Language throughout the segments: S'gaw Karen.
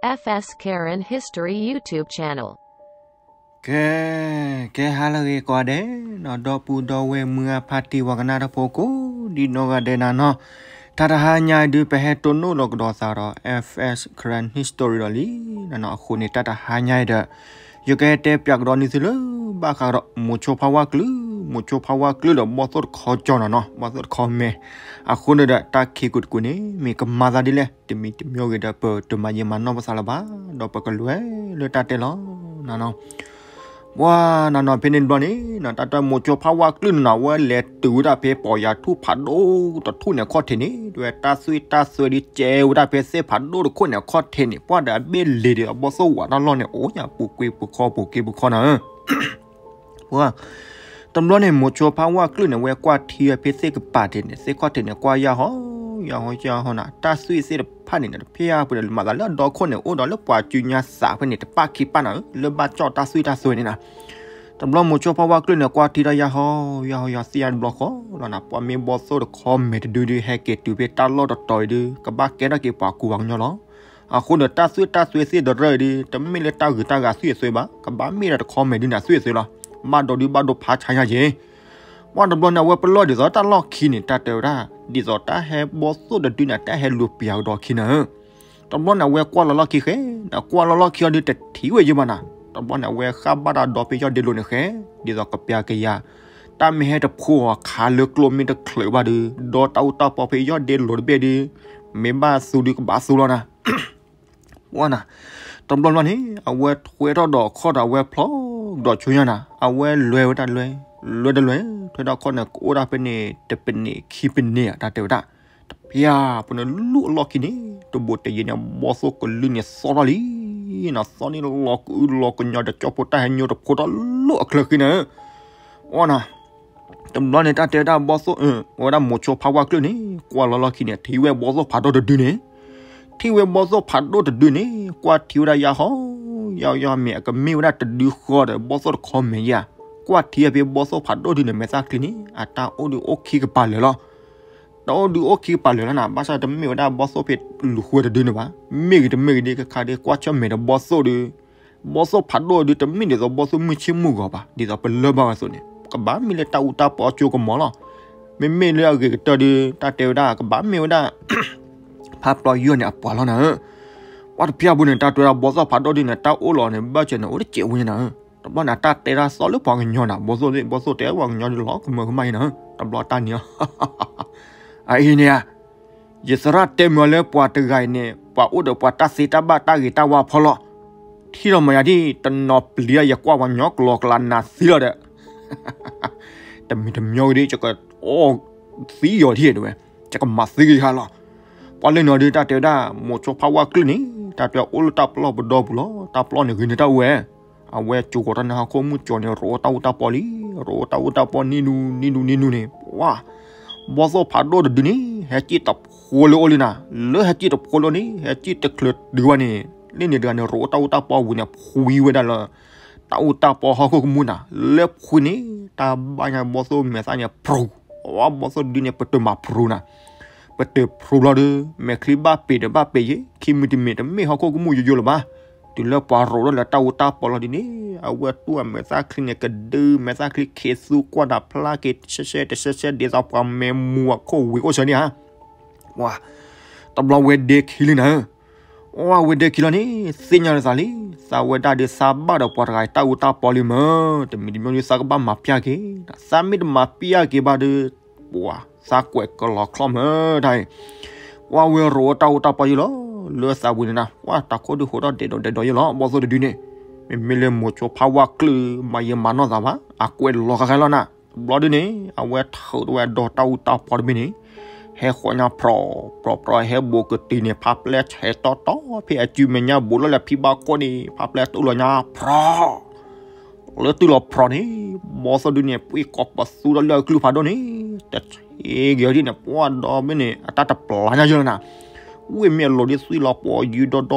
F S Karen History YouTube channel. ကဲ, ကဲဟါလၢအဂ့ၤကိးဂၤဒဲး, ဒီပုၢ်ဒီဝဲၢ်မုၢ်အဖါတံၢ်ဝဲကနၣ်တၢ်ဖိကိးဒံနီၢ်ဂၤဒဲးနၤနီၤ, တၢ်တဟါညါအံၤဒုး ပဟဲတိၢ်နီၣ်လီၤကဒီးသးဒီး F S Karen History ဒီးလံနၤနီၤ. အဃိန့ၣ် တၢ်တဟါညါအံၤဒီး ယကဟဲတဲပၠးကဒီးန့ၢ်သုလၢ ဘၣ်ဃးဒီးမိၤဆိဖးဝါကျၢၢ်, မိၤဆိဖးဝါကျၢၢ်ဒီးဘီၣ်သိၣ်တခီကၠီနၤနီၤ, ဘီၣ်သိၣ်တခီမဲာ်. အဃိန့ၣ်ဒီး တၢ်ခံးကွံာ်တကွံာ်န့ၣ် မ့ၢ်ကမၤသးဒ်လဲၣ်, တမံၤတမံၤဂ့ၤဒီး ပတမၤယံာ်မၤနီၢ်ပသးလၢၤဘၣ်, ဒီးပကလဲၤလၢတၢ်တဲလီၤနၤနီၤ. ပှၤနၤနီၤ ဖဲန့ၣ်တဘျီန့ၣ် တၢ်တဲမိၤဆိဖးဝါကျၢၢ်န့ၣ်နီၤ အဝဲလဲၤတုၤဝဲဒၣ်ဖဲပီၢ်ယၢ်ထူၣ်ဖးဒိၣ်တထူၣ်န့ၣ်အခီၣ်ထံးန့ၣ် ဒ်ဝဲတၢ်သွံၣ်တၢ်သွဲဒ်ကဲဝဲဒၣ်ဖဲသ့ၣ်ဖးဒိၣ်တခိၣ်န့ၣ်အခီၣ်ထံးန့ၣ် ပှၤဒီးအဘ့ၣ်လ့ၤဒီးအဘီၣ်သိၣ်ဝးတၢ်လီၢ်န့ၣ် အိၣ်ညါပူၤကွံာ်ပူၤခီပူၤက့ၤပူၤခီနၤဧၢ. ပှၤ တဘျီန့ၣ် မိၤဆိဖးဝါကျၢၢ်န့ၣ် ဝဲကွၢ်ထံဝဲဖဲသ့ၣ်ကပၤထံးန့ၣ် သ့ၣ်ခီၣ်ထံးန့ၣ် ကွၢ်ယၢ်ဟီ ယၢ်ဟီ ယၢ်ဟီနၤ, တၢ်သွံၣ်သ့ၣ်တဖၣ်န့ၣ် တဖၣ်ပူၤန့ၣ် မၤသးလၢအဒီခိၣ်န့ၣ် အိၣ်ဒီးလၢပှၤစုညါသးဖဲန့ၣ် တပၣ်ခံပၣ်နၤဧၢ, လၢဘၣ်ကၠီၣ်တၢ်သွံၣ်တၢ်သွဲန့ၣ်နၤ. တဘျီမိၤဆိဖးဝါကျၢၢ်န့ၣ် ကွၢ်ထံတၢ်ယၢ်ဟီ ယၢ်ဟီ ယၢ်သ့ၣ်ညါတဘျီဃီလီၤနၤ, ပှၤမ့ၢ်ဘီၣ်သိၣ်တခီမဲာ်တဒုဒု ဟဲက့ၤတုၤဖဲတၢ်လီၢ်တတီၤအံၤဒု ကဘၣ်ကဲထီၣ်က့ၤပှၤကူပှၤကညီလီၤ. အဃိဒီးတၢ်သွံၣ်တၢ်သွဲသ့ၣ်တရၢအံၤဒု တမ့ၢ်လၢတၢ်ဂုၤတၢ်ဂၤသွံၣ်အသွဲဘၣ်, ကဘၣ်မ့ၢ်ဒၣ်တခီမဲာ်ဒုန့ၣ်အသွံၣ်အသွဲလီၤ. ဘၣ်ဒိဒုဘၣ်ဒိဖးဆါညါက့ၤ ပှၤတဘျီန့ၣ် အဝဲပလီၢ်ဒ်သိးတၢ်လီၢ်ခံန့ၣ် တၢ်တဲဝဲဒၣ် ဒ်သိးတၢ်ဟဲဘီၣ်သိၣ်တဒုန့ၣ် တၢ်ဟဲလူၤပျၢ်ကဒီးခံနၤဧၢ. တဘျီန့ၣ် အဝဲကွၢ်လီၤလီၢ်ခံဃဲ, နကွၢ်လီၤလီၢ်ခံအီၤဒု တထံၣ်ဝဲယံၤဘၣ်နၤ. တဘျီန့ၣ် အဝဲဃၣ်ဘၣ်တၢ်ဒီဖဲယီၢ်ဒ့လိၤန့ၣ်ဃဲ, ဒ်သိးကပျၢ်ကယၤ တၢ်မ့ၢ်ဟဲတဖိအီၤခးလၢကျိမ့ၢ်တချုးဘၣ်ဒု ဒီတၢ်အူတၢ်ပီဖဲယီၢ်ဒ့လိၤတဘ့ၣ်ဒု မ့ၢ်ဘၣ်သူဒုကဘၣ်သူလီၤနၤ ပှၤနၤ. တဘျီဘျီန့ၣ် အဝဲထွဲထီၣ်ဒီးခီၣ်ဒီးအဝဲဖျီဒီးဆိညါနၤ, အဝဲလဲၤဝဲဒၣ်လဲၤ, လဲၤတလဲၤ ထွဲထီၣ်ခီၣ်န့ၣ် ကအိၣ်ဒၣ်ဖဲန့ၣ် တပနံးခံပနံးဧါ တၢ်တဲဝဲဒၣ်. တဖၣ်ပူၤန့ၣ်လူၢ်အလီၢ်ခံန့ၣ် တဘိးတယံၤန့ၣ် ဘီၣ်သိၣ်ကလုၢ်န့ၣ်သီထီၣ်လံနၤ, သီန့ၣ်လီၤကအုလီၤကညီဒီးကၠီၣ်ဖိတၢ်ဟဲညိတဖိထီၣ်လၢအချၢဃံနၤဧၢ. ပှၤနၤ တဘျီန့ၣ် တၢ်တဲဝဲဒၣ်ဘီၣ်သိၣ် ဝဲဒၣ်မိၤဆိဖးဝါကျၢၢ်န့ၣ် ကွၢ်လီၤလီၢ်ခံန့ၣ် ထံၣ်ဝဲဘီၣ်သိၣ်ဖးဒိၣ်တဒုန့ၣ်, ထံၣ်ဝဲဘီၣ်သိၣ်ဖးဒိၣ်တဒုန့ၣ် ကွၢ်ထံဝဲဒၣ်ယၢ်ဟီ ယၢ်ယၢ်မ့ၢ်အကမ့ၢ်ဝဲဒၣ်တဒုဃီဒီး ဘီၣ်သိၣ်တခီမဲာ်ယါ, ကွၢ်ထံဖဲဘီၣ်သိၣ်ဖးဒိၣ်ဒုန့ၣ် မဲာ်သၣ်ချံန့ၣ် အတၢ်အိၣ်ဒုအိၣ်ခံကပၤလၢာ်လီၤ. တၢ်အိၣ်ဒုအိၣ်ခံကပၤလၢာ်လီၤနၤ, ဘၣ်ဆၣ်တမ့ၢ်ဝဲဒၣ်ဘီၣ်သိၣ်ဖဲလူၤဃုတဒုန့ၣ်ဘၣ်, မ့ၢ်ဂ့ၤတမ့ၢ်ဂ့ၤဒ်ခါခါဒ်ကွၢ်ဆၢၣ်မဲာ်ဒီးဘီၣ်သိၣ်ဒု ဘီၣ်သိၣ်ဖးဒိၣ်ဒု တမ့ၢ်ဒ်သိးဘီၣ်သိၣ်မုၢ်ဆ့ၣ်မုၢ်ဂီၤဘၣ်, ဒ်သိးပလၢၢ်ဘၣ်ဝဲအသိးန့ၣ် ကဘၣ်မ့ၢ်လၢတၢ်အူတၢ်ပီအကၠိကမီၤလီၤ. မ့မ့ၢ်လၢအဂ့ၤကတၢၢ်ဒု တၢ်တဲဝဲဒၣ် ကဘၣ်မ့ၢ်ဝဲဒၣ် ဖးပျီယီၢ်န့ၣ်အပှၤလီၤနၤဧၢ. ပှၤတဖၣ်ပူၤန့ၣ် တၢ်တဲဝဲဒၣ်ဘီၣ်သိၣ်ဖးဒိၣ်ဒုန့ၣ် တၢ်အိၣ်လီၤန့ၣ် ဘၣ်စၢၤန့ၣ် အိၣ်တစဲးဝဲန့ၣ်နၤဧၢ. တဘျီန့ၣ် တၢ်တဲတၢ်သီၣ်လၢပှၤကညီနၤ, ဘီၣ်သိၣ် ဘီၣ်သိၣ်တဲပှၤကညီဒုလီၤကမၢကမၣ်အံၤနၤဧၢ, တဘျီတၢ်န့ၣ် အအံၤန့ၣ်ဧါ ယသရၣ်တဲမုာ်အီၤလၢပှၤတဂၤအံၤန့ၣ် ပှၤအိၣ်ဒီးပှၤတၢ်သ့တၢ်ဘၣ်တၢ်ဂ့ၤတၢ်ဝါဖီလီၤ. ထံၣ်လီၤမးယၤဒ် တနီၤပျံၤယကွၢ်ပှၤညီကျိၤကျါနၤသံလီၤဒီး တမံၤတမံၤဂ့ၤဒ် ယကအီၣ်သံယီၤဒ်တဲဝဲ ယကမၤသံက့ၤယဟါလီၤ. ပှၤလၢနီၤဒု တၢ်တဲဝဲဒၣ် မိၤဆိဖးဝါကျၢၢ်န့ၣ် တၢ်တဲအိၣ်လၢတၢ်ပျီပဒီပူၤလီၤ. တၢ်ပျီန့ၣ်ဂ့ၤန့ၢ်တၢ်အိၣ်ဝဲ အဝဲကၠိၤကီၤတၢ်န့ၣ်ဟီၣ်ခိၣ်မုၢ်ကၠီၤန့ၣ် ရိးအိၣ်တၢ်အူတၢ်ပီလံ, ရိးအိၣ်တၢ်အူတၢ်ပီနံၤဒူနံၤဒူနံၤဒူန့ၣ် ပှၤ ဘီၣ်သိၣ်ဖးဒိၣ်တဒုန့ၣ် ဟဲစံၣ်တဖိလၢအိၣ်လံနၤ, လၢဟဲစံၣ်တဖိလၢန့ၣ် ဟဲစံၣ်တချုးတုၤဝဲန့ၣ် လၢန့ၣ်တဂၤန့ၣ် ရိးအိၣ်တၢ်အူတၢ်ပီဝံၤန့ၣ် ဖှံဝဲဒၣ်လၢ တၢ်အူတၢ်ပီဟီၣ်ခိၣ်ကမူၣ်နၤ, လၢဖှံန့ၣ် တၢ်ဘၣ်ညါဘီၣ်သိၣ်မဲာ်သၣ်န့ၣ် ဖြူ, အဝဲဘီၣ်သိၣ်ဒုန့ၣ် ပတုာ်မၤဖြူနၤ ပတုာ်ဖြူလီၤဒု မဲာ်ချံဘၣ်ပ့ၤဒီးဘၣ်ပ့ၤယ့ၢ် ခံမံၤတမံၤတမ့ၢ်ဟီၣ်ခိၣ်ကမူၣ်ယိယိလၢၤဘၣ်. တုၤလၢပှၤရိးထီၣ်လၢတၢ်အူတၢ်ပီလီၤဒ်န့ၣ် အဝဲတူၢ်အမဲာ်သၣ်ချံန့ၣ် ကဒုမဲာ်သၣ်ချံခ့သူကွၢ်တၢ်ဖျါက့ၤတဆဲးဆဲးတဆဲးဆဲး ဒ်သိးပှၤမဲာ်မူအခိၣ်ဝံၤအိၣ်ဆၢန့ၣ်ဧါ. ပှၤ တဘျီဝဲဒ့ခံလံနၤ အဝဲဒ့ခံလီၤန့ၣ် သ့ၣ်ညါလၢသးလံ, သးဝဲဒၣ်ဒုးသးဘၣ်ဒီးပှၤတဂၤအံၤတၢ်အူတၢ်ပီလံမၢ်, တမံၤတမံၤဒုးသးကဘၣ်မၤပျၢ်က့ၤ, သးမ့ၢ်တမၤပျၢ်က့ၤဘၣ်ဒုး ပှၤသးကွဲးကလီၤချီၣ်မၢ်တၢ်အံၤ, ပှၤဝဲရိးအိၣ်တၢ်အူတၢ်ပီယ့ၢ်လီၤ, လၢသးဝံၤန့ၣ်နၤ ပှၤတၢ်ခိၣ်ဒုးဟိးထီၣ်ဒဲးဒီးဒဲးဒီးယ့ၢ်လီၤ, ဘီၣ်သိၣ်တဒုန့ၣ်, မ့မ့ၢ်လၢမိၤဆိဖးဝါကျၢၢ် မၤယံာ်မၤနီၢ်သးဘၣ်, အကွဲးလီၤဃဲဃဲလီၤနၤ, တဘျီဒုန့ၣ် အဝဲထုးထီၣ်ဝဲဒီးတၢ်အူတၢ်ပီတဘ့ၣ်န့ၣ်, ဟဲဃီညါဖြီၣ်ဖြီၣ်ဖြီၣ် ဟဲဘိးကတုၤန့ၣ် ဖးပျဲၢ်ဆဲးတီတီ ဖဲအစုမဲာ်ညါဘူးလီၤလၢဖံဘၣ်ခိၣ်န့ၣ် ဖးပျဲၢ်တူၢ်လီၤညါဖြီၣ်, လၢတူၢ်လီၤဖြီၣ်န့ၣ်, ဘီၣ်သိၣ်ဒုန့ၣ် ပှ့ၤကိးပသူထီၣ်လၢအကလုၢ်ဖးဒိၣ်န့ၣ်, တဆံးက့ၤအီၤဒ်န့ၣ် ပှၤဒီဘ့ၣ်န့ၣ် အတၢ်တပျၢ်ညါယဲၢ်လီၤနၤ, ဝ့ၢ်မ့ၢ်အလိၤဒ်သွံၣ်လီၤပှီၤယုၢ်ဒီဒီတဂ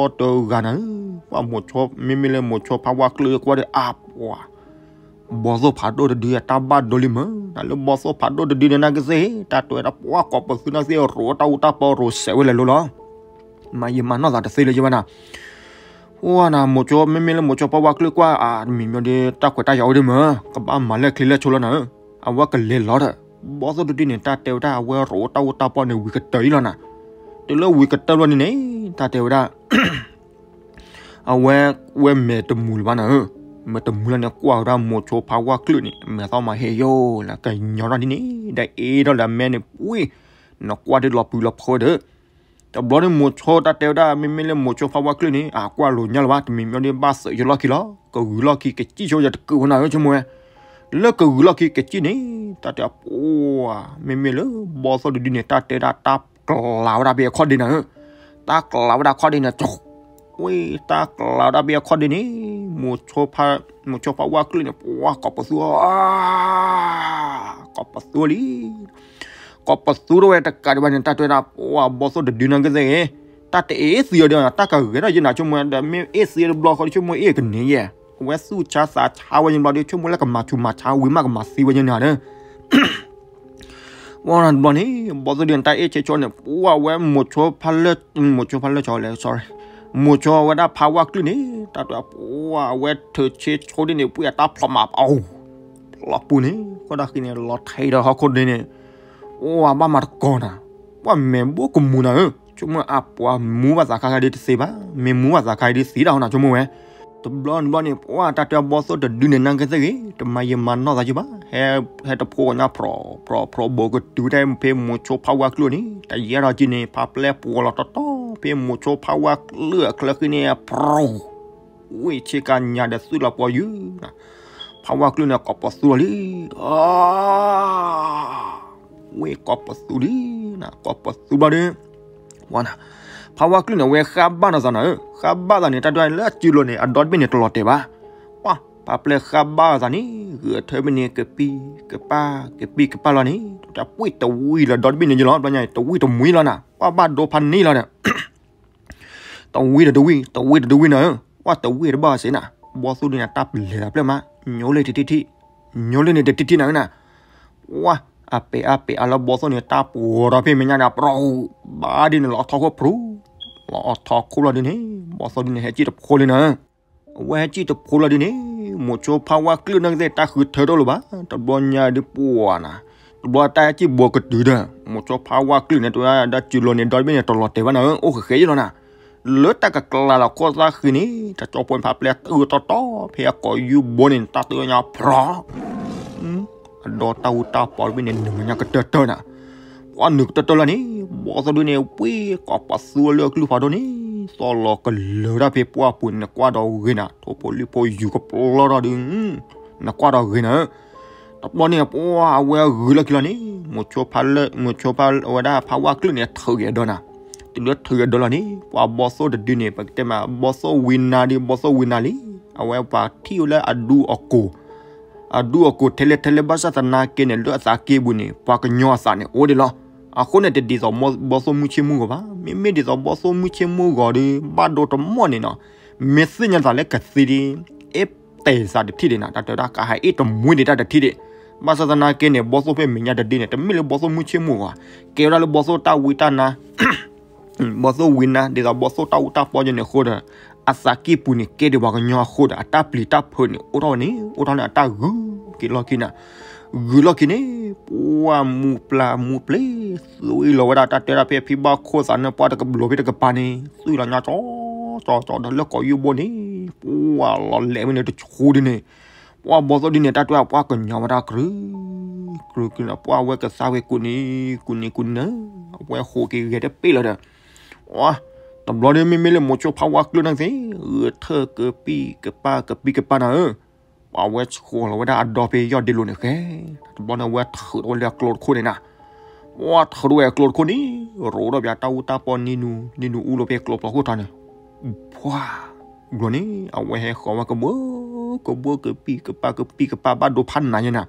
ၤနၤ, ပှၤမိၤဆိ မ့မ့ၢ်လၢမိၤဆိဖးဝါကျၢၢ်ကွၢ်ဒီးအါပှၤ ဘီၣ်သိၣ်ဖးဒိၣ်တဒုအတၢ်ဘၣ်ဒိလံမၢ်, နလၢဘီၣ်သိၣ်ဖးဒိၣ်တဒုန့ၣ် နကသ့ၣ် တၢ်တဲဝဲဒၣ်ပှၤကိးပသူန့ၣ်သ့ၣ် ရိးတၢ်အူတၢ်ပီရိးစဲးဝဲလဲၤလိၤလီၤ, မၤယံာ်မၤနီၢ်သးတသ့လၢၤယဲၢ်ဘၣ်နၤ, အိၣ်နၤ မိၤဆိ မ့မ့ၢ်လၢမိၤဆိဖးဝါကျၢၢ်ကွၢ် အတမံၤမံၤဒီး တၢ်ခွဲးတၢ်ယာ်အိၣ်ဒ်မ့ၢ် ကဘၣ်မၤလၢချံလၢဆိလီၤနၤဧၢ, အဝဲကလဲၤလီၤဒီး ဘီသိၣ်တဒုန့ၣ် တၢ်တဲဝဲဒၣ် အဝဲရိးတၢ်အိၣ်တၢ်ပီၢ်န့ၣ် ဝံၤကတၢၢ်အံၤလီၤနၤ, တုၤလၢဝံၤကတၢၢ်လီၤန့ၣ်န့ၣ် တၢ်တဲဝဲဒၣ် အဝဲ ဝဲမဲာ်တမူၤလၢၤဘၣ်နၤဧၢ, မဲာ်တမူၤလၢန့ၣ် ကွၢ်ဝဲဒၣ်မိၤဆိဖးဝါကျၢၢ်န့ၣ် မဲာ်သီမၤဟ့ယိာ်လၢကညီထီၣ်ဒ်န့ၣ် ဒီးအ့ၣ်ထီၣ်လၢအမဲာ်န့ၣ် ပှ့ၤ နကွၢ်ဒ်လီၤပျံၤလီၤဖုးဒီး တဘျီန့ၣ်မိၤဆိတၢ်တဲဝဲဒၣ် မ့မ့ၢ်လၢမိၤဆိဖးဝါကျၢၢ်န့ၣ် အကွၢ်လိာ်ညါလၢၤဘၣ် တမံၤမံၤဒီး ဘၣ်စၢးယလီၢ်ခံလီၤ, ကဂုၤလီၢ်ခံ ကစံၣ်ဆိယတကုးဝဲနၤဧၢ ဆိကမိၣ်ဝဲ, လၢကဂုၤလီၢ်ခံကစံၣ်န့ၣ် တၢ်တဲပှၤ မ့မ့ၢ်လၢ ဘီသိၣ်တဒုန့ၣ် တၢ်တဲဒၣ်တၢ်ကျးဝဲဒၣ်ဖဲအခီၣ်ဒ့နၤဧၢ, တၢ်ကျးဝဲဒၣ်အခီၣ်ဒ့န့ၣ် ဝ့ၢ် တၢ်ကျးဝဲဒၣ်ဖဲအခီၣ်ဒ့န့ၣ် မိၤဆိဖးဝါကျၢၢ်န့ၣ် ပှၤကိးပသူ ကိးပသူလံ, ကိးပသူထီၣ်ဝဲတကးဒံးဘၣ်န့ၣ် တၢ်တဲဝဲဒၣ် ပှၤဘီသိၣ်တဒုန့ၣ်ကသ့ၣ်ဂ့ၤ, တၢ်တအ့ၣ်သံအီၤဒီး တၢ်ကဂဲၤထီၣ်ယဲနၤ ဆိကမိၣ်ဝဲ ဒီးမ့ၢ်အ့ၣ်သံအီၤတဘျီဃီဒီး ဆိကမိၣ်အ့ၣ်ကန့ၢ်ယဲ, အဝဲသူၣ်ဆါသးဆါဝဲယဲဘျီဒီး ဆိကမိၣ်လၢကမၤဆူးမၤဆါဝံၤမးကမၤသံဝဲယဲနၤဒီး ဝဲတဘျီန့ၣ် ဘီသိၣ်ဒုန့ၣ်တၢ်အ့ၣ်ဆ့ဆိန့ၣ် ပှၤဝဲမိၤဆိဖးလၢ မိၤဆိဖးလၢဆီလဲၣ် sorry, မိၤဆိဝဲဒၣ်ဖးဝါကျၢၢ်န့ၣ် တၢ်တဲပှၤ အဝဲထုးဆ့ဆိဒ်န့ၣ် ပှ့ၤအတၢ်ဖျိးမး ဖျိးပူၤန့ၣ် ဃိဒၣ်ဃံန့ၣ် လီၤထဲးဒီးဟီၣ်ခိၣ်ဒ့န့ၣ် ပှၤဘၣ်မၤတကိးနၤ, ပှၤမဲာ်ဘိကမူၤနၤဧၢ, ဆိကမိၣ်အပှၤမူဘၣ်သးခါခါဒ်တသ့ဘၣ်, မ့ၢ်မူဘၣ်သးခါဒ်သ့ဒၣ်ဟီနၤ ဆိကမိၣ်ဝဲ တဘျီတဘျီန့ၣ် ပှၤတၢ်တဲဘီသိၣ်တဒုန့ၣ် နၢ်က့သ့ၣ်ဂ့ၤ တမၤယံာ်မၤနီၢ်သးယံာ်ဘၣ်, ဟဲ ဟဲတဖိကညါ ဖြီဖြီဘိကတုၤထဲ ဖဲမိၤဆိဖးဝါကျၢၢ်န့ၣ် တယဲၢ်ဒီးက့န့ၣ် ဖးပျဲပှီၤလီၤတီတီ ဖဲမိၤဆိဖးဝါကျၢၢ်အချၢဃံန့ၣ် ဖြီ ဝ့ၢ်ဆ့ကၤညါဒီးသွံၣ်လီၤပှီၤယုၢ်နၤ, ဖးဝါကျၢၢ်န့ၣ် ကိးပသူလီၤလံ, ဝ့ၢ်ကိးပသူလံနၤ, ကိးပသူဘျီဒီး ဝဲနၤ, ဖးဝါကျၢၢ်န့ၣ် အဝဲဃးဘၣ်နီၢ်သးနၤဧၢ, ဃးဘၣ်သးန့ၣ် တၢ်ဒွဲၣ်လၢအစုလိၤန့ၣ် အဒီတဘ့ၣ်န့ၣ်တလီၤတဲာ်ဘၣ်, ပှၤ ဖးပျဲဃးဘၣ်သးန့ၣ် ဂုာ်ထၢဘ့ၣ်န့ၣ် ကပံၢ်ကပၢ် ကပံၢ်ကပၢ်လီၤန့ၣ် တၢ်ပှ့ၤတဝံၤလၢဒီတဘ့ၣ်န့ၣ်ယလီၤ ဘျီညါ တဝံၤတမှံလီၤနၤ ပှၤဘၣ်ဒိဖးန့ၣ်လီၤဒီး တဝံၤတဒဝံၤ တဝံၤတဒဝံၤနၤဧၢ, ပှၤတဝံၤတဘၣ်စ့ၢ်နၤ, ဘီသိၣ်ဒုန့ၣ် တၢ်ပလဲၤတၢ်ပျဲၢ်မး, ညိလ့ၣ်တထံၣ်ထံၣ်, ညိလ့ၣ်န့ၣ်တထံၣ်ထံၣ်နၤဧၢနၤ, ပှၤ အပဲာ်အါပဲာ်အါလၢဘီသိၣ်န့ၣ် တၢ်ပှီၤဒီးဖဲမဲာ်ညါန့ၣ် ပရူၤ ဘၣ်ဒ်န့ၣ်လီၤအထီခိၣ်ဖြူၤ, လီၤအထီခိၣ်လီၤဒ်န့ၣ် ဘီသိၣ်ဒုန့ၣ် ဟဲစံၣ်တဖိလံနၤဧၢ, အဝဲဟဲစံၣ်တဖိလီၤဒ်န့ၣ် မိၤဆိဖးဝါကျၢၢ်န့ၣ်ကသ့ၣ် တၢ်ဃုထၢထီၣ်လၢၤဘၣ်, တဘျီညါဒုးပှၤနၤ, တဘျီတၢ်ဟဲစံၣ်ဘိးကတုၤဒီး မိၤဆိဖးဝါကျၢၢ်န့ၣ် တဝဲဒၣ်စုလိၤန့ၣ် ဒီတဘ့ၣ်န့ၣ် တလီၤတဲာ်ဘၣ်နၤဧၢ, အိၣ်ဃဲဃဲယလီၤနၤ, လၢတၢ်ကကျးလီၤခိၣ်သၣ်ဃံန့ၣ် တၢ်ကၠီဖိဖးပျဲတုၤတီတီ ဖဲအကိာ်ယူၢ်ဘိန့ၣ် တၢ်တုၤညါဖြီ အဒီတၢ်အူတၢ်ပီတဘ့ၣ်န့ၣ် နုာ်မၤညါကတၢၢ်တၢၢ်နၤ, ပှၤနုာ်ကတၢၢ်တၢၢ်လီၤန့ၣ် ဘီသိၣ်ဒုန့ၣ် ပှ့ၤကိးပသူလၢအကလုၢ်ဖးဒိၣ်န့ၣ် သီၣ်လီၤကလၢၤတၢ်ဖဲပှၢ်ပူၤန့ၣ် နကွၢ်ဒီးဂ့ၤနၤ, ထိၣ်ဖိလံၣ်ဖိယူၤကပျီထီၣ်ဒီး နကွၢ်ဒီးဂ့ၤနၤဧၢ, တဘျီန့ၣ် ပှၤအဝဲဂုၤလီၢ်ခံလီၤန့ၣ် မိၤဆိဖးလၢ မိၤဆိဖးဝါကျၢၢ်န့ၣ် ထုးက့ၤအဒၢနၤ, တုၤလၢထုးက့ၤအဒၢလီၤန့ၣ် ပှၤဘီသိၣ်တဒုန့ၣ် ပကတဲမး ဘီသိၣ်ဝံနါဒုး ဘီသိၣ်ဝံနါလံ, အဝဲပှၤထံၣ်ဝဲလၢအဒူအကိာ် အဒူအကိာ်ထဲလဲၣ်ထဲလဲၣ် ဘၣ်ဆၣ်သနာ်က့န့ၣ် လၢအသးကံၢ်ပူၤန့ၣ် ပှၤကညီအသးန့ၣ်အိၣ်ဒံးလီၤ, အဃိန့ၣ် တဒ်သိးဘီသိၣ်မုၢ်ဆ့ၣ်မုၢ်ဂီၤဘၣ်, မ့မ့ၢ်ဒ်သိးဘီသိၣ်မုၢ်ဆ့ၣ်မုၢ်ဂီၤဒီး ဘၣ်ဒိတမီၢ်န့ၣ်နီၤ, မ့ၢ်သ့ၣ်ညါသးလၢကသံဒ် အ့ၣ်တဲာ်သးတထံၣ်ဒံးနၤ, တၢ်တဲဝဲဒၣ်ကဟးအ့ၣ်တမှံဒံးတၢ်တထံၣ်ဒံး, ဘၣ်ဆၣ်သနာ်က့န့ၣ် ဘီသိၣ်ဖဲမဲာ်ညါတဒုန့ၣ် တမ့ၢ်လၢဘီသိၣ်မုၢ်ဆ့ၣ်မုၢ်ဂီၤ, ကဲဝဲဒၣ်လၢဘီသိၣ်တၢ်ဝံတၢ်နါ ဘီသိၣ်ဝံနါ ဒ်သိးဘီသိၣ်တၢ်အူတၢ်ပီယဲန့ၣ်အဃိဒီး အသးကံၢ်ပူၤန့ၣ် ကဲဒံးပှၤကညီအဃိဒီး အတၢ်ပျံၤတၢ်ဖုးန့ၣ် အိၣ်ထီၣ်ဝဲန့ၣ် အိၣ်ထီၣ်လၢအတၢ်ဂုာ်က့ၤလီၢ်ခံနၤ, ဂုာ်လီၢ်ခံန့ၣ် ပှၤမူပျၢ်မူပျ့ၤ သွံၣ်လီၤဝဲဒၣ် တၢ်တဲဒၣ်ဖဲဖံဘၣ်ခိၣ်သးနၢၣ်ပှၢ်တကဘျီးဖဲတကပၤန့ၣ် သွံၣ်လီၤညါကၠီကၠီကၠီဒီး လၢကိာ်ယူၢ်ဘိန့ၣ် ပှၤလီၤလဲၤဝဲန့ၣ်တဆူဒ်န့ၣ် ပှၤဘီသိၣ်ဒ်န့ၣ် တၢ်တဲပှၤကညီဝဲဒၣ်ကြုး ကြုးကြုးန့ၣ် ပှၤဝဲကသါဝဲကူးနံၤ ကူးနံၤကူးနံၤ အဝဲဟူးက့ၤဂဲၤတပ့ၢ်လီၤဒီး တဘျီဒီး မ့မ့ၢ်လၢမိၤဆိဖးဝါကျၢၢ်န့ၣ်သ့ၣ် ဂုာ်ထၢကပံၢ်ကပၢ်ကပံၢ်ကပၢ်နၤဧၢ, ပှၤဝဲဆှိးလီၤဝဲဒၣ်အဒီဖဲယီၢ်ဒ့လိၤန့ၣ်ဃဲ, တဘျီန့ၣ် အဝဲထုးထီၣ်ဝဲလၢအကျိတခိၣ်န့ၣ်နၤ, ပှၤထုးထီၣ်ဝဲအကျိတခိၣ်န့ၣ် ရိးထီၣ်ပၠးတၢ်အူတၢ်ပီနံၤနူၤ နံၤနူၤအူလီၤဖဲကျိဖျိခိၣ်ထီန့ၣ် ပှၤ ဘျီန့ၣ် အဝဲဟဲဃီၤဝဲကဘှၢ ကဘှၢကပံၢ်ကပၢ်ကပံၢ်ကပၢ်ဘၣ်ဒိဖးနးယဲနၤ,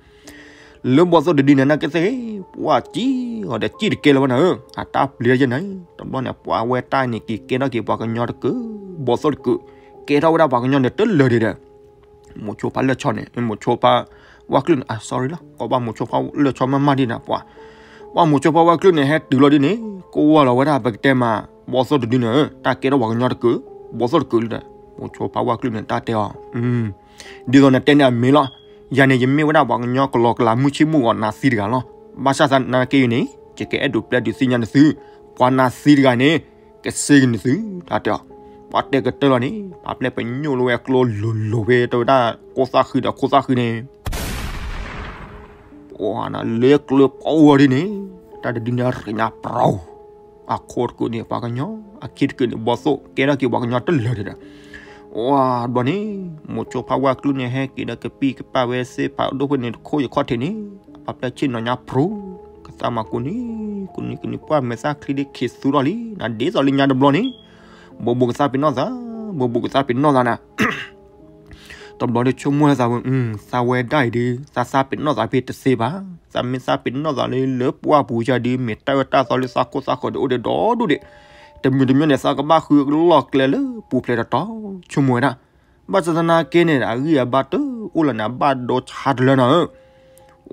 လၢဘီသိၣ်တဒုန့ၣ် နာ်က့သ့ၣ် ပှၤစံၣ်အီၤဒီးစံၣ်တကဲလၢၤဝဲနၤဧၢ, အတၢ်ပျံၤတၢ်ယဲနၤ, တဘျီန့ၣ် ပှၤဝဲတၢ်န့ၣ်က့ၤကဲထီၣ်က့ၤပှၤကညီတကုး ဘီသိၣ်တကုး ကဲထီၣ်ဝဲဒၣ်ပှၤကညီန့ၣ်တလၢာ်ဒံးဒီး မိၤဆိဖးလၢဆီန့ၣ် မိၤဆိဖး ဝါကျၢၢ်န့ၣ် sorry လီၤ ကိးဘၣ်မိၤဆိဖးလၢဆီမးမးဒ်န့ၣ် ပှၤ ပှၤမိၤဆိဖးဝါကျၢၢ်န့ၣ် ဟဲတုၤလီၤဒ်န့ၣ် ကိးဝါလီၤဝဲဒၣ် ပကတဲမး ဘီသိၣ်တဒုန့ၣ် တၢ်ကဲထီၣ်ပှၤကညီတကုး ဘီသိၣ်တကုးလၢဒီး မိၤဆိဖးဝါကလုၢ်န့ၣ် တၢ်တဲအီၤ, ဒ်သိးနတဲန့ၣ်အမ့ၢ်လီၤ. ယၤန့ၣ် ယမ့ၢ်ဝဲဒၣ်ပှၤကညီကလီကလးမုၢ်ဆ့ၣ်မုၢ်ဂီၤနၤသံတဂၤလီၤ. ဘၣ်ဆၣ်သနာ်က့အံၤန့ၣ် ယကအဲၣ်ဒိးပျဲဒုးသ့ၣ်ညါနသု, ပှၤနၤသံတဂၤန့ၣ် ကစ့က့ၤနသု, တၢ်တဲအီၤ. ပှၤတဲကတၢၢ်လီၤန့ၣ် ပှၤပျဲပညိၣ်လၢဝဲကျိလိၤလိၤဖဲတဲဝဲဒၣ် ကိးသၣ်ဃံဒီးခိၣ်သၣ်ဃံန့ၣ် ပှၤနၤလၢကျိပှၤဝဲဒ်န့ၣ် တၢ်တဒုန့ၣ်ရ့ၣ်ညါပြိၤ, အခိၣ်တကုာ်န့ၣ်ပှၤကညီ, အခံတကုာ်န့ၣ်ဘီသိၣ် ကဲထီၣ်က့ၤပှၤကညီတလၢာ်ဒံးဒီး, ဝါဘျီန့ၣ် မိၤဆိဖးဝါကလုၢ်န့ၣ် ဟဲက့ၤဒီးကပံၢ်ကပာ်ဝဲသ့ၣ်ဖးဒိၣ်ဖဲန့ၣ်တခိၣ်ယခီၣ်ထံးန့ၣ် အပှၤပျဲဆ့ၣ်နီၤညါပြိၤ, ကသၣ်မၤကူနံၤ, ကူနံၤ ကူနံၤ ပှၢ်မဲာ်သၣ်ချံဒ်ခ့သူထီၣ်လံ, နဒ်သိးလၢညါတဘျီန့ၣ် ဘိးဘိးကသၣ်ပ့ၤနီၣ်သး, ဘိးဘိးကသၣ်ပ့ၤနီၣ်သးနၤ တဘျီဒီးဆိကမိၣ်သးဝဲ, သးဝဲဒၣ်အံၤဒီး သးသးပ့ၤနီၣ်သးဖဲတသ့ဘၣ်. သးမ့ၢ်သးပ့ၤနီၣ်သးလၢလၢပှၢ်ပူၤယၤဒီး မ့ၢ်တၢ်အၢတၢ်သီလၢသးခိၣ်သးဃၢၤဒီးအိၣ်ဒီးဒီဒူၣ်ဒံး, တမုာ်တမျိၢ်န့ၣ် သးကဘၣ်ဃုလီၢ်ကျဲလၢပူၤဖျဲးတတီၤ ဆိကမိၣ်ဝဲဒၣ်. ဘၣ်ဆၣ်သနာ်က့န့ၣ် အဂံၢ်အဘါတအိၣ်လၢၤန့ၣ် အဘၣ်ဒိဆါတလၢနီၤ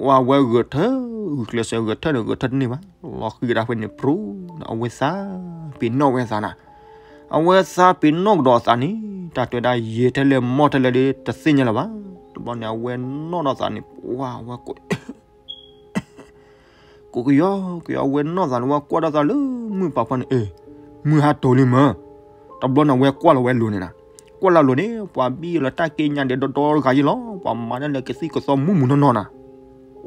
ဧၢ ဝဲဂဲၤထၢၣ် ဂုာ်ကျဲးစၢးဂဲၤထၢၣ်န့ၣ် ဂဲၤထၢၣ်တန့ၢ်ဘၣ်, လီၤဃံကဒါဖဲန့ၣ်ပြူၤ, အဝဲသးပ့ၤနီၣ်ဝဲသးနၤ, အဝဲသးပ့ၤနီၣ်ကဒီးသးန့ၣ် တၢ်တဲဝဲဒၣ် ယဲၢ်ထဲလဲၣ်မီၢ်ထဲလဲၣ်ဒီး တသ့ၣ်ညါလၢၤဘၣ်. တဘျီန့ၣ် အဝဲနီၣ်ထီၣ်သးန့ၣ် ပှၤဝဲ ကိးကယီကယီ အဝဲနီၣ်သးန့ၣ် ဝဲကွၢ်ထီၣ်သးလၢမုၢ်ပာ်ဖီန့ၣ် အ့ မုၢ်ဟါတိၤလံမၢ်. တဘျီန့ၣ် အဝဲကွၢ်လီၤဝဲလိၤန့ၣ်နၤ, ကွၢ်လီၤလိၤန့ၣ် ပှၤဘံၣ်လီၤတၢ်က့ညါဒဲးဒီဒီတဂၤယဲလီၤ, ပှၤမၤဒၣ်လၢကသံၣ်ကသီမုၢ်မုၢ်နီၢ်နီၢ်နၤ.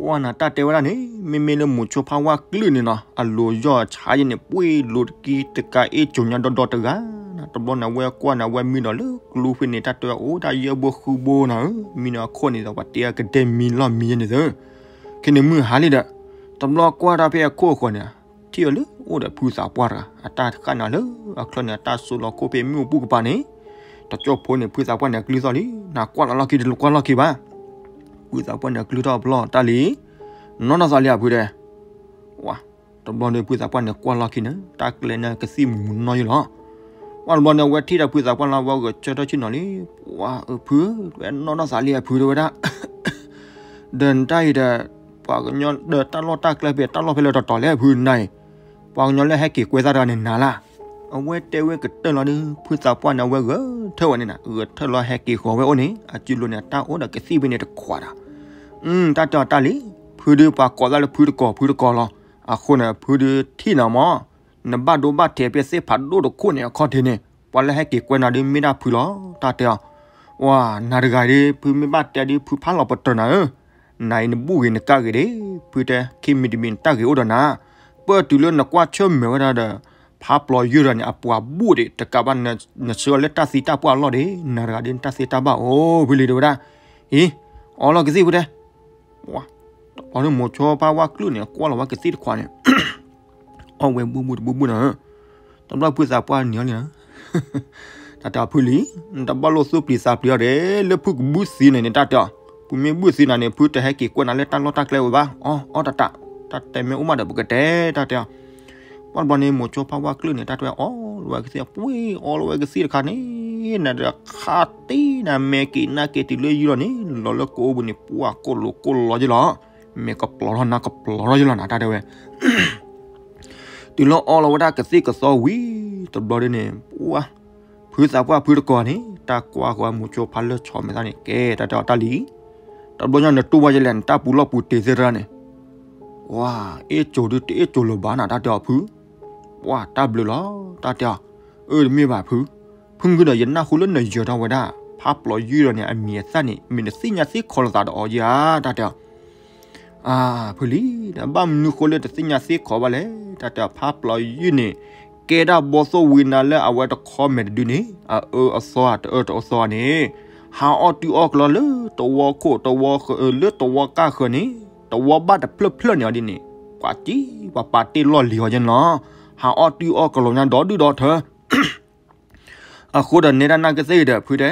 ဝဲနၤတၢ်တဲဝဲဒၣ်န့ၣ် မ့မ့ၢ်လၢမိၤဆိဖးဝါကလုၢ်န့ၣ်နီၤ အလိၤယီၢ်ဆါယဲန့ၣ် ပှ့ၤလိၤတကံတကးအ့ၣ်ကိၤညါဒီဒီတဂၤနၤ. တဘျီန့ၣ် အဝဲကွၢ်န့ၣ် အဝဲမံဒီးလၢကျူဖဲန့ၣ် တၢ်တဲဝဲအိၣ်ဒၣ်ယဲၢ်ဘိဃုဘိနၤဧၢ, မံန့ၣ်အခိၣ်န့ၣ်ဒီး ပှၤတဲအကဒဲမံလီၢ်မံယဲန့ၣ်သၢ ခဲန့ၣ်မုၢ်ဟါလံဒီး တဘျီကွၢ်တၢ်ဖဲအခိၣ်အဃီန့ၣ် ထံၣ်အီၤလၢအိၣ်ဒီးဖုသးပှၢ်တဂၤ အတၢ်ဃၣ်န့ၣ်လၢအချၢန့ၣ် အတၢ်စိလီၤခိၣ်ဖဲမ့ၣ်အူပူၤကပၤန့ၣ် တကၠိၢ်ဖိန့ၣ် ဖုသးပှၢ်န့ၣ် အကလုၢ်ထီၣ်လံ, နကွၢ်လီၤလီၢ်ခံတကွၢ်လီၢ်ခံဘၣ်. ဖုသးပှၢ်န့ၣ် အကလုၢ်ထီၣ်အဖျီၣ်တၢ်လံ, နီၢ်နီၢ်သးလံဧါဖုတဲ, ဝါ, တဘျီဒီးဖုသးပှၢ်န့ၣ် ကွၢ်လီၢ်ခံန့ၣ် တၢ်ကျဲန့ၣ်ကသံၣ်မုၢ်မုၢ်နီၢ်နီၢ်ယဲလီၤ. ဝါတဘျီန့ၣ် အဝဲထံၣ်ဒီးဖုသးပှၢ်လၢ ဝဲဂဲၤဆၢထၢၣ်ဆ့ၣ်နီၤလံ, ဝါအဖု, ဝဲနီၢ်နီၢ်သးလံဧါဖုတဲဝဲဒၣ် ဒီးနတၢ်အံၤဒီး ပှၤကညီဒီးတၢ်လီၢ်တၢ်ကျဲဖဲတၢ်လီၢ်ဖဲလဲၣ်တတီၤလဲၣ်ဖုနၤအံၤ, ပှၤကညီလၢဟဲက့ၤကွဲသၣ်တဂၤန့ၣ်နၤလၢ်. အဝဲတဲဝဲကတၢၢ်လီၤဒီး ဖုသးပှၢ်န့ၣ် အဝဲဂဲၤထၢၣ်ဝဲန့ၣ်နၤ, ဂဲၤထၢၣ်လီၤဟဲက့ၤဃီၤဝဲအိၣ်န့ၣ် အစုလိၤန့ၣ် အတၢ်အိၣ်ဒီးကသံၣ်ဖဲန့ၣ်တခွးဒီး တၢ်တဲအီၤတၢ်လံ, ဖုဒုးပှၤကိးသးလၢဖုတကိးဖုတကိးလီၤ. အဃိန့ၣ် ဖုဒုးထံၣ်နၤမၢ်, နဘၣ်ဒိဘၣ်ထံးဖဲသ့ၣ်ဖးဒိၣ်တခိၣ်န့ၣ်အခီၣ်ထံးန့ၣ် ပှၤလၢဟဲက့ၤကွဲနၤဒုးမ့ၢ်ဒၣ်ဖုလီၤ. တၢ်တဲအီၤ, ဝါ, နၤတဂၤဒုး ဖုမ့ၢ်ဘၣ်တဲဒုး ဖုဖးလီၤပတၢၢ်နၤဧၢ, နၤအံၤနဘူၣ်ဂ့ၤနကၣ်ဂ့ၤဒၣ်, ဖုတဲ ခံမံၤတမံၤနတၢ်ဂ့ၤအိၣ်ဒီးနၤ, ပၢၢ်တုၤလၢနကွၢ်ဆၢၣ်မဲာ်ဝဲဒၣ်ဒီး ဖးပျီၤယုၢ်ဒီးန့ၣ် အပှၤဘူၣ်ဒံးတကးဘၣ် နဆှၢအီၤလၢတၢ်သံတၢ်ပှၢ်အလီၢ်ဒၣ်, နၤတဂၤဒုးနတၢ်သ့တၢ်ဘၣ်အိၣ်ဖဲလံတဲဝဲဒၣ်, အံၤ, အီလီၤကသံၣ်ဖုတဲ ဝါ, တဘျီဒုးမိၤဆိဖးဝါကလုၢ်န့ၣ် ကွၢ်လီၤဝဲကသံၣ်တခွးန့ၣ် အီၣ်ဝဲဘူၣ်ဘူၣ်တဘူၣ်ဘူၣ်နၤ, တဘျီဖုသးပှၢ်နံၤအီၤလံနၤ, တၢ်တဲအီၤဖုလံ, တဘၣ်လိာ်သူပျံၤသးပျံၤအီၤဒၣ် လၢဖုကဘုသံန့ၣ်န့ၣ် တၢ်တဲအီၤ, ဖုမ့ၢ်ဘုသံနၤန့ၣ် ဖုတဟဲက့ၤကွဲနၤလၢတၢ်လီၢ်တၢ်ကျဲဝဲဘၣ်, အီ အီတၢ်တၢ်, တၢ်တဲမ့ၢ်အိၣ်မးဒီးပကတဲ, တၢ်တဲအီၤ ပှၢ်တဘျီန့ၣ် မိၤဆိဖးဝါကလုၢ်န့ၣ် တၢ်တဲဝဲအီလီၤဝဲကသံၣ် ပှ့ၤအီလီၤဝဲကသံၣ်တခါန့ၣ်, နၤဒီးခါတံၢ်နၤမဲာ်က့ၤနၢ်က့ၤတုၤလၢယုၢ်လီၤန့ၣ် လီၤလၢကိးအိၣ်ဘှံးန့ၣ် ပှၢ်ကိၢ်လိာ်ကိၢ်လီၤယဲလီၤ, မဲာ်ကပျီၤထီၣ်နၢ်ကပျီၤထီၣ်ယဲလီၤနၤ တၢ်တဲဝဲ တုၤလၢအီလီၤဝဲဒၣ်ကသံၣ်ကသီဝံၤ တဘျီဒုန့ၣ် ပှၢ်, ဖုသးပှၢ်ဖုတကိးန့ၣ် တၢ်ကွၢ်ဃီၤမိၤဆိဖးလၢဆီမဲာ်သၣ်န့ၣ် ကဲ တၢ်တဲအီၤတၢ်လံ, တဘျီညါနတူၢ်ဘၣ်ယဲလဲၣ် နတၢ်ပူၤလီၢ်ပူၤတ့ၤသ့တၢ်န့ၣ်, ဝါ, အ့ၣ်ကိၤဒုတအ့ၣ်ကိၤလၢၤဘၣ်နၤ တၢ်တဲအီၤဖု, ပှၢ်တၢ်ဘျုးလီၤ တၢ်တဲအီၤ, အၢတမ့ၢ်ဘၣ်ဖု, ဖုမုၢ်ကဒီးယနၢ်ဟူလၢနယၢၤထီၣ်ဝဲဒၣ် ဖးပျီၤယုၢ်ဒီးန့ၣ် အမံၤအသၣ်န့ၣ် မ့ၢ်နသ့ၣ်ညါသ့ခီလိာ်သးဒီးအီၤယဲဧါ တၢ်တဲအီၤ အၢ ဖုလံ, ဘၣ်မနုၤဃိလၢတသ့ၣ်ညါသ့ခီဘၣ်လဲၣ် တၢ်တဲအီၤ ဖးပျီၤယုၢ်န့ၣ် ကဲဒၣ်ဘီသိၣ်ဝံနၤလၢအဝဲတခီမဲာ်တဒုန့ၣ် အအၢအသီဧါ တအၢတအၢသီဧါန့ၣ် ဟးအီၣ်တုၤအီၣ်ကလီလၢတဝီခိၣ်တဝီဃၢၤ လၢတဝီကၢ်ဃၢၤန့ၣ် တဝီဘၣ်တဖျၢၣ်ဖျၢၣ်န့ၣ်အီၤဒ်န့ၣ် ပှၤကံ ပှၤပာ်တ့ၢ်လီၢ်လံၤအီၤယဲန့ၣ်လီၤ. ဟးအီၣ်တုၤအီၣ်ကလီညါဒီဒုၣ်ဒီထၢ အဃိဒီးနဲဒၣ်နၢ်ကသ့ၣ်ဂ့ၤဒီး ဖုတဲ,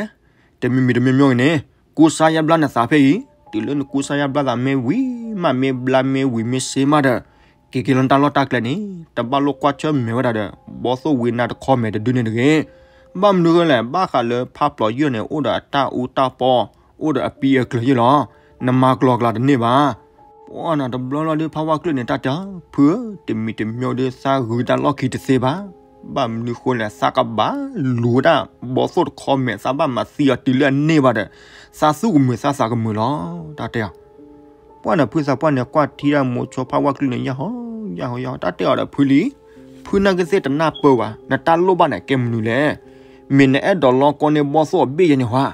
တမံၤမံၤတမံၤမံၤဂ့ၤန့ၣ် ကူစါယါဘျါနသးဖဲအံၤ, တုၤလၢနကူစါယါဘျါသးမ့ၢ်ဝံၤမးမ့ၢ်ဘျါမ့ၢ်ဝံၤမ့ၢ်စ့မးဒီး က့ၤက့ၤလၢနတၢ်လီၢ်တၢ်ကျဲန့ၣ် တဘၣ်လိၣ်ကွၢ်ဆၢၣ်မဲာ်ဝဲဒၣ်ဒီး ဘီသိၣ်ဝံနၤတခီမဲာ်တဒုန့ၣ်တဂ့ၤ. ဘၣ်မနုၤဃိလဲၣ် ဘၣ်ဃးလၢဖးပျီၤယုၢ်န့ၣ် အိၣ်ဒီးအတၢ်အူတၢ်ပီ, အိၣ်ဒီးအပံအကျၢၤယုၢ်လီၤ. နမၤကျီၤကျါတန့ၢ်ဘၣ်. ပှၢ်နၤတဘျီလီၤဒုး ဖးဝါကလုၢ်န့ၣ် တၢ်တဲအီၤ ဖုဧၢ, တမံၤတမံၤဒုး သးဂုာ်တၢ်လီၢ်ခံတသ့ဘၣ်. ဘၣ်မနုၤဃိလဲၣ် သးကဘၣ်လူၤဝဲဒၣ်ဘီသိၣ်တခီမဲာ် သးဘၣ်မၤသံအီၤတုၤလၢအန့ၢ်ဘၣ်ဒီး သးသူၣ်ကမုာ်သးသးကမုာ်လီၤ တၢ်တဲအီၤ. ပှၢ်န့ၣ်ဖုသးပှၢ်န့ၣ်ကွၢ်ထံတၢ်မိၤဆိဖးဝၣ်ကျုၢ်န့ၣ် ယၢ်ဟီယၢ်ဟီယၢ်ဟီ တၢ်တဲအီၤဒီးဖုလံ, ဖုနာ်က့သ့ၣ်တနၢ်ပၢၢ်ဘၣ် နတၢ်လိၣ်ဘၣ်န့ၣ်ကဲမနုၤလဲၣ်. မ့ၢ်နအဲၣ်ဒိးလီကီန့ၢ်ဘီသိၣ်အဘ့ၣ်ယဲန့ၣ်ဟါ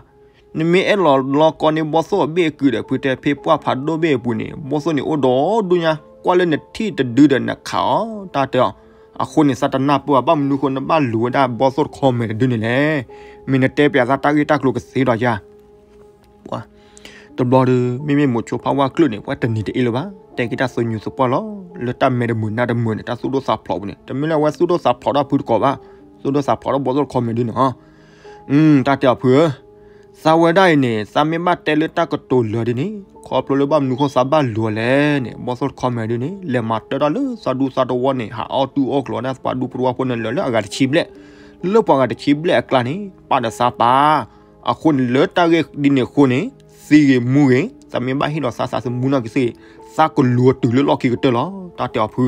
နမ့ၢ်အဲၣ်ဒိးလီကီန့ၢ်ဘီသိၣ်အဘ့ၣ်အကုၢ်ဒီး ဖုတဲဖဲပှၢ်ဖးဒိၣ်ဘ့ၣ်အပူၤန့ၣ် ဘီသိၣ်န့ၣ်အိၣ်ဒီဒူၣ်ညါ ကွၢ်လၢနထံၣ်တဒုဒီးနခးအီၤ တၢ်တဲအီၤ. အဃိန့ၣ်သးတနၢ်ပၢၢ်ဘၣ် ဘၣ်မနုၤဃိနဘၣ်လူၤဝဲဒၣ်ဘီသိၣ်တခီမဲာ်တဒုန့ၣ်လဲၣ်. မ့ၢ်နတဲပျးသးတၢ်ဂ့ၢ်တၢ်ကျိၤကသ့ဒီးယၤ ပှၤ တဘျီဒီး မ့မ့ၢ်မိၤဆိဖးဝၣ်ကျုၢ်န့ၣ် ပှၤတနံၤတအ့လၢၤဘၣ် တဲက့ၤတၢ်သညူးသပှၢ်လီၤ လၢတၢ်မဲာ်တမုာ်နါတမုာ်န့ၣ် တၢ်သူၣ်ဒိၣ်သးဖျိးပူၤန့ၣ် တမ့ၢ်လၢအဝဲသူၣ်ဒိၣ်သးဖျိးဒီးဖုတကိးဘၣ် သူၣ်ဒိၣ်သးဖျိးဒီးဘီသိၣ်တခီမဲာ်ဒုန့ၣ်ဟီ တၢ်တဲအီၤဖုဧၢ, သးဝဲဒၣ်အံၤန့ၣ် သးမ့ၢ်ဘၣ်တဲလၢတၢ်ကတိၤလၢာ်ဒ်န့ၣ် ခီဖျိလၢဘၣ်မနုၤဃိသးဘၣ်လူၤအီၤလဲၣ်န့ၣ် ဘီသိၣ်တခီမဲာ်ဒုန့ၣ် လဲၤမၤတၢ်ထီၣ်လၢသးဒူသးတဝီန့ၣ် ဟးအီၣ်တူၢ်အီၣ်ကျိၤဒၣ်ပှၤဒူပတဝီဖိန့ၣ် လၢာ်လၢအဂၤတဆံဘျဲၣ်, လၢပှၤဂၤတဆံဘျဲၣ်အကျါန့ၣ် ပာ်ဒီးသးပာ်, အဃိန့ၣ်လၢတၢ်ဂ့ၢ်ဒ်န့ၣ်အဃိန့ၣ် သံဂ့ၤမူဂ့ၤ သးမ့ၢ်ဘၣ်ဟ့ၣ်လီၤသးသးသမူနီၢ်က့ၤသ့ၣ်ဂ့ၤ သးကလူၤအီၤတုၤလၢလီၢ်ခံကတၢၢ်လီၤ တၢ်တဲအီၤဖု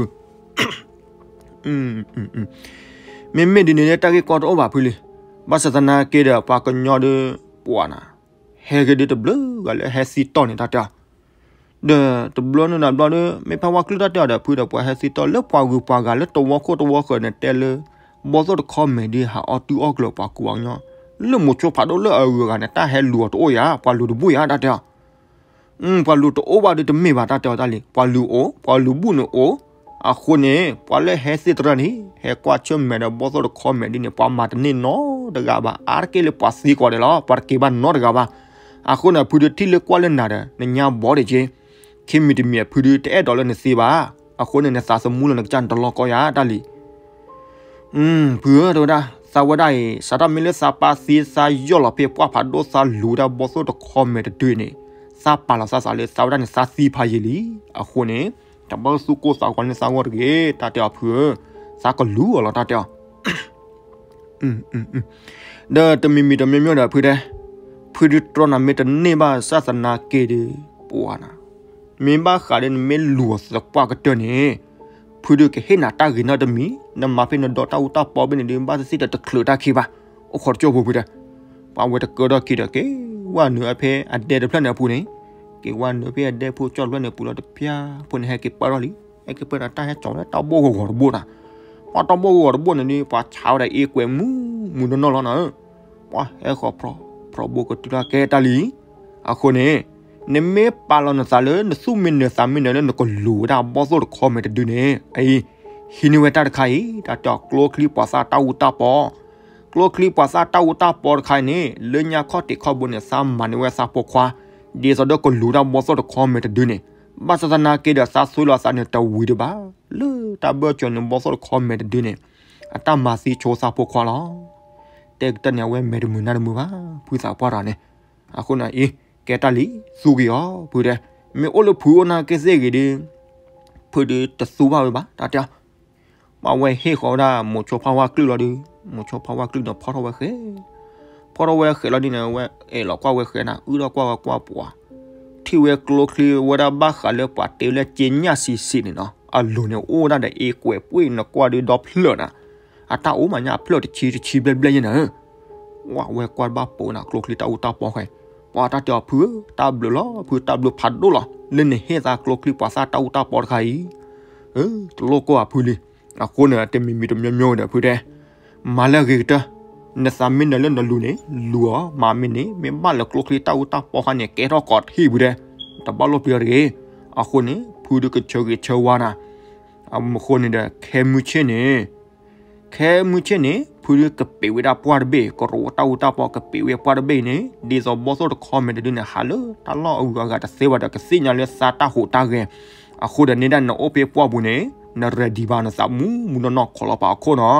မ့မ့ၢ်ဒ်န့ၣ်လၢတၢ်ဂ့ၢ်ကီတအိၣ်ဘၣ်ဖုလံ, ဘၣ်ဆၣ်သနာ်က့ဒီး ပှၤကညီဒီး ပှၤနၤ, ဟဲက့ၤဒီးတဘျုးဂၤလၢဟဲသံတီၢ်န့ၣ်တၢ်တဲအီၤ, ဒီးတဘျီန့ၣ်ဒီးဘျီဒီး မ့ၢ်ဖးဝၣ်ကျုၢ်တၢ်တဲအီၤဒီးဖုဒီး ပှၤဟဲသံတီၢ်လၢပှၤဂုၤပှၤဂၤလၢတဝီခိၣ်တဝီဃၢၤန့ၣ် တဲလၢ ဘီသိၣ်တခီမဲာ်ဒုဟးအီၣ်တူၢ်အီၣ်ကျိၤပှၤကူပှၤကညီ, လၢမိၤဆိဖးဒိၣ်လၢအဂုၤအဂၤန့ၣ် တၢ်ဟဲလူၤအီၤတအိၣ်ယၤ ပှၤလူၤတဘူၣ်ယၤတၢ်တဲအီၤ ပှၤလူၤတအိၣ်ဘၣ်ဒီးတမ့ၢ်ဘၣ်တၢ်တဲအီၤတၢ်လံ, ပှၤလူၤအိၣ် ပှၤလူၤဘူၣ်န့ၣ်အိၣ်, အဃိန့ၣ် ပှၤလၢဟဲသ့ၣ်တရၢန့ၣ် ဟဲကွၢ်ဆၢၣ်မဲာ်ဒီးဘီသိၣ်တခီမဲာ်ဒ်န့ၣ် ပှၤမၤတန့ၢ်နီတဂၤဘၣ် အါတက့ၢ်လၢပှၤသံကွၢ်ဒဲးလီၤ ပှၤတက့ၤဘၣ်နီတဂၤဘၣ်, အဃိန့ၣ် ဖုဒုထံၣ်လၢကွၢ်လၢနၤဒီး နညါဘီဒံးက့, ခံမံၤတမံၤဖုဒုတအဲၣ်ဒိးလၢနသံဘၣ်, အဃိန့ၣ် နသးသမူလၢနကစၢ်နတလီၢ်ကီယၤတၢ်လံ ဖုဧၢ တဲဝဲဒၣ် သးဝဲဒၣ်အံၤ စးထီၣ်မ့ၢ်လၢသးပာ်သံသးယီၢ်လီၤဖဲပှၢ်ဖးဒိၣ်သးလူၤဝဲဒၣ်ဘီသိၣ်တခီမဲာ်တဒုန့ၣ်, သးပာ်လီၤသးသးလၢသးဝဲဒၣ်န့ၣ်သးသံဖးယံာ်လံ, အဃိန့ၣ် တဘၣ်သူၣ်ကိၢ်သးဂီၤန့ၢ်သးဂီၢ်တဂ့ၤ, တၢ်တဲအီၤဖုဧၢ, သးကလူၤအီၤလီၤတၢ်တဲအီၤ ဒီးတမံၤမံၤတမံၤမံၤဒီးဖုတဲ, ဖုဒုတြီနၤမ့ၢ်တန့ၢ်ဘၣ်ဆၣ်သနာ်က့ဒီး ပှၤနၤ, မ့ၢ်ဘၣ်ဃးဒီးနမ့ၢ်လူၤအီၤသပှၢ်ကတၢၢ်န့ၣ်, ဖုဒုကဟ့ၣ်နၤတၢ်ဂ့ၤနီတမံၤ, နမၤဖဲနဒီတၢ်အူတၢ်ပီဘ့ၣ်န့ၣ်ဒီး ဘၣ်သ့ၣ်သ့ၣ်ဒီးတချုးတၢ်ခံဘၣ်, အိၣ်ခိးတကၠိၢ်ဖိဖုတဲ, ပှၤဝဲတကၢထီၣ်ခံဒီးက့ၤဝဲနုာ်ဖဲအဒဲတဖျၢၣ်န့ၣ်အပူၤန့ၣ်, က့ၤဝဲနုာ်ဖဲအဒဲဖိကၠီၣ်တဖျၢၣ်န့ၣ်အပူၤလီၤတဖျၢၣ်, ဖိန့ၣ်ဟဲက့ၤပၢၢ်ထီၣ်လံ, ဟဲက့ၤပၢၢ်ဒီးတၢ်ဟဲကၠီၤဝဲဒၣ်တၢ်ဘိၣ်ဂီၤဂီၤတဘိၣ်နၤ, ပှၤတၢ်ဘိၣ်ဂီၤဂီၤတဘိၣ်န့ၣ်ဒီး ပှၤဆါဝဲဒၣ်အ့ကွဲးမူမူနီၢ်နီၢ်လီၤနၤ, ပှၤဟဲဃီၤ ဖျီဘိကတုၤထီၣ်ကဲတၢ်လံ, အဃိန့ၣ် နမ့ၢ်ပာ်လီၤနသးလၢနသူၣ်မ့ၢ်နၢၤသးမ့ၢ်နၢၤလၢနကလူၤဝဲဒၣ်ဘီသိၣ်တခီမဲာ်တဒုန့ၣ်, အအံၤ, ဟံးန့ၢ်ဝဲတၢ်တခါအံၤ, တၢ်တဲအီၤကျိချံပှၤသၣ်တၢ်အူတၢ်ပီ, ကျိချံပှၤသၣ်တၢ်အူတၢ်ပီတခါအံၤန့ၣ် လၢညါခီၣ်ထံးခီၣ်ဘိန့ၣ် သးမၤန့ၢ်ဝဲသးဖိခွါ, ဒ်သိးဒီးကလူၤတၢ်ဘီသိၣ်တခီမဲာ်တဒုန့ၣ်, ဘၣ်ဆၣ်သနာ်က့ဒီးသးဆွ့လီၤသးန့ၣ်တဝံၤဒံးဘၣ်, လၢတၢ်ဘၢၣ်စၢၤန့ၣ်ဘီသိၣ်တခီမဲာ်တဒုန့ၣ်, အတၢ်မၤသံဆိသးဖိခွါလီၤ. တဲကတၢၢ်န့ၣ် အဝဲမဲာ်တမုာ်နါတမုာ်ဘၣ်, ဖုသးပှၢ်တဂၤန့ၣ်, အဃိန့ၣ်အံၤ, ကဲတၢ်လံ, သူက့ၤအီၤ, ဖုတဲ, မ့ၢ်အိၣ်လၢဖုအိၣ်နာ်က့သ့ၣ်ဂ့ၤဒီး, ဖုဒုတသူဘၣ်ဝဲဘၣ်, တၢ်တဲအီၤ, ပှၤဝဲဟ့ၣ်ဃီၤဝဲဒၣ်မိၤဆိဖးဝါကျုၢ်လီၤဒီး, မိၤဆိဖးဝါကျုၢ်န့ၣ်ဖီၣ်ထီၣ်ဝဲဃဲ ဖီၣ်ထီၣ်ဝဲဃဲလီၤဒ်န့ၣ် ဝဲအဲၣ်လီၤကွၢ်ဝဲဃဲနၤ အုၣ်ထီၣ်ကွၢ်ဝဲကွၢ်ပှၤ, ထံၣ်ဝဲကျိချံဝဲဒၣ်ဘၣ်ဃးလၢပှၤတ့လၢက့ညၣ်ဆံးဆံးန့ၣ်နီၤ အလိၤန့ၣ်အိၣ်ဝဲဒၣ်ဒီးအ့ကွဲးပှ့ၢ်နကွၢ်ဒုဒီဖျၢၣ်နၤ, အတၢ်အိၣ်မးညါဖျၢၣ်တဆံတဆံဘျဲၣ်ဘျဲၣ်ယဲနၤဧၢ, ဝဲကွၢ်ဘၣ်ပိာ်နၤကျိချံတၢ်အူတၢ်ပီဃဲ, ပှၤတၢ်တဲအီၤဖုဧၢ တၢ်ဘျုးလီၤ ဖုတၢ်ဘျုးဖးဒိၣ်လီၤ လၢနဟ့ၣ်သးကျိချံပှၤသၣ်တၢ်အူတၢ်ပီတခါအံၤ တလိၣ်ကိၢ်အဖုလံ, အဃိန့ၣ် တမံၤမံၤတမံၤမံၤဒီးဖုတဲ, မၤလၢအဂ့ၤကတၢၢ်, နသးမ့ၢ်နၢၤလၢနလူၤန့ၣ် လူၤအီၤ မၤမ့ၢ်န့ၣ် မ့ၢ်ဘၣ်လၢကျိချံတၢ်အူတၢ်ပီခါန့ၣ် ကဲထီၣ်ကိးထံၣ်ဖုတဲ, တဘၣ်လိၣ်ပျံၤအီၤတဂ့ၤ, အဃိန့ၣ် ဖုဒုကဆၢဂ့ၤဆၢဝါနၤ, အဃိန့ၣ်ဒီး ခဲမုၢ်ဆ့ၣ်န့ၣ် ခဲမုၢ်ဆ့ၣ်န့ၣ် ဖုဒုကပ့ၤဝဲဒၣ်ပှၢ်တဘ့ၣ် ကရိတၢ်အူတၢ်ပီကပ့ၤဝဲပှၢ်တဘ့ၣ်န့ၣ် ဒ်သိးဘီသိၣ်တခီမဲာ်တဒုန့ၣ် ဟးလၢတၢ်လီၢ်အဂုၤအဂၤတသ့ဘၣ်ဒီး ကသ့ၣ်ညါလၢသးတၢ်ဟူးတၢ်ဂဲၤ, အဃိဒီးန့ၣ်ဒၣ်နအိၣ်ဖဲပှၢ်ပူၤန့ၣ် န ready ဘၣ်နသးမူမူနီၢ်နီၢ်ခိးလီၤပာ်အခိၣ်နီၤ,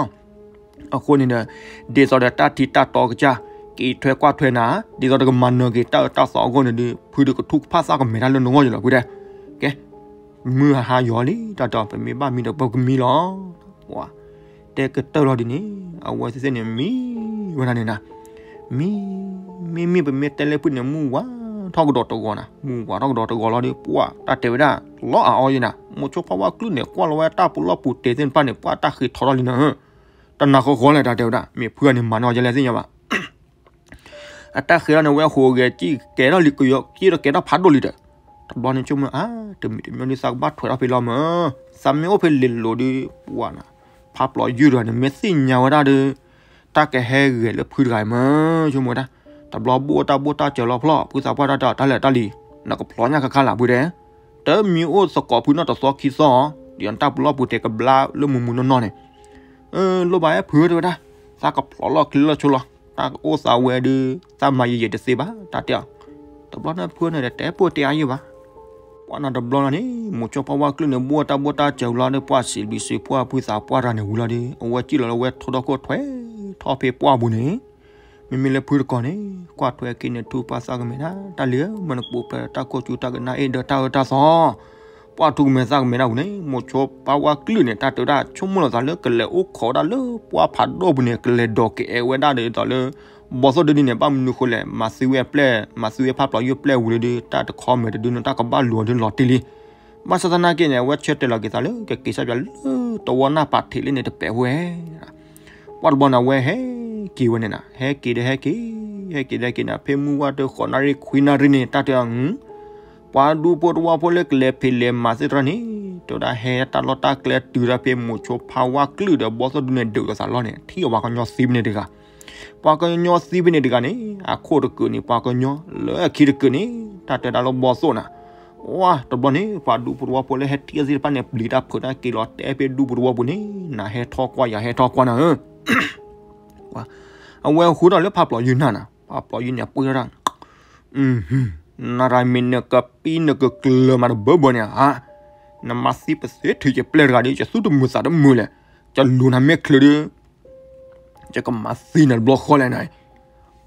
အဃိန့ၣ်ဒီး ဒ်သိးဒီးတၢ်ထံတၢ်တီကစၢ် က့ၤထွဲကွၢ်ထွဲနၤ ဒ်သိးဒီးကမၤနၢၤက့ၤတၢ်အၢတၢ်သီအဂီၢ်န့ၣ်ဒီး ဖုဒုကထူၣ်ကဖၣ်သၣ်ကမဲာ်တၢ်လၢနဂီၢ်ယလီၤဖုတဲ, ကဲ မုၢ်ဟါယီၤလံ တၢ်တဲအီၤ ပမ့ၢ်ဘၣ်မံဒီးပကမံလီၤ, တဲကတၢၢ်လီၤဒ်န့ၣ် အဝဲသ့ၣ်သ့ၣ်န့ၣ် မံဝဲဒၣ်န့ၣ်နၤ, မံ မ့မ့ၢ်ပမ့ၢ်တဲလၢဖုန့ၣ် မုၢ်ဝါထီၣ်ကဒီးတဂီၤနၤ, မုၢ်ဝါထီၣ်ကဒီးတဂီၤလီၤဒီး ပှၢ်တၢ်တဲဝဲဒၣ် လီၤအါအီၤယဲနၤ, မိၤဆိဖးဝါကျုၢ်န့ၣ် ကွၢ်လီၤဝဲတၢ်ပူၤလီၢ်ပူၤတဲာ်သ့ၣ်တဖၣ်န့ၣ် ပှၢ်တၢ်ဃ့ထီထီၣ်လံနၤဧၢ, တနၤဃီဃီလဲၣ် တၢ်တဲဝဲဒၣ် မ့ၢ်ဖုဂၤန့ၣ်မၤနီၢ်ယဲလဲၣ်သ့ၣ်ညါဘၣ်. အတၢ်ဃဲထီၣ်န့ၣ် ဝဲဟူးဂဲၤကံၣ်ကဲထီၣ်လံကယီကံၣ်ဒီးကဲထီၣ်ဖးဒိၣ်လံဒီး, တဘျီန့ၣ်ဆိကမိၣ် အါ တမံၤတမံၤဒုးသးကဘၣ်ထွဲထီၣ်ဖဲလီၤမၢ်, သးမ့ၢ်အိၣ်ဖဲလဲၤလိၤဒုး ပှၤနၤ ဖးပျီၤယုၢ်တဂၤန့ၣ် မ့ၢ်သ့ၣ်ညါဝဲဒၣ်ဒီး တၢ်ကဟဲဂဲၤလၢဖုတဂၤမၢ် ဆိကမိၣ်ဝဲဒၣ်, တဘျီဘိၣ်တၢ်ဘိၣ်တၢ်စၢၤလီၤဖျီၣ် ဖုသးပှၢ်တၢ်တဲအီၤ တၢ်လဲၤတၢ်လံၤ နကဖျီညါခါခါလၢ်ဖုတဲ, တမံၤအိၣ်သကိးဖုနီၢ်တသီခံသီအီၤ ဒ်နတၢ်ပလီၢ်ပူၤတဲကဘျါလၢမုၢ်မုၢ်နီၢ်နီၢ်န့ၣ် လိၣ်ဘၣ်အဲၣ်ဖုတဲဝဲဒၣ်, သးကဖျီလီၢ်ချံလီၢ်ဆိလီၤ, တၢ်ကအိၣ်သးဝဲဒုး သးမၤယံာ်ယံာ်တသ့ဘၣ် တၢ်တဲအီၤ, တဘျီန့ၣ်ဖုန့ၣ်တဲပိၢ်တဲအါယံာ်ဘၣ်. ပှၤနီၢ်တဘျီလီၤန့ၣ် မိၤဆိဖးဝါကလုၢ်န့ၣ် ဘိၣ်တၢ်ဘိၣ်တၢ်စၢၤလီၤဒီး ပှၢ်စံးဘျုးစံးဖှိၣ်ဖုသးပှၢ်တဂၤန့ၣ်ဝံၤလီၤဒီး အဝဲစံၣ်လီၤလၢဝဲထိဒီခိၣ်ထွဲထီၣ်ဖဲပှၢ်ပူၤန့ၣ်, မ့မ့ၢ်လၢဖုတကိးန့ၣ် ကွၢ်ထွဲက့ၤန့ၣ် ထူၣ်ပှၢ်သးကမဲာ်ဒၣ် တၢ်လံၤဧၢ မ့ၢ်နကပူၤဖျဲးတၢ်ခိၣ်ဆူတၢ်ကနၣ်အ့ၣ်ဒီးတၢ်အၢတၢ်သီ ပှၢ်ထူကမဲာ်သးကမဲာ်ဒၣ်ပူၤန့ၣ် မိၤဆိဖးဝါကလုၢ်န့ၣ် တၢ်တဲဝဲဒၣ် ဆိကမိၣ်လီၤသးလၢကလဲၤအိၣ်ခိးဒၣ်လၢပှၢ်ဖးဒိၣ်ပူၤန့ၣ် ကလဲၤဒိးကအဲၣ်ဝဲဒၣ်ဒီးသိးလၢ ဘီသိၣ်ဒုန့ၣ် ဘၣ်မနုၤဃိလဲၣ် မၤသံဝဲအပျဲၢ် မၤသံဝဲဖးပျီၤယုၢ်ပျဲၢ်ဝံၤလၢဒုး တၢ်တခီမဲာ်တဒုန့ၣ် တၢ်ကဘၣ်လူၤအီၤဒုးလီၤတံၢ်လံ. ဘၣ်ဆၣ်သနာ်က့န့ၣ် အဝဲဆၢတဲာ်လီၤက့ၤသးလၢ ကက့ၤဆၢပၠးလၢတဝီနၢ်ပာ်ထံးလၢန့ၣ်တပဲာ်ဝဲ ပှၢ်တဘျီန့ၣ် အဝဲဟဲက့ၤဝဲန့ၣ်နၤ ဟဲက့ၤဒီးဟဲက့ၤ ဟဲက့ၤဒီးဟဲက့ၤန့ၣ် ဖဲမုၢ်ဝါတဃိးနၣ်ရံၣ်ခွံနၣ်ရံၣ်န့ၣ် တၢ်တဲအီၤ ပှၤဒူဖိတဝီဖိလၢကလဲၤဖံးလဲၤမၤသ့ၣ်တဖၣ်န့ၣ် တဲဝဲဒၣ်ဟဲတၢ်လီၢ်တၢ်ကျဲတုၤဒီးဖဲမိၤဆိဖးဝါကလုၢ်ဒီး ဘီသိၣ်ဒုန့ၣ်ဒုးလိာ်သးလီၤန့ၣ် ထံၣ်အီၤပှၤကညီသံဖဲန့ၣ်တဂၤ ပှၤကညီသံဖဲန့ၣ်တဂၤန့ၣ် အခိၣ်တကုးန့ၣ် ပှၤကညီလၢအခံတကုးန့ၣ် တၢ်တဲဒၣ်လၢဘီသိၣ်နၤ ဝါ တဘျီန့ၣ် ပှၤဒူဖိတဝီဖိလၢဟဲထံၣ်သ့ၣ်တဖၣ်န့ၣ် ပျံၤတၢ်ဖုးတၢ်က့ၤလီၤတဲဖဲဒူပူၤတဝီပူၤန့ၣ် နဟဲထီၣ်ကွၢ်ယၤဟဲထီၣ်ကွၢ်နၤဧၢ အဝဲဟူထီၣ်လၢဖးပျီၤယုၢ်နၤနၤ ဖးပျီၤယုၢ်န့ၣ်ပှ့ၤထီၣ်တၢ် နရၤမ့ၢ်နကပံနကကျၢၤမးတဘၢဘၢန့ၣ်ဧါ နမၤသံပသ့ထုးယပျဲၢ်တဂၤဒီး ယသူၣ်တမုာ်သးတမုာ်လဲၣ် ယလူၤနၤမ့ၢ်ချုးဒီး ယကမၤသံနၤတဘျီဃီလဲၣ်နၤ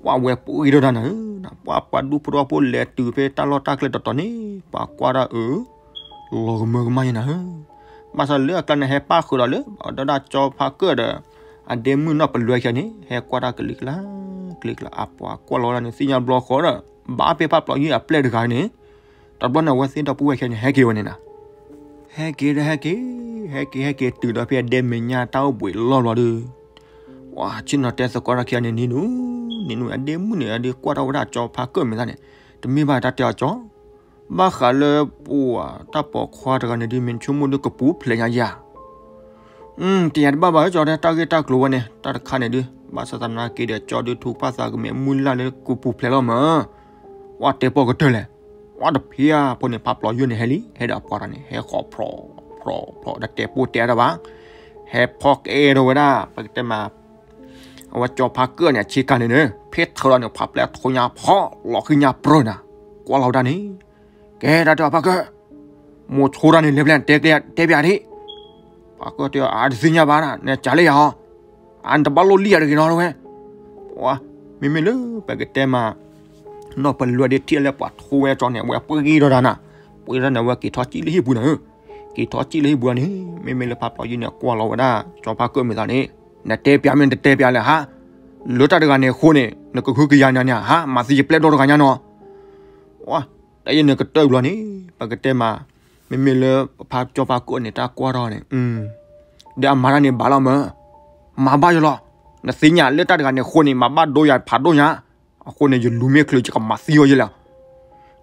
ပှၤဝဲပှ့ၤထီၣ်တၢ်နၤဧၢ ပှၤပှၤဒူဖိတဝီဖိလဲၤတုၤဖဲတၢ်လီၢ်တၢ်ကျဲတီၤတီၤန့ၣ် ပှၤကွၢ်တၢ်အၢ လီၤကမၢကမၣ်ယဲနၤဧၢ ဘၣ်ဆၣ်လၢအကျါန့ၣ်ဟဲပၣ်ဃုာ်ဒီးလၢ အဒၣ်ကၠီဖါကၢၣ်ဒီး အဒဲမုၣ်နီၢ်ပလွဲၢ်ခံဂၤန့ၣ် ဟဲကွၢ်တၢ်ကလံၤကျါ ကလံၤကျါ အပှၤကွၢ်လီၤဝဲဒၣ်န့ၣ်သ့ၣ်ညါဘျီဃီဒီး ဘၣ်ဖဲဖးပျီၤယုၢ်အပျဲၢ်တဂၤန့ၣ် တဘျီန့ၣ် အဝဲသ့ၣ်ဒီပုၢ်ဝဲၢ်ခံဂၤန့ၣ် ဟဲက့ၤဝဲန့ၣ်နၤ ဟဲက့ၤဒီးဟဲက့ၤ ဟဲက့ၤဟဲက့ၤတုၤဒီးဖဲအဒဲမဲာ်ညါ တၢ်အိၣ်ဘှံးလီၢ်ဘျီဒီး ပှၤဆ့ၣ်နီၤတဲသကိးတၢ်ခံဂၤန့ၣ် နံၤနူၤ နံၤနူၤ အဒဲမုၣ်န့ၣ် အဒုးကွၢ်ထီၣ်ဝဲဒၣ်ကၠီဖါကၢၣ်မဲာ်သးန့ၣ် တမ့ၢ်ဘၣ်တၢ်တဲအီၤကၠီ ဘၣ်ဃးလၢပှၤ တၢ်ပိာ်ခွါတဂၤန့ၣ်ဒုး မ့ၢ်ဆိကမိၣ်ဒုးကပူၤဖျဲးညါယၤ တယၤတဘၣ်ဘၣ် ကၠီတဲ တၢ်ဂ့ၢ်တၢ်ကျိၤဝဲန့ၣ် တၢ်တခါန့ၣ်ဒုး ဘၣ်ဆၣ်သနာ်က့ဒီး ကၠီဒုးထူကဖၣ်သးကမဲာ် မုၢ်လၢ်လၢကပူၤဖျဲးလီၤမၢ် ပှၤတဲပိာ်ကတၢၢ်လဲၣ် ပှၤတဖျါဖိန့ၣ် ဖးပျီၤယုၢ်န့ၣ်ဟဲလံ ဟဲဒီးအပှၤတဂၤန့ၣ် ဟဲဃီၤဖျိးဖျိးဖျိးဒီးတဲပိာ်တဲတၢ်ဘၣ် ဟဲဖီၣ်ကအဲၣ်ထီၣ်ဝဲဒၣ် ပကတဲမး အဝဲကၠီဖါကၢၣ်န့ၣ် အဆ့ကၤန့ၣ်န့ၣ် ဖဲထၢလီၤန့ၣ် ဖးပျဲၢ်ထိညါဖီၣ်လီၤဃံညါပြၢၢ်နၤ ကွၢ်လီၤဝဲဒၣ်န့ၣ် ကဲတၢ်တဲအီၤဖါကၢၣ် မိၤဆိတၢ်န့ၣ် လဲၤဖဲလဲၣ် နတဲကျဲ တဲပျးဒံး ပှၤကတဲအီၤ အါ တသ့ၣ်ညါဘၣ်နၤ နကးလၢယၤအီၤ အါ နတဘၣ်လိၣ်လံယၤတဂ့ၤနီတဝဲ ပှၤ မ့မ့ၢ်လၢပကတဲမး နီၢ်ပလွဲၢ်ဒ့ထံၣ်လၢပှၤထိဝဲကၠီန့ၣ် အဝဲပှ့ၤဒီးတၢ်နၤ ပှ့ၤဒီးန့ၣ် အဝဲက့ၤထီၣ်စံၣ်လၢဟံၣ်ပူၤနၤဧၢ က့ၤထီၣ်စံၣ်လၢဟံၣ်ပူၤန့ၣ် မ့မ့ၢ်လၢဖးပျီၤယုၢ်န့ၣ် ကွၢ်လီၤဝဲဒၣ် ကၠီဖါကၢၣ်မဲာ်သးန့ၣ် နတဲပျးမ့ၢ်နတတဲပျးလဲၣ်ဟါ လၢတၢ်တဂၤန့ၣ်အဃိန့ၣ် နကဟုကယာ်နၤန့ၣ်ဟါ မၤသံယပျဲၢ်ဒိၣ်တဂၤညါနီၤ ဝါ တၢ်ယဲန့ၣ်ကတၢၢ်ဘျီန့ၣ် ပကတဲမး မ့မ့ၢ်လၢပဖးကၠီဖါကၢၣ်န့ၣ် တၢ်ကွၢ်ထီၣ်န့ၣ် ဒီးအမၤတၢ်န့ၣ်ဘၣ်လီၤမၢ် မၤဘၣ်ယလီၤ နသ့ၣ်ညါလၢတၢ်တဂၤန့ၣ်အဃိန့ၣ် မၤဘၣ်ဒိယၤဖးဒိၣ်ညါ အဃိန့ၣ် ယလူၤမ့ၢ်ချုး ယကမၤသံအီၤယဲလဲၣ်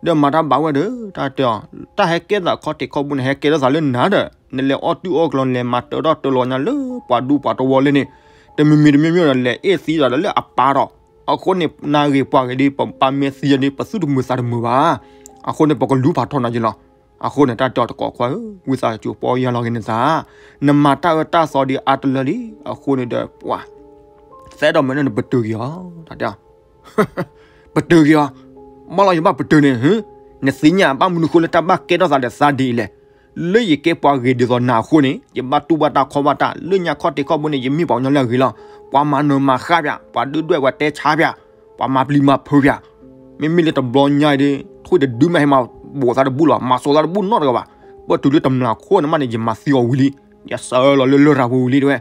ဒီးမၤတၢ်ဘၣ်ဝဲဒီး တၢ်တဲအီၤ တၢ်ဟဲကဲထီၣ်သးခီၣ်ထံးခီၣ်ဘိန့ၣ် ဟဲကဲထီၣ်သးလၢနၤဒီး နလဲၤအီၣ်တူၢ်အီၣ်ကျီ လဲၤမၤတၢထီၣ်တၢလီၤညါလၢပှၤဒူပှၤတဝီလၢန့ၣ် တမံၤမံၤတမံၤမံၤဒီး လဲၤအ့ၣ်သံဒီးလၢအပၢ်ဒီး အဃိန့ၣ် နၤဂ့ၤပှၤဂ့ၤဒီး ပပၢ်မ့ၢ်သံယၤဒီး ပသူၣ်တမုာ်သးတမုာ်ဘၣ် အဃိန့ၣ် ပကလူၤဖးထီနၤယလီၤ အဃိန့ၣ် တၢ်တဲအီၤတကိးခွါဧၢ ဝံသးစူၤပီၢ်ယၢ်လီၤက့ၤနသး နမၤတၢ်အၢတၢ်သီဒီးအါတလၢလံ အဃိန့ၣ်ဒီး ပှၤ သဲဒီးမနုၤနပတုာ်က့ၤအီၤ တၢ်တဲအီၤ ပတုာ်က့ၤအီၤ ဘၣ်လီၤယဘၣ်ပတုာ်န့ၣ် နသ့ၣ်ညါဘၣ်မနုၤဃိလၢတၢ်ဘၣ်ကဲထီၣ်သးဒီးသးဒ်အံၤလဲၣ် လၢယကဲပှၤဂ့ၤဒ်သိးနၤအဃိန့ၣ် ယဘၣ်တူၢ်ဘၣ်တၢ်ခီဘၣ်တၢ် လၢညါခီၣ်ထံးခီၣ်ဘိန့ၣ် ယမ့ၢ်ပှၤကညီလၢအဂ့ၤလီၤ ပှၤမၤနၢၤမၤဃါပၠး ပှၤဒုၣ်ဒွဲၣ်ပှၤတဲဆါပၠး ပှၤမၤပျံၤမၤဖုးပၠး မ့မ့ၢ်လၢတဘျီညါအံၤဒီး ထွံၣ်တဒုမ့ၢ်ဟဲမၤဘိးသးတဘူၣ်လီၤ မၤစိးသးတဘူၣ်နီတဂၤဘၣ် ပတုၤလၢတမျၢ်ခိၣ်န့ၣ်မးန့ၣ် ယမၤသံအီၤဝံၤလံ ယဆှၢလီၤလၢလရာ်ပူၤဝံၤလံတဲဝဲ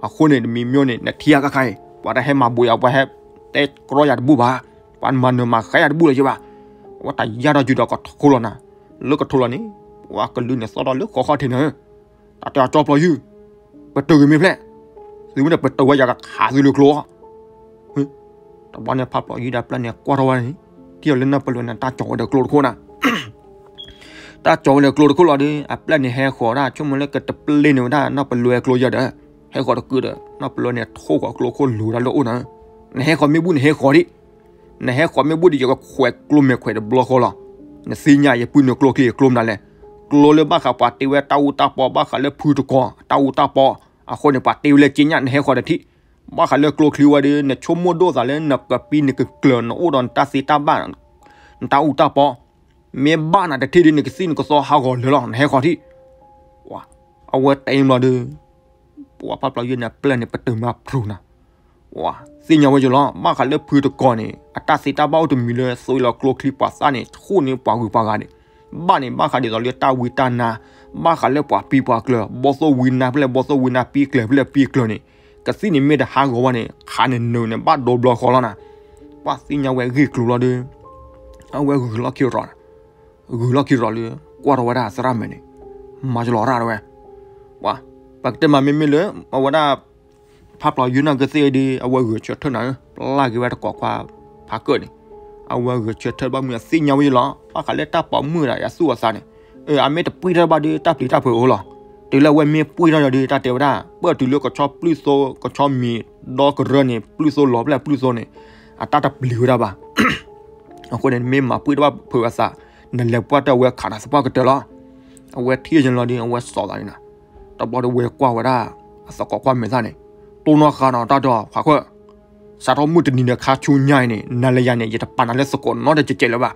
အဃိန့ၣ် တမံၤမံၤန့ၣ် နထံၣ်ယၤခါခါအံၤ ပှၤတဟဲမၤဘိးယၤ ပှၤဟဲတဲကြီယၤတဘူၣ်ဘၣ် ပှၤမၤနၢၤမၤဃါယၤတဘူၣ်လီၤယဘၣ် အဝဲတၢ်ယါဒီးယုာ်ဒီးကထိလီၤနၤ လၢကထိလီၤန့ၣ် ပှၤကလုာ်န့ၣ်သီၣ်ထီၣ်လၢဃီခီၣ်ထံးန့ၣ် တၢ်တဲအီၤကၠီပျီယုၢ် ပတုာ်က့ၤမ့ၢ်ဖျဲၣ် သုမ့ၢ်တပတုာ်ဝဲ ယကခးသုလၢကျိ တဘျီန့ၣ် ဖးပျီၢ်ယုၢ်ဒီးအပျဲၢ်န့ၣ် ကွၢ်ထီၣ်ဝဲန့ၣ်, ထံၣ်အီၤလၢနီၢ်ပလိာ်န့ၣ် တၢ်ကၠီၤဝဲဒီးကျိတခိၣ်နၤ, တၢ်ကၠီၤဝဲဒီးကျိတခိၣ်လီၤဒီး အပျဲၢ်န့ၣ်ဟဲဃီၤဒၣ် ဆိကမိၣ်လၢကတပျ့ၤန့ၢ်ဝဲဒၣ် နီၢ်ပလိာ်အကျိယၤဒီး ဟဲဃီၤတကုာ်ဒီး နီၢ်ပလိာ်န့ၣ် ထိၣ်ဃီၤကျိခိၣ်လိၤဒၣ်လၢအအိၣ်နၤ, နဟဲဃီၤမ့ၢ်ဘူၣ်နဟဲဃီၤဒံး, နဟဲဃီၤမ့ၢ်ဘူၣ်ဒီး ယကခွဲးကျိမဲာ်ခွဲးတဘျီဃီလီၤ, နသ့ၣ်ညါယပုၢ်နကျိချံကျိမနုၤလဲၣ်, ကျိလၢဘၣ်ဃးပှၤတ့ဝဲတၢ်အူတၢ်ပီ ဘၣ်ဃးလၢဖုတကီၤ တၢ်အူတၢ်ပီ, အဃိန့ၣ် ပှၤတ့ဝဲလၢက့ညါ နဟဲဃီၤတထံၣ်, ဘၣ်ဃးလၢကျိချံဝဲဒီး နဆိကမိၣ်ဒိၣ်သးလၢနကပံနကကျၢၤ နအိၣ်ဒီးနတၢ်သ့တၢ်ဘၣ် နတၢ်အူတၢ်ပီ, မ့ၢ်ဘၣ်နၤတထံၣ်ဒီး နကသံၣ်နကသီဟးဂီၤလၢာ်လီၤ နဟဲဃီၤထံၣ်, အဝဲတဲဘျီဒီး ပှၤဖးပျီၢ်ယုၢ်န့ၣ် အပျဲၢ်န့ၣ် ပတုာ်မၤဖျိနၤ, သ့ၣ်ညါဝဲယလီၤ ဘၣ်ဃးလၢဖုတကီၤန့ၣ် အတၢ်သ့တၢ်ဘၣ်အိၣ်တမံၤလၢ သွံလီၤကျိချံပှၤသၣ်န့ၣ် ဆူၣ်န့ၢ်ပှၤဂုၤပှၤဂၤန့ၣ်, ဘၣ်န့ၣ် ဘၣ်ဃးဒ်သိးလၢတၢ်ဝံတၢ်နါ, ဘၣ်ဃးလၢပှၤပံပှၤကျၢၤ ဘီသိၣ်ဝံနါဖဲလဲၣ် ဘီသိၣ်ဝံနါ ပံကျၢၤဖဲလဲၣ်ပံကျၢၤန့ၣ်, ကသံၣ်န့ၣ်မ့ၢ်တဟးဂီၤဝဲန့ၣ် ခးန့ၣ်နုာ်န့ၣ် ဘၣ်ဒိဘျီဃီလီၤနၤ, ပှၤသ့ၣ်ညါဝဲဂ့ၢ်ကျိၤလီၤဒီး အဝဲဂုာ်လီၢ်ခံရီၤ ဂုာ်လီၢ်ခံရီၤလၢ ကွၢ်ထီၣ်ဝဲဒၣ်သရၣ်မဲာ်န့ၣ် မၤယလီၤရၣ်တဝဲ, ပှၤ ပကတဲမးမ့မ့ၢ်လၢ အဝဲဒၣ် ဖးပျီၢ်ယုၢ်န့ၣ်ကသ့ၣ်ဒီး အဝဲဂုာ်ဆၢထၢၣ်နၤဧၢ, ပျၢ်က့ၤဝဲတကိးခွါဖးကၢၣ်န့ၣ်, အဝဲဂုာ်ဆၢထၢၣ်ဘၣ်မုၢ်အသ့ၣ်ညါဝဲယလီၤ ဘၣ်ဃးလၢတၢ်ပိာ်မုၣ်ဒီး အသူၣ်အသးန့ၣ်, အမ့ၢ်တပှံၢ်ထီၣ်ဘၣ်ဒီး တၢ်ပျံၤတၢ်ဖုးအိၣ်လီၤ, တုၤလၢအဝဲမ့ၢ်ပှံၢ်ထီၣ်ဒီး တၢ်တဲဝဲဒၣ် ပၢၢ်တုၤလၢကဆီပျုၢ်သိ ကဆီမံၤဒီကရၢန့ၣ် ပျုၢ်သိလီၤဖဲလဲၣ်ပျုၢ်သိန့ၣ် အတၢ်တပျံၤဝဲဒၣ်ဘၣ် အဃိန့ၣ် မ့ၢ်မၤပှံၢ်တဘၣ်ဖုးအသး, နလဲၤပှၢ်တၢ်ဝဲခးနၤသပှၢ်ကတၢၢ်လီၤ. အဝဲထံၣ်ယလီၤဒီး အဝဲစိာ်သးန့ၣ်နၤ, တဘျီဒီးဝဲကွၢ်ဝဲဒၣ် အသကိးကွၢ်မဲာ်သၣ်န့ၣ်, တိၢ်နီၣ်ဃာ်နီၤ တၢ်တဲအီၤ ဖးကၢၣ်, စးထီၣ်မုၢ်တနံၤဒီးခါဆူညါအံၤန့ၣ် နၤလၢယၤန့ၣ် ယတပာ်နၤလၢသကိးနီတစဲးစဲးလၢၤဘၣ်.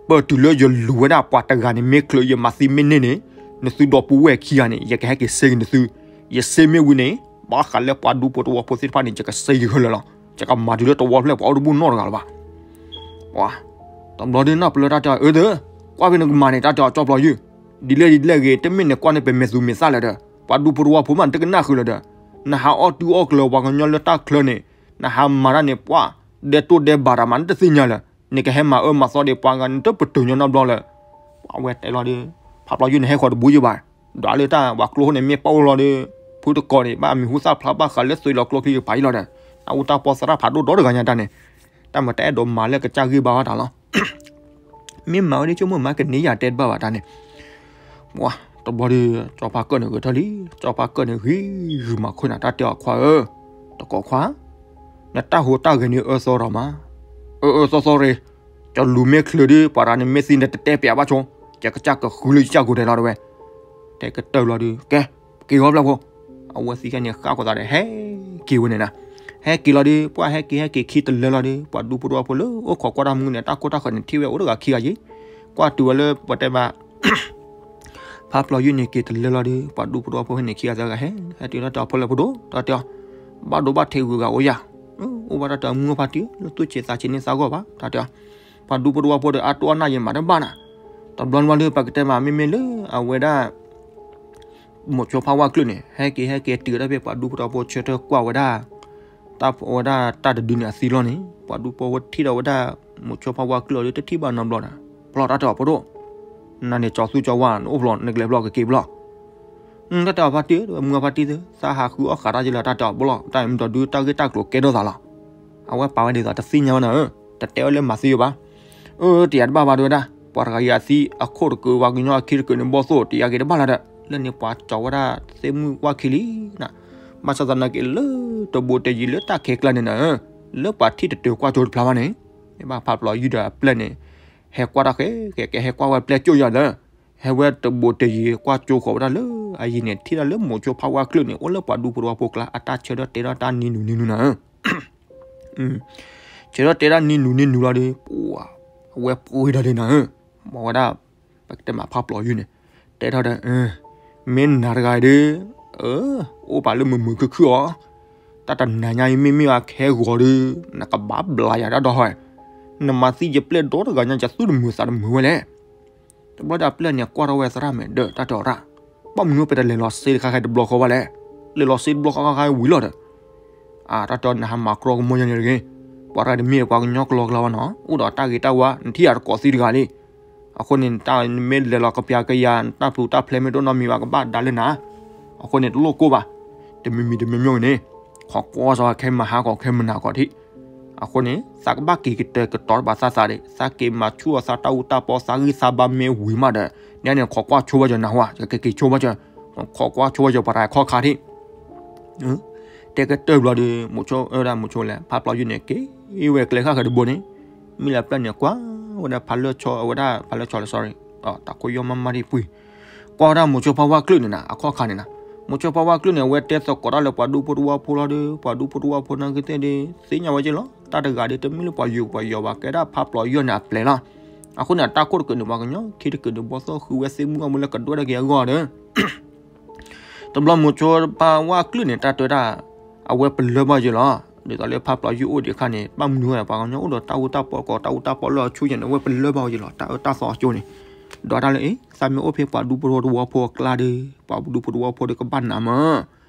ပၢၢ်တုၤလၢယလူၤဝဲဒၣ်ပှၤတဂၤန့ၣ် မ့ၢ်ချုးယမၤသံမ့ၢ်န့ၢ်န့ၣ်, နသုဒီပုၢ်ဝဲၢ်ခံဂၤန့ၣ် ယကဟဲက့ၤစ့က့ၤနသု, ယစ့မ့ၢ်ဝံၤန့ၣ် ဘၣ်ဃးလၢပှၤဒူဖိတဝီဖိသ့ၣ်တဖၣ်န့ၣ် ယကစ့ယဂၢၢ်လၢာ်လီၤ. ယကမၤတုၤလၢတဝီဖျၢၣ် ပှၤအိၣ်တဘူၣ်နီတဂၤလၢၤဘၣ်. ပှၤ, တဘျီဒီးနီၢ်ပလၢတၢ်တဲအီၤ အၢ သၢ, ကွၢ်ဖဲနကမၤန့ၣ် တၢ်တဲအီၤ ကၠီပျီယုၢ်, ဒ်လဲၣ်ဒ်လဲၣ်ဂ့ၤ တမ့ၢ်နကွၢ်န့ၢ်ပမဲာ်သူမဲာ်သၣ်လၢၤဒီး ပှၤဒူဖိတဝီဖိမး နတကနၣ်ဃုာ်လၢၤဒီး, နဟးအီၣ်တုၤအီၣ်ကျၢၤပှၤကညီလၢတၢ်ချၢန့ၣ်, နဟးမၤတၢ်န့ၣ် ပှၤဒဲတိၢ်ဒဲဘးတၢ်မး နတသ့ၣ်ညါလၢၤ, နကဟဲမၤအၢမၤသီဒီးပှၤဂၤ နတပတုာ်ညီနီတဘျီလၢၤ. အဝဲတဲလီၤဒီး ဖးပျီယုၢ်န့ၣ် ဟဲဃီၤတဘူးယုၢ်ဘၣ်, ဒီးလၢတၢ်ပှၤကျိန့ၣ် မ့ၢ်ပာ်အိၣ်လီၤဒီး ဖုတကိးန့ၣ် ဘၣ်မံၤဟူသၣ်ဖျါဘၣ်ဃးလၢသွံလီၤကျိချံကပၤအံၤလီၤဒီး တၢ်အူတၢ်ပီသရၣ်ဖးဒိၣ်ဒီတဂၤညါတၢ်န့ၣ်, တၢ်မၤတအဲၣ်ဒိးမၤလၢကစၢ်ဂ့ၢ်ဘၣ်ဝဲတၢ်လီၤ. မ့ၢ်မၤဝဲဒ်ဆိကမိၣ်မၤကန့ၢ်ယၤတဲတဘၣ်ဘၣ်တၢ်န့ၣ်, ပှၤ တဘျီဒီး ကၠီဖါကၢၣ်န့ၣ်ဂဲၤထၢၣ်လံ, ကၠီဖါကၢၣ်န့ၣ်ဂ့ၤဂုာ်မၤခွဲးနၤ တၢ်တဲအီၤ ခွါဧၢ, တကိးခွါ, နတၢ်ဟူးတၢ်ဂဲၤန့ၣ်အၢသီဒီးမး, အၢအၢသီသီရ့ၣ်, ကလူၤမ့ၢ်ချုးဒီး ပှၤတဂၤန့ၣ်မ့ၢ်သံန့ၣ် တတဲပျးဘၣ်ဆိ, ယကစၢ်ကဃုလၢယကစၢ်ကိးတဲလီၤတဝဲ, တဲကတၢၢ်လီၤဒီး ကဲ, က့ၤဂီၤဖျၢၣ်ဖိ, အဝဲသံခဲန့ၣ်ဃၣ်ဃီသးဒီး ဟဲက့ၤဝဲန့ၣ်နၤ, ဟဲက့ၤလီၤဒီး ပှၤဟဲက့ၤဟဲက့ၤခံတလၢလီၤဒီး ပှၤဒူဖိတဝီဖိလၢအိၣ်ခိးကွၢ်တၢ်မုၢ်န့ၣ် တၢ်ခိၣ်တၢ်ဃၢၤန့ၣ် ထံၣ်ဝဲအိၣ်တဂၤခံဂၤယံၤ, ကွၢ်တုၤဝဲလၢပတဲဘၣ် ဖးပျီယုၢ်န့ၣ်က့ၤတလၢလီၤဒီး ပှၤဒူဖိတဝီဖိဟဲန့ၣ်ခံဂၤသၢဂၤဟဲ, ဟဲတုၤလၢတၢ်အဖီလာ်ဖိဒိၣ် တၢ်တဲအီၤ, ဘၣ်ဒိဘၣ်ထံးဂုၤဂၤအိၣ်ယၤ, အိၣ်ဘၣ်တၢ်တဲအီၤ မုၢ်ဖါတံၢ် လၢသူၣ်ဆံးသးဆံးန့ၢ်သးဂီၢ်ဘၣ် တၢ်တဲအီၤ, ပှၤဒူဖိတဝီဖိဒီး အတိၢ်အနၢ်ယံၤမးတဘၣ်နၤ, တဘျီနဘျီလၢပကတဲမး မ့မ့ၢ်လၢအဝဲဒၣ် မိၤဆိဖးဝါကျၢၢ်န့ၣ် ဟဲက့ၤဟဲက့ၤတုၤဝဲဒၣ်ဖဲ ပှၤဒူဖိတဝီဖိဆၢထၢၣ်ကွၢ်ဝဲဒၣ် တၢ်ဝဲဒၣ်တၢ်တဒုန့ၣ်အသံလီၤန့ၣ် ပှၤဒူဖိဝဲထံၣ်ဒီးဝဲဒၣ် မိၤဆိဖးဝါကျၢၢ်ဒီး တထံၣ်ဘၣ်နီတဘျီဒီး ပျီတၢ်တဲအီၤဖိဒိၣ်, နၤန့ၣ် ကၠီသူကၠီဝါ နအိၣ်ဖျိ နကလဲၤဖျိကက့ၤဖျိ, တၢ်တဲအီၤဖါတံၢ် မုၢ်ဖါတံၢ်သၢ သးဟးဃုအီၣ်ဃာ်တၢ်ယလၢ တၢ်တဲအီၤဘျီ တၢ်အံၤမ့ၢ်ဒီးဒုးတၢ်ဂ့ၢ်တၢ်ကျိၤကဲထီၣ်သးလီၤ, အဝဲပာ်ဝဲဒ်သိးတသ့ၣ်ညါဝဲနၤဧၢ, တတဲဝဲလၢမၤသံယိာ်ဘၣ်, အၢ တယၤတဘၣ်ဘၣ်တဲဝဲဒၣ် ပှၤတဂၤအံၤအသံအခိၣ်တကုာ် ပှၤကညီအခံတကုာ်န့ၣ် ဘီၣ်သိၣ် တယၤက့ၤတဘၣ်လၢၤဒီး လၢန့ၣ်ပှၤကၠီဝဲဒၣ်သ့ၣ်မုၢ်ဝၣ်ခံလံနၤ, ဘၣ်ဆၣ်သနာ်က့လၢတဘိးတယံၤလၢတၢ်ခဲကျါန့ၣ်နၤဧၢ, လၢပှၤထံၣ်တတုၤကွၢ်ကၠိတဖျါဘၣ်န့ၣ်, မ့ၢ်ဘၣ်ဖးပျီယုၢ်ဒီးအပျဲၢ်န့ၣ် ဟဲကွၢ်တၢ်ဃဲကဲ ကဲဟဲကွၢ်ဝဲပျဲၢ်ကၠိယၤလၢ ဟဲဝဲတဘိးတယံၤကွၢ်ကၠိဃီၤဝဲဒၣ်လၢအယံၤန့ၣ် ထံၣ်ဒၣ်လၢမိၤဆိဖးဝါကျၢၢ်န့ၣ် အိၣ်လၢပှၤဒူဖိတဝီဖိကျါ အတၢ်ဆၢထၢၣ်တဲထီၣ်တၢ်နံၤနုၤနံၤနုၤနၤဧၢ, ဆၢထၢၣ်တဲဒၣ်နံၤနုၤနံၤနုၤလီၤဒီး ပှၤ အဝဲပှ့ၤဒီးဒ်နၤဧၢ, မ့ၢ်ဝဲဒၣ် ပကတဲမးဖးပျီယုၢ်န့ၣ် တဲထီၣ်ဒီး မ့ၢ်နၤတဂၤအံၤဒီး အိၣ်ပာ်လၢမုာ်မုာ်ခုၣ်ခုၣ်အီၤ, တၢ်တနၤညါအံၤမ့မ့ၢ်အခဲဂီၤဒီး နကဘၣ်ဘျးယၤဒၣ်ဒီးဟီ, နမၤသံယပျဲၢ်ဒီတဂၤညါ ယသူၣ်တမုာ်သးတမုာ်ဝဲလဲၣ်. တဘျီဒီးအပျဲၢ်န့ၣ်ကွၢ်ထီၣ်ဝဲသရၣ်မဲာ်ဒီး တၢ်တဲအီၤရၣ်, ဘၣ်မနုၤပတလဲၤလီၤစ့တခါခါတဘျီဃီဘၣ်လဲၣ်, လဲၤလီၤစ့တဘျီဃီခါခါဝံၤလီၤဒီး အတၢ်တဲအီၤ နဟးမၤကြီကမိၢ်ယါန့ၣ်တဂ့ၤ, ပှၤတဂၤတမ့ၢ်ပှၤကညီကျိၤကျါဘၣ်နီၤ, အိၣ်ဒီးတၢ်ဂ့ၤတၢ်ဝါ နထံၣ်ယၤတကိးသံတဂၤလံ. အဃိန့ၣ် တၢ်မ့ၢ်လဲၤလီၤကပျၤကယၤ နတၢ်ပျူၤတၢ်ဖျဲးမ့ၢ်တအိၣ်နီတမံၤဘၣ် ကဘၣ်ဒါလၢနၤ, အဃိန့ၣ် တလိၣ်ကိၢ်ဘၣ်, တမံၤမံၤတမံၤမံၤန့ၣ် ခိးကွၢ်စီၤခဲမုၢ်ဟါကီးခဲမုၢ်နၤကီးထံး, အဃိန့ၣ် သးကဘၣ်က့ၤကတၢၢ်ကတီၤတဘၣ်သးသးဒံး, သးက့ၤမၤဆူၣ်အီၤသးတၢ်အူတၢ်ပီ သးဂံၢ်သးဘါမ့ၢ်ဝံၤမးဒီး န့ၣ်န့ၣ် ခိးကွၢ်ဆိဝဲယၤနၢ်ဟူဧါ, ကက့ၤဆိဝဲယၤ, ခိးကွၢ်ဆိဝဲယၤပရၤခီၣ်ခါထံး တဲကတၢၢ်ဘျီဒီး မိၤဆိဝဲဒၣ်မိၤဆိလဲၣ် ဖးပျီယုၢ်န့ၣ် က့ၤဝဲကျဲဃၣ်ဃၢၤတဘိန့ၣ်, မ့ၢ်လၢပျၢၢ်န့ၣ် ကွၢ်ဝဲဒၣ်ဖးလၢၢ်ဆီ အဝဲဒၣ်ဖးလၢၢ်ဆီလၢ sorry, တၢ်ခိၣ်ယီၢ်မးမးဒံးပှံၤ, ကွၢ်ဝဲဒၣ်မိၤဆိဖးဝါကျုာ်န့ၣ်နၤ အခီၣ်ခါန့ၣ်နၤ, မိၤဆိဖးဝါကျုာ်န့ၣ် အဝဲတဲသကိးတၢ်လၢပှၤဒူဖိတဝီဖိလီၤဒီး ပှၤဒူဖိတဝီဖိနာ်က့သ့ၣ်ဒီး သ့ၣ်ညါဝဲက့ၤလီၤ, တၢ်တဂၤဒီး တမ့ၢ်လၢပှၤယိၤပှၤယီၤဘၣ် ကဲဒၣ်ဖးပျီယုၢ်န့ၣ်အပျဲၢ်လီၤ. အဃိန့ၣ် အတၢ်ခိၣ်တကုာ်န့ၣ် ပှၤကညီခံတကုာ်န့ၣ် ဘီၣ်သိၣ်ဃုဝဲသ့ၣ်မုၢ်ဂီၢ်မုၢ်လၢကဒွဲၣ်ဒၣ်က့ၤအဂီၢ်ဒီး တဘျီမိၤဆိဖးဝါကျုာ်န့ၣ် တၢ်တဲဝဲဒၣ် အဝဲပလၢဘၣ်ယဲလီၤ. ဒ်သိးလၢဖးပျီယုၢ်အိၣ်ဒံးအခါန့ၣ် ဘၣ်မနုၤဝဲ ပှၤကညီအိၣ်ဒီးတၢ်အူတၢ်ပီကီး တၢ်အူတၢ်ပီလၢအဆူၣ်ယဲန့ၣ် အဝဲပလၢဘၣ်ယဲလီၤ. တၢ်အၢတၢ်သီအကၠိန့ၣ် ဒီးတၢ်လၢအံၤ သးမ့ၢ်အိၣ်ဖဲပှၤဒူဖိတဝီဖိအကျါဒီး ပှၤဒူဖိတဝီဖိဒီးကဘၣ်နးမး.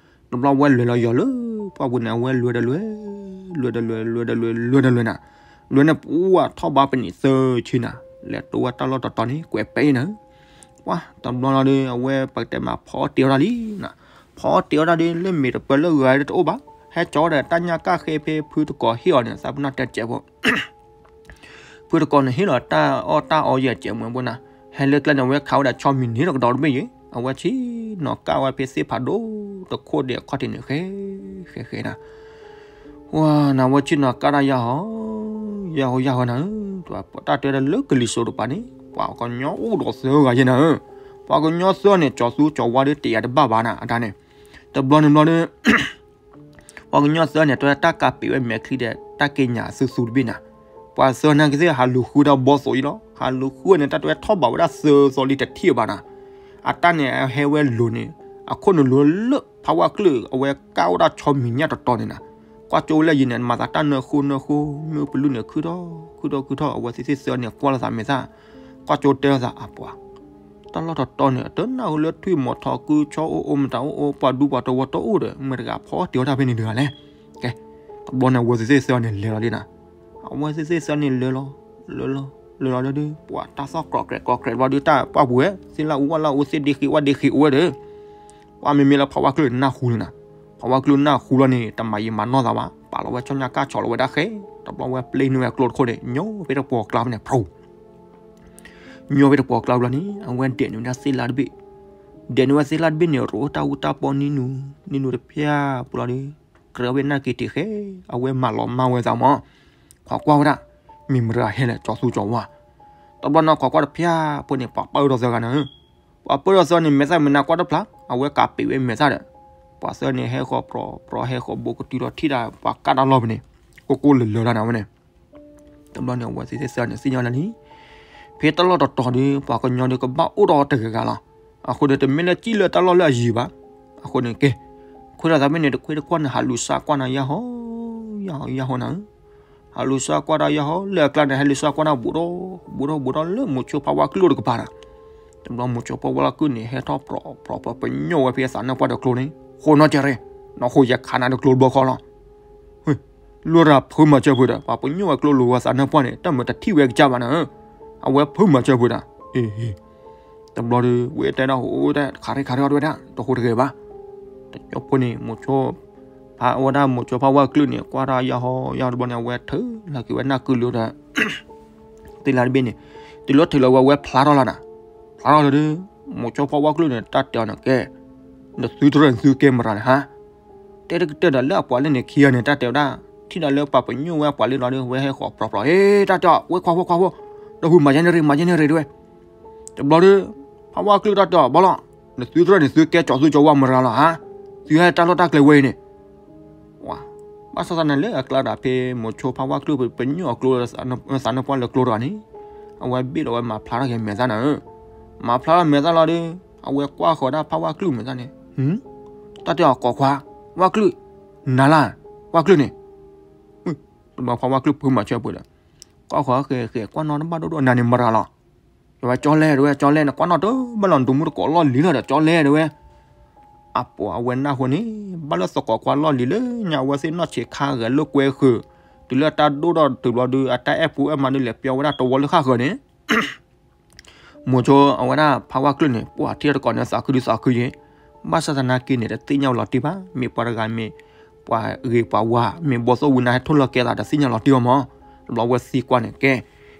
တဘျီဝဲလဲၤလီၤယီၤလၢ ပှၢ်ပူၤန့ၣ် အဝဲလဲၤဒီးလဲၤ လဲၤဒီးလဲၤ လဲၤဒီးလဲၤ လဲၤဒီးလဲၤနၤ, လဲၤန့ၣ်ပှၢ်ထီၣ်ဘးပနံးသၢဆံနၤ, လဲၤတိဝဲတၢ်လီၢ်တတီၤန့ၣ် ကွဲးပဲနၤ ပှၢ်တဘျီလီၤဒီး အဝဲပကတဲမးဖီတ့ၢ်ဝဲဒၣ်လံနၤ, ဖီတ့ၢ်ဝဲဒၣ်ဒီး လၢမ့ၢ်တပၢၢ်လၢဂၤတအိၣ်ဘၣ်, ဟဲကၠီဒီးတၢ်ညၣ်ကၣ်ဃ့ဖဲဖုတကိးဟ့ၣ်အီၤန့ၣ် သးပနၢ်တဲကဲးဖိ ဖုတကိးန့ၣ်ဟ့ၣ်လီၤတၢ်အီၣ်တၢ်အီယဲၢ်ကဲးမွဲဘိနၤ, ဟဲလၢကျဲန့ၣ် အဝဲခးဝဲဒၣ်ဆီမံၤန့ၣ်တကဒီးတဘ့ၣ်ယဲ, အဝဲဆ့ၣ်နီၤကၣ်ဝဲဖဲသ့ၣ်ဖးဒိၣ်တခိၣ်ဒဲးအခီၣ်ထံးန့ၣ် ဃဲ ဃဲ ဃဲနၤ ဝဲနၤဝဲဆ့ၣ်နီၤကၣ်တၢ်ယၢ်ဟီ ယၢ်ဟီယၢ်ဟီနၤဧၢ, တၢ်တဲဒၣ်လၢကလံၤစိးတပၤန့ၣ် ပှၤကညီအိၣ်ဒီးသၢဂၤယဲနၤဧၢ, ပှၤကညီသၢန့ၣ် ကၠီၤသူကၠီၤဝါဒီးတယာ်တဘၣ်ဘၣ်နၤ အတၢ်န့ၣ်, တဘျီန့ၣ်ဘျီဒီး ပှၤကညီသၢန့ၣ် တဲတၢ်ကးပ့ၤဝဲမဲာ်ချံဒီး တၢ်က့ၤညၣ်အသုသူတဘ့ၣ်နၤ, ပှၤသၢနာ်က့သ့ၣ် ဟးလူၤဃုတၢ်ဘီသိးအံၤလီၤ, ဟးလူၤဃုန့ၣ် တၢ်တဲဝဲထီၣ်ဘးဝဲဒၣ်သၢသီလံတထံၣ်ဘၣ်နၤ, အတၢ်န့ၣ်ဟဲဝဲလိၤန့ၣ် အခိၣ်နူာ်လိၤလၢ ဖးဝါကျုာ် အဝဲကၣ်အိၣ်ဒၣ်ဆီမံၤညၣ်တတီၤန့ၣ်နၤ, ကွၢ်ကၠိဝဲလၢယံၤန့ၣ် မၤသးတၢ်နၢဃိနၢဃိ မ့ၣ်အူပလုၢ်န့ၣ် ခုထီၣ် ခုထီၣ် ခုထီၣ် အဝဲသ့ၣ်သ့ၣ်သၢန့ၣ် ကွၢ်လိာ်သးမဲာ်သၣ်, ကွၢ်ကၠိတဲလိာ်သးအပှၤ တၢ်လီၢ်တတီၤန့ၣ် အတနၢ်ဟူလၢထွံၣ်မီၤထီၣ်ကုဆီအိၣ်အိၣ်မတၤအိၣ်အိၣ် ပှၤဒူပှၤတဝီတအိၣ်ဒီး မ့ၢ်တဂၤဖီတ့ၢ်ဝဲဒၣ်ဖဲန့ၣ်တဂၤလဲၣ်. ကဲ, တဘျီန့ၣ် အဝဲသ့ၣ်သ့ၣ်သၢန့ၣ်လဲၤလီၤလံနၤ, အဝဲသ့ၣ်သ့ၣ်သၢန့ၣ်လဲၤလီၤ, လဲၤလီၤလၢဒုး ပှၤတၢ်သီၣ်ကြိးကြဲးကြိးကြဲးဘျီဒုး တၢ်ပှၢ်ပူၤဝဲ သ့ၣ်လၢအူဝၣ်လၢအူ သ့ၣ်ဒ့ဃ့ဝၣ်ဒ့ဃ့အိၣ်ဝဲဒီး ပှၢ်မ့မ့ၢ်လၢဖးဝါကျုာ်န့ၣ်နၢ်ဟူလံနၤ, ဖးဝါကျုာ်နၢ်ဟူလီၤန့ၣ် တမၤယံာ်မၤနီၢ်သးဘၣ်, ပာ်လီၤဝဲဆီညၣ်ကၢ်ဆီလီၤဝဲဒၣ်ဃဲ, တဘျီဝဲပျ့ၤန့ၢ်ဝဲကျိတခိၣ်န့ၣ် ညိဖဲတပှီၤကျါဖဲန့ၣ် ဖျိ ညိဖဲတပှီၤကျါဘျီန့ၣ် အဝဲဒဲးန့ၢ်ဝဲဒၣ်သ့ၣ်လၢတဘ့ၣ်, ဒဲးန့ၢ်ဝဲသ့ၣ်လၢတဘ့ၣ်န့ၣ် ရိၣ်တၢ်အူတၢ်ပီနံၤနူၤ နံၤနူၤတဖၠၣ်ပူၤလီၤဒီး ကြၢးဝဲနာ်က့ၤတ့ၢ်ဃဲ, အဝဲမၤလီၤမၢ်ဝဲသးမး, ခိးကွၢ်ဝဲဒၣ် မ့ၢ်မတၤဟဲလဲၣ် ကၠီၤသူကၠီၤဝါ, တဘျီနီၢ်ခိးကွၢ်တဖၠၣ်ဖိန့ၣ် ပှၤပၢၢ်ထီၣ်သၢဂၤန့ၣ်, ပှၤပၢၢ်ထီၣ်သၢန့ၣ် မဲာ်သၣ်မ့ၢ်နၤကွၢ်တဖျါ, အဝဲကးပ့ၤဝဲမဲာ်သၣ်ဒီး, ပှၤသၢန့ၣ် ဟဲဃီၤပြီၤပြီၤ ဟဲဃီၤဘိကတုၤဒီးထံၣ်ဒၣ် ပှၤကၣ်တၢ်လီၢ်ဖဲန့ၣ်, ကိၢ်ကိၢ်လၢၤလၢၤဒၣ်န့ၣ်ဝဲန့ၣ် တဘျီန့ၣ် အဝဲသ့ၣ်သ့ၣ်သၢန့ၣ် သ့ၣ်ညါလၢလံ, ဖဲတၢ်လီၢ်တတီၤဒီး ပှၤကညီဒီးကဘၣ်အိၣ်ဒီးတဂၤဂၤလီၤ. အဃိန့ၣ် တမ့ၢ်လၢစံၣ်လၢတၢ်လီၢ်လၢအယံၤဘၣ်. အဃိန့ၣ်ကဲ, ခွဲးထီၣ်သးဖဲန့ၣ် တခွဲးတကွၢ်န့ၣ် ဟးလူၤစၢကွၢ်နၤယၢ်ဟီ, ယၢ်ဟီ ယၢ်ဟီနၤဧၢ, ဟးလူၤစၢကွၢ်တၢ်ယၢ်ဟီ လၢအကျါန့ၣ် ဟဲလူၤစၢကွၢ်တၢ်ဘူးထီၣ် ဘူးထီၣ် ဘူးထီၣ်လၢမိၤဆိဖးဝါကျုာ်တကပၤနၤ. တဘျီမိၤဆိဖးဝါကျုာ်န့ၣ် ဟဲထီၣ်ပြီၤပြီၤ ပညိၣ်ဝဲဖဲသးနၢၣ်ပှၢ်ဒီးကျိန့ၣ် ဃိနီၢ်ကဲရ့ၣ်, နီၢ်ဃိယဲၢ်ခးနၤဒီးကျိတဘျီဃီလီၤ. လိၣ်တၢ်ဖုမၤစၢၤဖုးဒီး ပှၤပညိၣ်ဝဲကျိလိၤဝဲသးနၢၣ်ပှၢ်န့ၣ် တၢ်မၢတထံၣ်ဝဲကစၢ်ဘၣ်နၤဧၢ, အဝဲဖုမၤစၢၤဖုးဒီး, အ့ တဘျီဒီး ဝဲတဲဒၣ်ဟိတၢ်ခးရ့ၣ်ခးရ့ၣ်အီၤတဝဲဒၣ် တဃိတဂ့ၤဘၣ်. တကၠီဖိန့ၣ် မိၤဆိ ဖးဝဲဒၣ်မိၤဆိဖးဝါကျုာ်န့ၣ် ကွၢ်တၢ်ယၢ်ဟီယၢ်ဟီတဘျီန့ၣ် အဝဲထုးလီၤက့ၤဝဲနၢ်ကုလၢဒီး သ့ၣ်လၢတဘ့ၣ်န့ၣ် တုၤလၢထုးလီၤဝဲ အဝဲဖျါထီၣ်လီၤနၤ, ဖျါထီၣ်လီၤဒီး မိၤဆိဖးဝါကျုာ်န့ၣ် တၢ်တဲအီၤန့ၣ်ကဲ, နသုတရၢၣ်နသုကဲမရၤလဲၣ်ဟါ, တဲတကတၢၢ်ဒီးလၢအပှၤလၢန့ၣ်ခံဂၤန့ၣ် တၢ်တဲဝဲဒၣ် ထံၣ်ဒီးလၢပှၤပညိၣ်ဝဲအပှၤလၢလီၤဒီး ဝဲဟဲဃီၤပြီၤပြီၤ ဟ့ တၢ်တဲအီၤ ဝဲခွါဖိခွါဖိ, ဒီးဖုမၤယဲန့ၣ်ရ့ၣ် မၤယဲန့ၣ်ရ့ၣ်တဝဲ တဘျီဒီး ဖးဝါကျုာ်တၢ်တဲအီၤဘၣ်လီၤ, နသုတရၢၣ်န့ၣ် သုကဲကၠီၤသူကၠီၤဝါမရၤလီၤဧါ, သုဟဲတၢ်လီၢ်တၢ်ကျဲဝဲအံၤန့ၣ်, ဝါ, ဘၣ်ဆၣ်သနာ်လၢအကျါဒီးဖဲမိၤဆိဖးဝါကျုာ်ပညိၣ်အကျိ သးနၢၣ်ပှၢ်လၢကျိတဂၤန့ၣ်, အဝဲဘ့ၣ်လီၤဝဲမၤဖျါထီၣ်က့ၤမဲာ်သၣ်နၤဧၢ, မၤဖျါထီၣ်မဲာ်သၣ်လီၤဒီး အဝဲကွၢ်ဃီၤဒၣ်ဖးဝါကျုာ်မဲာ်သၣ်န့ၣ်, တၢ်တဲအီၤကိးခွါ, ဝါကျုာ်, နၤလၢ်, ဝါကျုာ်န့ၣ် တဘျီဖးဝါကျုာ်ဖုမၤစၢၤပှဲၤဒီး, ကွၢ်ဃီၤဃဲၤဃဲၤကွၢ်နီၣ်တဘၣ်ဒိၣ်ဒိၣ်နၤန့ၣ်မရၤလီၤ, ယဝဲကၠီလဲၣ်တဝဲ ကၠီလဲၣ် နကွၢ်နီၣ်တဘၣ်လီၤ နဒိမုၣ်တကိးလီၢ်လံၤလီၤဒီးကၠီလဲၣ်တဝဲ, အပှၤအဝဲနၢ်ဟူန့ၣ် ဘၣ်လၢသကိးခွါလီၢ်လံၤလၢညါအဝဲသ့ၣ်နီၢ်ဆံးခါဂဲၤလိာ်ကွဲဃုာ်, တုၤလၢတၢ်ဒိၣ်ထီၣ်တုၤဘျီဒုး အတၢ်အဲၣ်ပူအဲၣ်မါဒုးလဲၤပျီဝဲဒၣ်တဝီလၢဃၣ်ဃၢၤန့ၣ် မိၤဆိအဝဲဒၣ်ဖးဝါကျုာ်န့ၣ် ပှၤထံၣ်တကိးန့ၣ်သးခုဒုးသးခုယဲၢ်, ဘၣ်ဆၣ်သနာ်က့န့ၣ် တသ့ၣ်ညါဝဲလီၤတံၢ်ဘၣ်, မ့ၢ်ပှၤတဂၤမ့ၢ် ပှၤဂ့ၤပှၤဝါ မ့ၢ်ဘီသိၣ်ဝံၤနၤဟဲထိၣ်လီၤကဲသးတသ့ၣ်ညါလီၤတံၢ်အီၤမး, တဘျီဝဲသံကွၢ်န့ၣ်ကဲ,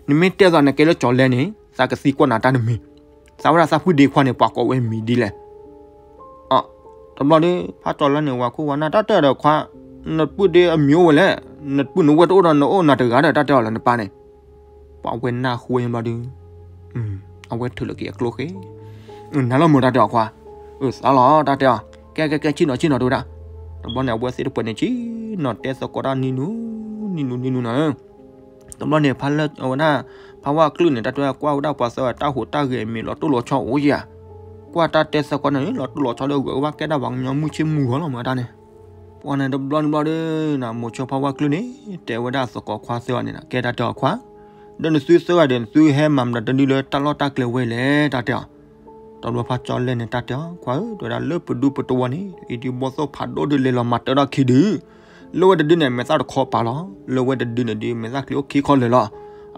နမ့ၢ်တဲသးနကဲလၢကၠီၤလဲန့ၣ် သးကသံကွၢ်နၤတၢ်တမံၤ, သးဝဲဒၣ်သးပုၢ်ဒ့ခွါန့ၣ် ပှၤကိးဝဲမံၤဒ်လဲၣ် အ တဘျီဒီး ဖးကၠီၤလဲန့ၣ် ဝၤခိၣ်ဝၤနၢ် တၢ်တဲဒီးခွါ, နပုၢ်ဒ့အမံၤအိၣ်ဝဲလဲၣ်, နပုၢ်နဝဲၢ်တအိၣ်ဒီးနအိၣ်နၤတဂၤဒီး တၢ်တဲအီၤလၢနပၢ်န့ၣ်, ပှၤဝဲနၢ်ဟူဝဲဘျီဒီး အဝဲထုးလီၤက့ၤအကျိဃဲ, နၤလီၤမုာ် တၢ်တဲအီၤခွါ, အၢ သးလီၤ တၢ်တဲအီၤ, ကဲကဲကဲ ဆ့ၣ်နီၤဆ့ၣ်နီၤ တဲဝဲဒၣ်, တဘျီန့ၣ် အဝဲသ့ၣ်တပှဲၤန့ၣ် ဆ့ၣ်နီၤတဲသကိးတၢ်နံၤနူ နံၤနူ နံၤနူနီၤ တဘျီန့ၣ် ဖးလၢဝဲဒၣ် ဖးဝါကလုၢ်န့ၣ် တၢ်တဲကွၢ်ဝဲဒၣ်ပှၤသၢဂၤတၢ်ဟူးတၢ်ဂဲၤမ့ၢ်လီၤတိၢ်လီၤဆီအိၣ်ဧါ, ကွၢ်တၢ်တဲသကိးန့ၣ် လီၤတိၢ်လီၤဆီဒီးဂဲၤဝဲကဲဒၣ်ပှၤကညီမုၢ်ဆ့ၣ်မုၢ်ဂီၤလီၤ မ့ၢ်တၢ်န့ၣ်, ပှၤန့ၣ်တဘျီတဘျီဒီး မိၤဆိဖးဝါကလုၢ်န့ၣ် တဲဝဲဒၣ်သကိးခွါသၢဂၤန့ၣ် ကဲတၢ်တဲအီၤခွါ, ဒီးနသုသၢဂၤဒီး နသုဟဲမၤမနုၤတဒုလၢတၢ်လီၢ်တၢ်ကျဲဝဲလဲၣ် တၢ်တဲအီၤ တဘျီဖးကၠီၤလဲန့ၣ် တၢ်တဲအီၤခွါဧၢ, တဲဝဲဒၣ်လၢပဒူပတဝီန့ၣ် အံၤဒ်ဘီသိၣ်ဖးဒိၣ်ဒုးလဲၤလီၤမၤတၢ်ဒီးခံဒု, လၢဝဲတဒုန့ၣ် မဲာ်သၣ်တခီပာ်လီၤ, လၢဝဲတဒုန့ၣ်ဒုး မဲာ်သၣ်ချံအိၣ်ခံခီလၢာ်လီၤ,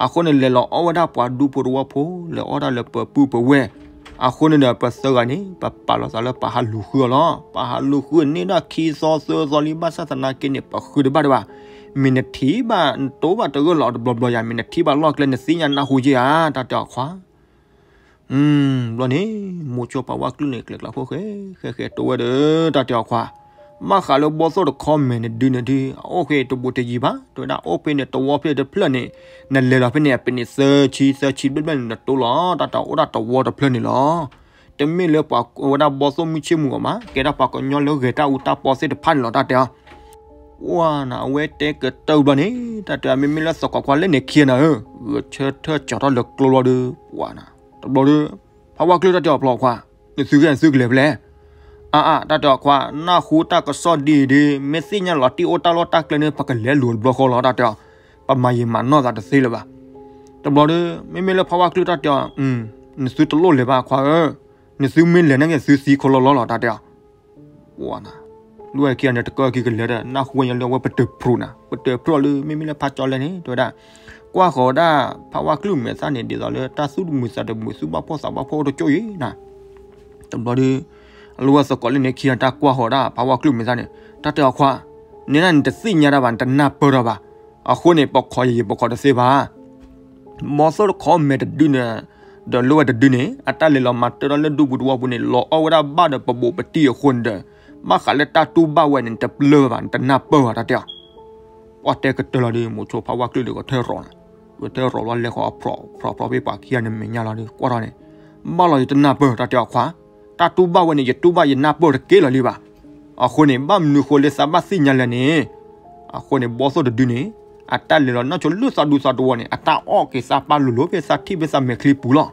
အဃိန့ၣ် လဲၤလီၤအီၣ်ဝဲဒၣ်ပှၤဒူဖိတဝီဖိ လဲၤအီၣ်တၢ်လၢပပုၢ်ပဝဲၢ်, အဃိန့ၣ်ဒီး ပသၢဂၤန့ၣ် ပပာ်လီၤသးလၢပဟးလူၤဃုအီၤလီၤ, ပဟးလူၤဃုန့ၢ်ဒၣ်ခံသီသၢသီလံ ဘၣ်ဆၣ်သနာ်က့န့ၣ် ပဃုတဘၣ်ဒံးဘၣ်, မ့ၢ်နထံၣ်ဘၣ်နတိၢ်ဘၣ်တဂၢၢ်လီၤ တဘျီဘျီယၤ မ့ၢ်နထံၣ်ဘၣ်လီၢ်ကျဲ နသ့ၣ်ညါနၢ်ဟူယဲၢ်ဧါ တၢ်တဲအီၤခွါ ဘျီန့ၣ် မိၤဆိဖးဝါကလုၢ်န့ၣ် ကျဲၤကျါဖိဃဲ ဃဲဃဲတိဝဲဒီး တၢ်တဲအီၤခွါ, ဘၣ်ဃးလၢဘီသိၣ်တခီမဲာ်နဒုန့ၣ်ဒုး အအိၣ်ဃ့တဘူးတယံၤဘၣ်, တဲဝဲဒၣ်အိၣ်ဖဲန့ၣ်တဝီဖဲတဖျၢၣ်န့ၣ်, နလဲၤလီၤဖဲန့ၣ် အပ့ၤန့ၣ်သၢဆံ သၢဆံဘျဲၣ်ဘျဲၣ်န့ၣ် နတိၢ်လီၤ တၢ်တဲအီၤ အိၣ်ဒၣ်တဝီတဖျၢၣ်န့ၣ်လီၤ. တမ့ၢ်လၢပှၤဝဲဒၣ်ဘီသိၣ်မုၢ်ဆ့ၣ်မုၢ်ဂီၤမး ကဲဒၣ်ပှၤကညီလၢဂဲၤတၢ်အူတၢ်ပီသ့ၣ်တဖၣ်န့ၣ်လီၤ တၢ်တဲအီၤ ဝါနၤ အဝဲတဲကတၢၢ်ဘျီန့ၣ် တၢ်တဲအီၤ မ့မ့ၢ်လၢသကိးခွါလၢန့ၣ်ခံဂၤနၤဧၢ, ဂဲၤဆၢထၢၣ်ကၠီၤထီၣ်လၢကျိလီၤဒီး ပှၤနၤ, တဘျီဒီး ဖးဝါကလုၢ် တၢ်တဲအီၤဖျီခွါ, နသုကဲနသုကလဲၤဖဲလဲၣ်, အါအါ တၢ်တဲအီၤခွါ နၢ်ဟူတၢ်ကစီၣ်ဒ်အံၤဒီး မ့ၢ်သ့ၣ်ညါလီၤတံၢ်အိၣ်တၢ်လီၢ်တၢ်ကျဲန့ၣ် ပကလဲၤလူၤတဘျီဃီလီၤ တၢ်တဲအီၤ, ပမၤယံာ်မၤနီၢ်သးတသ့လၢၤဘၣ်. တဘျီဒီး မ့မ့ၢ်လၢဖးဝါကလုၢ် တၢ်တဲအီၤ, နသုတလိၣ်လဲၤဘၣ်ခွါဧၢ, နသုမ့ၢ်လဲၤန့ၣ်က့ သုသံခီလီလီလီၤ တၢ်တဲအီၤ ဝါနၤ, လၢဝဲခံဂၤန့ၣ် တကၢၢ်ခံကလဲၤဒီး နၢ်ဟူဝဲညါလၢအဝဲပတၢၢ်ဖျိနၤ, ပတၢၢ်ဖျိလၢ မ့မ့ၢ်လၢဖးကၠီၤလဲန့ၣ် တဲဝဲဒၣ်, ကွၢ်ဃီၤဒၣ် ဖးဝါကလုၢ်မဲာ်သၣ်န့ၣ် ဒ်သိးလၢတၢ်သူၣ်တမုာ်သးတမုာ် သူၣ်ဘၣ်ဖှီၣ်သးဘၣ်ဖှီၣ်အိၣ်တကၠိၢ်အံၤနၤ. တဘျီဒီး လၢဝဲသကိးလၢန့ၣ်ခံဂၤ တၢ်ကွၢ်ဃီၤဒၣ် ဖးဝါကလုၢ်မဲာ်သၣ်န့ၣ် တၢ်တဲအီၤခွါ, န့ၣ်ဒၣ်နတသ့ၣ်ညါတၢ်ဘၣ် နတနၢ်ပၢၢ်တၢ်ဘၣ်. အဃိန့ၣ် ပခိးယံာ်ယံာ် ပခိးတသ့ဘၣ် ဘီသိၣ်တခီမဲာ်တဒုန့ၣ်, ဒီးလၢဝဲတဒုန့ၣ် အတၢ်လဲၤလီၤမၤတၢ်ဒီးလၢဒူပူၤတဝီပူၤန့ၣ် လီၤအီၣ်ဝဲဒၣ်ဘၣ်ဒီးပဘိးပတံၢ်အဃိန့ၣ်ဒီး, ဘၣ်ဃးလၢတၢ်တူၢ်ဘၣ်ဝဲန့ၣ် နတပျၢၢ်ဘၣ် နတနၢ်ပၢၢ်ဘၣ် တၢ်တဲအီၤ. ပှၤတဲကတၢၢ်လီၤဒီး မိၤဆိဖးဝါကလုၢ်ဒီး ကထၢၣ်ရီၤနၤ, ကထၢၣ်ရီၤဘျီလဲၤဃီၤအဖျိးဖျိးဖျိးဖဲပှၤခံဂၤန့ၣ်မဲာ်ညါလီၤဒီး ကွၢ်ထီၣ်န့ၣ်, ဘၣ်လီၤယတနၢ်ပၢၢ် တၢ်တဲအီၤခွါ, တၢ်တူၢ်ဘၣ်ဝဲန့ၣ် ယတူၢ်ဘၣ်ယနၢ်ပၢၢ်တက့ၢ်လီၤလံဘၣ်. အဃိန့ၣ် ဘၣ်မနုၤဃိလၢသးဘၣ်သ့ၣ်ညါလဲၣ်န့ၣ်, အဃိန့ၣ် ဘီသိၣ်တဒုန့ၣ် အတၢ်လဲၤလီၤနီၢ်ဆိလၢသးဒူသးတဝီန့ၣ် အတၢ်အီၣ်က့ၤသးပၢ်လိၤလိၤဖဲသးထံၣ်ဖဲသးမဲာ်ချံပူၤလီၤ.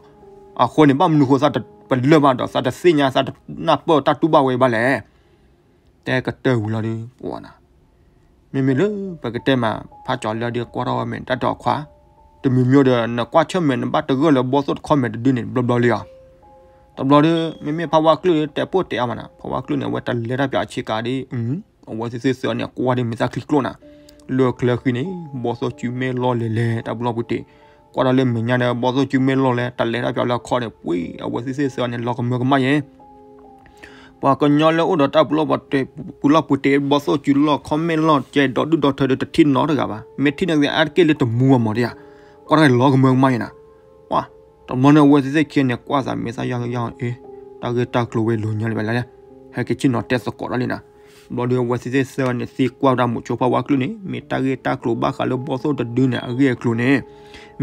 အဃိန့ၣ် ဘၣ်မနုၤဃိသးတပလၢၢ်ဘၣ်ဒီး သးတသ့ၣ်ညါ သးတနၢ်ပၢၢ်တၢ်တူၢ်ဘၣ်ဝဲဘၣ်လဲၣ်. တဲကတၢၢ်ဝံၤလီၤဒီး ပှၤနၤ, မ့မ့ၢ်လၢပကတဲမး ဖးကၠီၤလဲဒီး ကွၢ်ထီၣ်ဝဲမဲာ် တၢ်တဲအီၤခွါ, တမံၤမံၤဒီး နကွၢ်ဆၢၣ်မဲာ် နဘၣ်တဂၢၢ်လၢဘီသိၣ်တခီမဲာ်တဒုန့ၣ် ဘျီဘျီလံဧါ. တဘျီဒီး မ့မ့ၢ်ဖးဝါကလုၢ်တဲပိၢ်တဲအါမးနၤ, ဖးဝါကလုၢ်န့ၣ် အဝဲတလဲတၢ်ပၠးအဆ့ကၤဒီး အဝဲသ့ၣ်သ့ၣ်သၢဂၤန့ၣ် ကွၢ်ဒီးမဲာ်သၣ်ချံကျိနၤ, လၢချၢဃံန့ၣ် ဘီသိၣ်စုမဲာ်လီၢ်လဲၤလဲၤ တၢ်ပလီၢ်ပူၤတ့ၢ်, ကွၢ်ဒီးလၢမဲာ်ညါဒီး ဘီသိၣ်စုမဲာ်လီၢ်လဲၤ တလဲတၢ်ပၠးလၢအခီၣ်န့ၣ် ပှ့ၤ အဝဲသ့ၣ်သ့ၣ်သၢဂၤန့ၣ် လီၤကမၢကမၣ်ယဲ ပှၤကညီလၢအိၣ်ဒီးတၢ်ပူၤလီၢ်ပူၤတ့ၢ် ဘီသိၣ်စုလီၢ်ခီၣ်မဲာ်လီၢ် ကဲဒီဒုၣ်ဒီထၢဒီး တထံၣ်နီတဂၤဘၣ်. မ့ၢ်ထံၣ်န့ၣ် အါတက့ၢ်လၢတမူအမီၤတယၤ, ကွၢ်တၢ်လီၤကမၢကမၣ်ယဲနၤ. ပှၤ တဘျီန့ၣ် အဝဲသ့ၣ်သ့ၣ်ခံဂၤန့ၣ် ကွၢ်သးမဲာ်သၣ်ယၢ်ယၢ် အ့ တၢ်ဂ့ၢ်တၢ်ကျိၤဝဲလိၤညါလံဘၣ်လဲၣ်, ဟဲက့ၤဆ့ၣ်နီၤတဲသကိးတၢ်လံနၤ. ဘျီဒီးအဝဲသ့ၣ်သ့ၣ်သၢဂၤန့ၣ် သံကွၢ်ဝဲဒၣ်မိၤဆိဖးဝါကလုၢ်န့ၣ် မ့ၢ်တၢ်ဂ့ၢ်တၢ်ကျိၤဘၣ်ဃးလၢဘီသိၣ်တဒုန့ၣ် အဂ့ၢ်အကျိၤန့ၣ်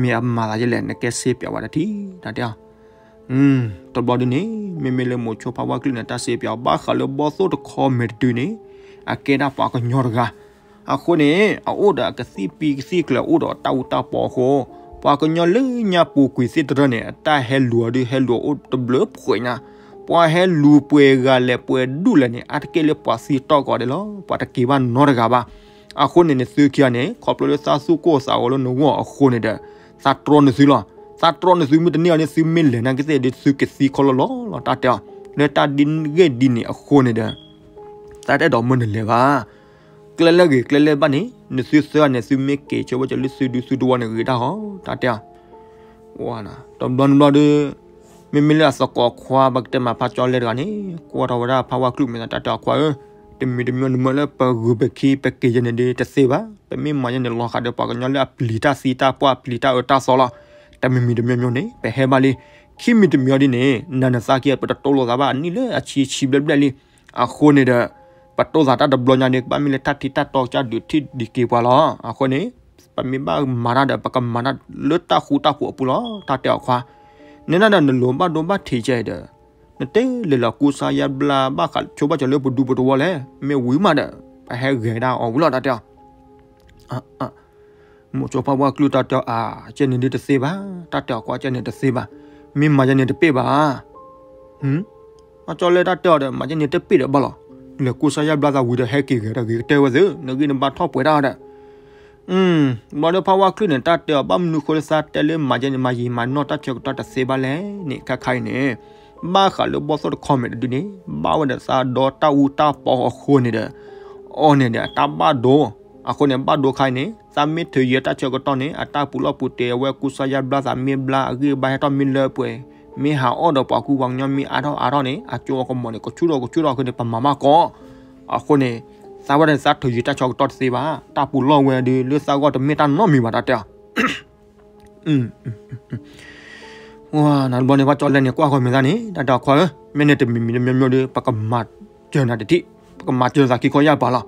မ့ၢ်အမၤသးယဲလဲၣ် နကဲစ့ပၠးဝဲတထံၣ် တၢ်တဲအီၤ တဘျီဒုန့ၣ် မ့မ့ၢ်လၢမိၤဆိဖးဝါကလုၢ်န့ၣ် တၢ်စ့ပၠးအီၤ ဘၣ်ဃးလၢဘီသိၣ်တခီမဲာ်တဒုန့ၣ် အကဲဒၣ်ပှၤကညီတဂၤ. အဃိန့ၣ် အအိၣ်ဒီးအကသံၣ်ပံကသံၣ်ကျၢၤ အိၣ်ဒီးတၢ်အူတၢ်ပီအဃိ ပှၤကညီလၢညါပူၤကွံာ်သ့ၣ်တဖၣ်န့ၣ် အတၢ်ဟဲလူၤအီၤဒုး ဟဲလူၤအီၤအိၣ်တဘျုးဖှဲးညါ. ပှၤဟဲလူၤပှဲၤဂၤလဲၣ်ပှဲၤဒူၣ်လဲၣ်န့ၣ် အါတက့ၢ်လၢပှၤသံတီၢ်ကီးဒဲးလီၤ. ပှၤတက့ၤဘၣ်နီတဂၤဘၣ်. အဃိန့ၣ် နသုခံဂၤန့ၣ် ခီဖျိလၢသးသူၣ်ကိၢ်သးဂီၤလၢနဂီၢ်အဃိန့ၣ်ဒီး သးတြီနသုလီၤ. သးတြီနသု မုၢ်တနံၤအံၤန့ၣ် သုမ့ၢ်လဲၤနာ်က့သ့ၣ်ဒီး သုကသံခီလီလီလီၤ တၢ်တဲအီၤ. လၢတၢ်ဒ်ဂ့ၢ်ဒ်န့ၣ်အဃိန့ၣ်ဒီး သးတအဲၣ်ဒိးမၢနလဲၤဘၣ်. ကျဲလၢဂ့ၤကျဲလၢဘၣ်န့ၣ် နသုသၢဂၤန့ၣ် သုမ့ၢ်က့ၤဆၢဝဲကၠီၤလၢသုဒူသုတဝီန့ၣ် ဂ့ၤဒၣ်ဃီ တၢ်တဲအီၤ. တဘျီနဘျီဒီး မ့မ့ၢ်လၢအသကိးခွါ ပကတဲမးဖးကၠီၤလဲတဂၤန့ၣ် ကွၢ်ထီၣ်ဝဲဒၣ်ဖးဝါကလုၢ်မဲာ်သၣ် တၢ်တဲအီၤခွါဧၢ, တမံၤတမံၤန့ၣ်မ့ၢ်လၢပဂုၤပခံပက့ၤယဲန့ၣ်ဒ်တသ့ဘၣ်. ပမ့ၢ်မၤယဲန့ၣ်လီၤဃာ်ဒီးပှၤကညီလၢအပျံၤတၢ်သံတၢ်ပှၢ်အပျံၤတၢ်အၢတၢ်သီလီၤ. တမံၤမံၤတမံၤမံၤန့ၣ် ပဟဲဘၣ်လံ. ခံမံၤတမံၤအီၤဒ်န့ၣ် နၤနသးက့ ပတတိလိာ်သးဘၣ်အနံၣ်လၢအဆံဆံဘျဲၣ်ဘျဲၣ်လံ. အဃိန့ၣ်ဒီး ပတိလိာ်သးတၢ်တဘျီညါန့ၣ် ကဘၣ်မ့ၢ်လၢတၢ်ထံတၢ်တီကစၢ်ဒုးထံၣ်ဒံးက့ၤပှၤလီၤ. အဃိန့ၣ် ပမ့ၢ်ဘၣ်မၤတၢ်ဒီး ပကမၤတၢ်လၢတၢ်ဃူတၢ်ဖိးအပူၤလီၤ. တၢ်တဲအီၤခွါ နဲဒၣ်ဒီးနလိၤဘၣ်ဒိဘၣ်ထံးကဲအံၤဒီး နတဲလဲၤလီၤကူစါယါဘျါဘၣ်ဃး ဆိဘၣ်ကၠီၤလၢပဒူပတဝီလဲၣ်. မ့ၢ်ဝံၤမးဒီး ပဟဲဂဲၤဒၣ်အီၤဝံၤလီၤ တၢ်တဲအီၤ. မိၤစိဖၣ်ဝါကလုၢ်တၢ်တဲအီၤ အါ ကဲန့ၣ်ဒ်တသ့ဘၣ်. တၢ်တဲအီၤကွၢ် ကဲန့ၣ်တသ့ဘၣ်. မ့ၢ်မၤယဲန့ၣ်တပ့ၢ်ဘၣ်. အကၠီၤလၢတၢ်တဲအီၤဒီး မၤယဲန့ၣ်တပ့ၢ်ဒီးဘၣ်လီၤ. လဲၤကူစါယါဘျါသးဝံၤဒီး ဟဲက့ၤဂဲၤဒီးဂ့ၤကတၢၢ်ဝဲသ့ၣ် နဂံၢ်နဘါထီၣ်ပှဲၤတၢ်ဒီး ဘျီဒီးဖါဝါကလုၢ်န့ၣ် တၢ်တဲအီၤ ဘၣ်မနုၤဃိလၢသးတဲလၢမၤယဲန့ၣ် မၤယံာ်မၤနီၢ်တၢ်ဆၢကတီၢ်တသ့ဘၣ်လဲၣ်န့ၣ် ခါခါအံၤန့ၣ် ဘၣ်ဃးလၢဘီၣ်သိၣ်တခီမဲာ်တဒုန့ၣ် ဘၣ်ဝဲဒီးသးဒီတၢ်အူတၢ်ပီအဃိန့ၣ်ဒီး အီၤန့ၣ်ဒီးအတၢ်ဘၣ်ဒိ အဃိန့ၣ် ဘၣ်ဒိခါအံၤန့ၣ် သးမ့ၢ်ထုးယဲၢ်တၢ်ဆၢကတီၢ်န့ၣ် အတၢ်ပူၤလီၢ်ပူၤတဲာ် အဝဲကူစါယါဘျါသးမ့ၢ်ဘျါ အဂံၢ်အဘါဟဲထီၣ်မ့ၢ်လၢပှဲၤ မ့ၢ်ဟးအီၣ်ဒီးပှၤကူပှၤကညီမ့ၢ်အါထီၣ်အါထီၣ်န့ၣ် အကၠိအကမီၤန့ၣ် ကဆူၣ်ထီၣ်ကဆူၣ်ထီၣ်အဃိန့ၣ် ပမၤဘၣ်ကီး အဃိန့ၣ် သးဝဲဒၣ်န့ၣ် သးထုးယံာ်တၢ်ဆၢကတီၢ်တသ့ဘၣ်. တၢ်ပူၤလီၢ်ဝဲဒုး လၢသးဂီၢ်တမ့ၢ်တၢ်နီတမံၤဘၣ် တၢ်တဲအီၤ နတဘျီန့ၣ် ပှၤကၠီၤလဲန့ၣ် ကွၢ်ဃီမဲာ်သးန့ၣ် တၢ်တဲအီၤခွါဧၢ, မ့ၢ်န့ၣ်တမံၤမံၤတမံၤမံၤဒီး ပကမၤစၢၤနၤတထံၣ်, ပကမၤစၢၤသးခံခီယၢ်ပၤလီၤ.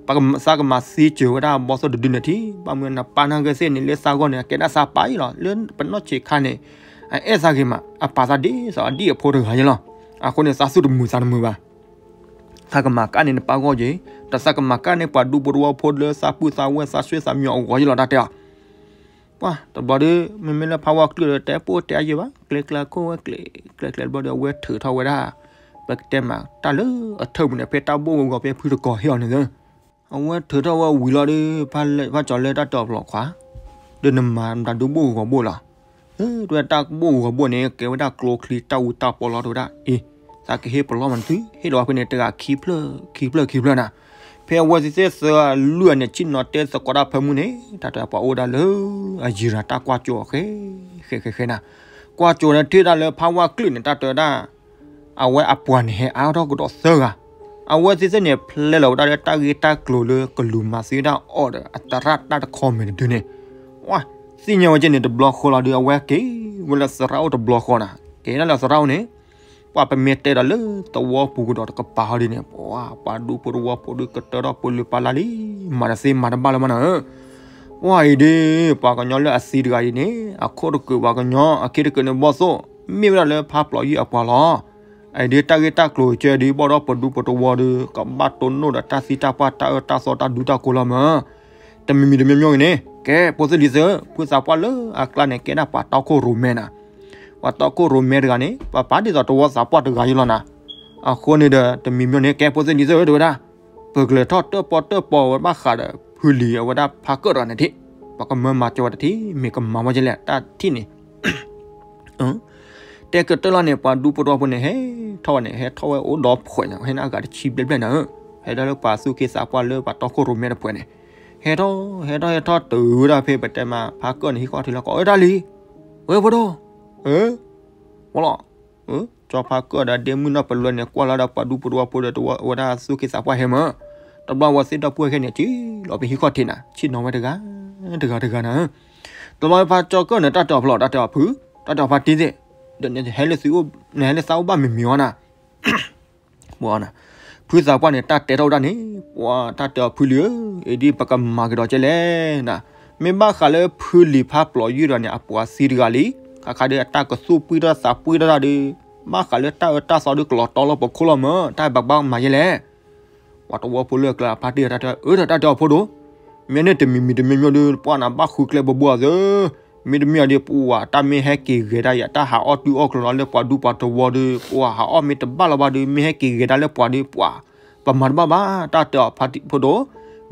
ပကသးကမၤသံစၢၤဝဲဒၣ်ဘီၣ်သိၣ်တဒုန့ၣ်ထံၣ်, ဘၣ်မနုၤနပၢ်နၢ်ဂ့ၢ်သ့ၣ်န့ၣ် လၢသးဂီၢ်န့ၣ် အကဲဒၣ်သးပၢ်အံၤလီၤ. လၢပနီၢ်ဆံးခါန့ၣ် အအဲၣ်သးဂ့ၤမး, အပာ်သးဒ်သိးအဒံၣ်အဖိတဂၤယဲလီၤ. အဃိန့ၣ် သးသူၣ်တမုာ်သးတမုာ်ဘၣ်. သးကမၤကၣ်န့ၢ်နပၢ်ဂီၢ်က့ၤ, ဒီးသးကမၤကၣ်န့ၢ်ပှၤဒူဖိတဝီဖိလၢသးပုၢ်သးဝဲၢ်သးဆှဲသးမံၤအဂီၢ်ယဲလီၤ တၢ်တဲအီၤ. ပှၤတဘျီဒီး မ့မ့ၢ်လၢဖးဝါကျၢၢ်ဒီး တဲပိၢ်တဲအယဲၢ်ဘၣ်, ကျဲကျဲခိၣ်ဝဲကျဲ, ကျဲကျဲတဘျီဒီး အဝဲထုးထီၣ်ဝဲဒၣ်, ပကတဲမး တၢ်လၢအထၢၣ်ပူၤန့ၣ် ဖဲတၢ်ဘိၣ်ဂီၤဂီၤဖဲဖုတကီၤဟ့ၣ်အီၤန့ၣ်သၢ အဝဲထုးထီၣ်ဝဲဝံၤလီၤဒီး ဖးကၠီၤလၢတၢ်တဲအီၤဖျိးခွါ, ဒီးနမၤတၢ်ဒုးဘိၣ်ဂီၤဘိၣ်လီၤ. တဲဝဲတၢ်ဘိၣ်ဂီၤဘိၣ်န့ၣ် ကဲဝဲဒၣ်ကျိချံတၢ်အူတၢ်ပီလီၤ တဲဝဲဒၣ်. အ့ သးကဟ့ၣ်ပလီၢ်မးနသု, ဟ့ၣ်လီၤဝဲဖဲန့ၣ် တဂၤခံဖျၢၣ်ခံဖျၢၣ်ခံဖျၢၣ်နၤ. ဖဲအဝဲသ့ၣ်သၢဂၤလွံၢ်ဂၤန့ၣ် ဆ့ၣ်နီၤတဲသကိးတၢ်ဖၢမုၢ်န့ၣ် တၢ်တဲပှၤအိၣ်ဒၣ်လၢ အယံၤရၤတၢ်ကွၢ်ကၠိအီၤဃဲ ဃဲဃဲဃဲနၤ. ကွၢ်ကၠိန့ၣ်ထံၣ်ဒၣ်လၢဖးဝါကျၢၢ်န့ၣ် တၢ်တဲဝဲဒၣ် အဝဲအပှၤန့ၣ်ဟဲအါထီၣ်ကဒီးသၢဂၤ. အဝဲသ့ၣ်သ့ၣ်န့ၣ် ဖျဲလီၤဝဲဒၣ်လၢတၢ်ဂ့ၢ်တၢ်ကျိၤလၢကလူၤမၤသံဝဲဒၣ်အီၤဒီး အသရၣ်တၢ်တခီမဲာ်တဒုန့ၣ်, ဝဲ သ့ၣ်ညါဝဲကဲန့ၣ်တဘျီဃီလီၤဒီး အဝဲက့ၤဝဲလၢသရၣ်အိၣ်တဘျီဃီနၤ, က့ၤဒၣ်လၢသရၣ်အိၣ်န့ၣ်, ပှၤပမ့ၢ်တဲဒီးလၢသဝီပူၤကဒီးတကပၤဟီဒ်န့ၣ် ပှၤပှၤဒူဖိတဝီဖိဒီးကတၢၢ်ထီၣ်ပလၢပလၢလံ, မၤတသ့မၤတဘၣ်လၢၤမးနၤဧၢ. ပှၤအံၤဒ် ပှၤကညီလၢအသံတဂၤအံၤန့ၣ် အခိၣ်တကုးပှၤကညီ အခ့တကုးန့ၣ်ဘီၣ်သိၣ် မ့ၢ်ဝဲဒၣ်လၢဖးပျီယုၢ်အပှၤလီၤ. အံၤဒ်တၢ်ဂ့ၢ်တၢ်ကျိၤကဲဒ်ဘၣ်ဒီးပဒူပတဝီဒီး ကဘၣ်တိၢ်နီၣ်ဒီးတၢ်သံတၢ်ပှၢ်တၢ်အၢတၢ်သီတၢ်ဒူတၢ်ကိၤလီၤမး. တမံၤမံၤတမံၤမံၤဂ့ၤန့ၣ် ကဲဖိသ့ၣ်လံၤသၢ ဖုသးပှၢ်လၢအကျါန့ၣ် ကဲဒၣ်ပှၤတီခိၣ်ရိၣ်မဲနၤ. ပှၤတီခိၣ်ရိၣ်မဲတဂၤန့ၣ် ပှၤပာ်ဒ်သိးတဝီသးပှၢ်တဂၤယဲလီၤနၤ. အဃိန့ၣ်ဒီး တမံၤမံၤန့ၣ် ကဲဖိသ့ၣ်လံၤသၢ တဲဝဲဒၣ် ပကလဲၤထီၣ်တၢၣ်ပီၣ်တၢၣ်ပီဝဲဘၣ်ဃးဒီး ဖုလံၤအဝဲဒၣ်ဖးကၢၣ်တဂၤန့ၣ်ထံၣ်, ပှၤကမၢမၤစၢၤဝဲတထံၣ် မ့ၢ်ကမၤဝဲကလဲၣ် တၢ်ထံၣ်န့ၣ် တဲကတၢၢ်လီၤန့ၣ် ပှၤဒူဖိတဝီဖိန့ၣ် ဟဲထီၣ်ဝဲန့ၣ် ဟဲထီၣ်ဝဲအိၣ်ဒီးဖှဲးန့ၣ် ဟဲန့ၢ်အဂၤတဆံဘျဲၣ်ဘျဲၣ်နၤဧၢ, ဟဲဒၣ်လၢပှၤသူၣ်က့သးပှၢ်လၢပှၤတီခိၣ်ရိၣ်မဲတဖှဲးန့ၣ်, ဟဲထီၣ် ဟဲထီၣ် ဟဲထီၣ်တုၤဝဲဒၣ်ဖဲပတဲမး ဖးကၢၣ်န့ၣ် ဟံၣ်ဃီထံးလီၤ ကိးဝဲတၢ်လံ, ဝဲဖိဒိၣ်, ဝဲလီၤ ကၠီဖးကၢၣ်ဒီးဒ့မုၣ်နီၢ်ပလွဲန့ၣ် ကွၢ်လီၤဒီးပှၤဒူဖိတဝီဖိဒီး ဝဲဒၣ်သူၣ်က့သးပှၢ်ဟဲမး, တဘျီဝဲသ့ၣ်ဒီပုၢ်ဝဲၢ်ခဲန့ၣ် က့ၤလီၤဖဲဟံၣ်ဃီထံးနၤ ဆ့ၣ်နီၤဝဲတဂၤ တဂၤတဂၤနၤဧၢ. တဘျီဖးကၠီကၢၣ်န့ၣ် တၢ်တဲအီၤဖျိး တၢ်တဲအီၤဖု တၢ်တဲအီၤဖးတံၢ်သ့ၣ်, ဒီးနဟဲလၢသးအိၣ်ဘၣ်မ့ၢ်မ့ၢ်အီၤနၤ ဖုသးပှၢ်န့ၣ် တၢ်တဲထီၣ်ဝဲဒၣ်န့ၣ် ပှၤတၢ်တဲအီၤဖုလံၤဧၢ, အံၤဒ်ပကမၤကဒီးကဲလဲၣ်နၤ, မ့ၢ်ဘၣ်ဃးလၢဖုလံၤဖးပျီယုၢ်ဒီးန့ၣ် အပှၤသံတဂၤလံ, ခါခါဒီးအတၢ်ကသူၣ်ပှံၢ်ထီၣ်သးပှံၢ်ထီၣ်တၢ်ဒီး ဘၣ်ဃးလၢတၢ်အၢတၢ်သီဒီးကလီၤတီလိာ်ပခိၣ်လီၤမး, တၢ်ဘၣ်ကဘၣ်မၤယဲလဲၣ် ပှၤတဝီဖိလၢအကျါဖးတံၢ်တၢ်တဲ အၢ တၢ်တဲအီၤဖိဒိၣ်, မ့ၢ်န့ၣ်တမံၤမံၤတမံၤမံၤဒီး ပှၤနၤဘၣ်ဃုကျဲဘိဘိအီၤသၢ, မ့တမ့ၢ်အီၤဒီး ပှၤတၢ်မ့ၢ်ဟဲက့ၤဂဲၤဒၣ်ယၤ တၢ်ဟးအီၣ်တုၤအီၣ်ကျိၤလီၤလၢပှၤဒူပှၤတဝီဒီး ပှၤဟးအီၣ်မ့ၢ်တဘၣ်လီၤဘၣ်ဒီး မ့ၢ်ဟဲက့ၤဂဲၤဒၣ်လၢပှၤဒီး ပှၤ ပမၤတဘၣ်ဘၣ် တၢ်တဲအီၤဖးတံၢ်ဖိဒိၣ်,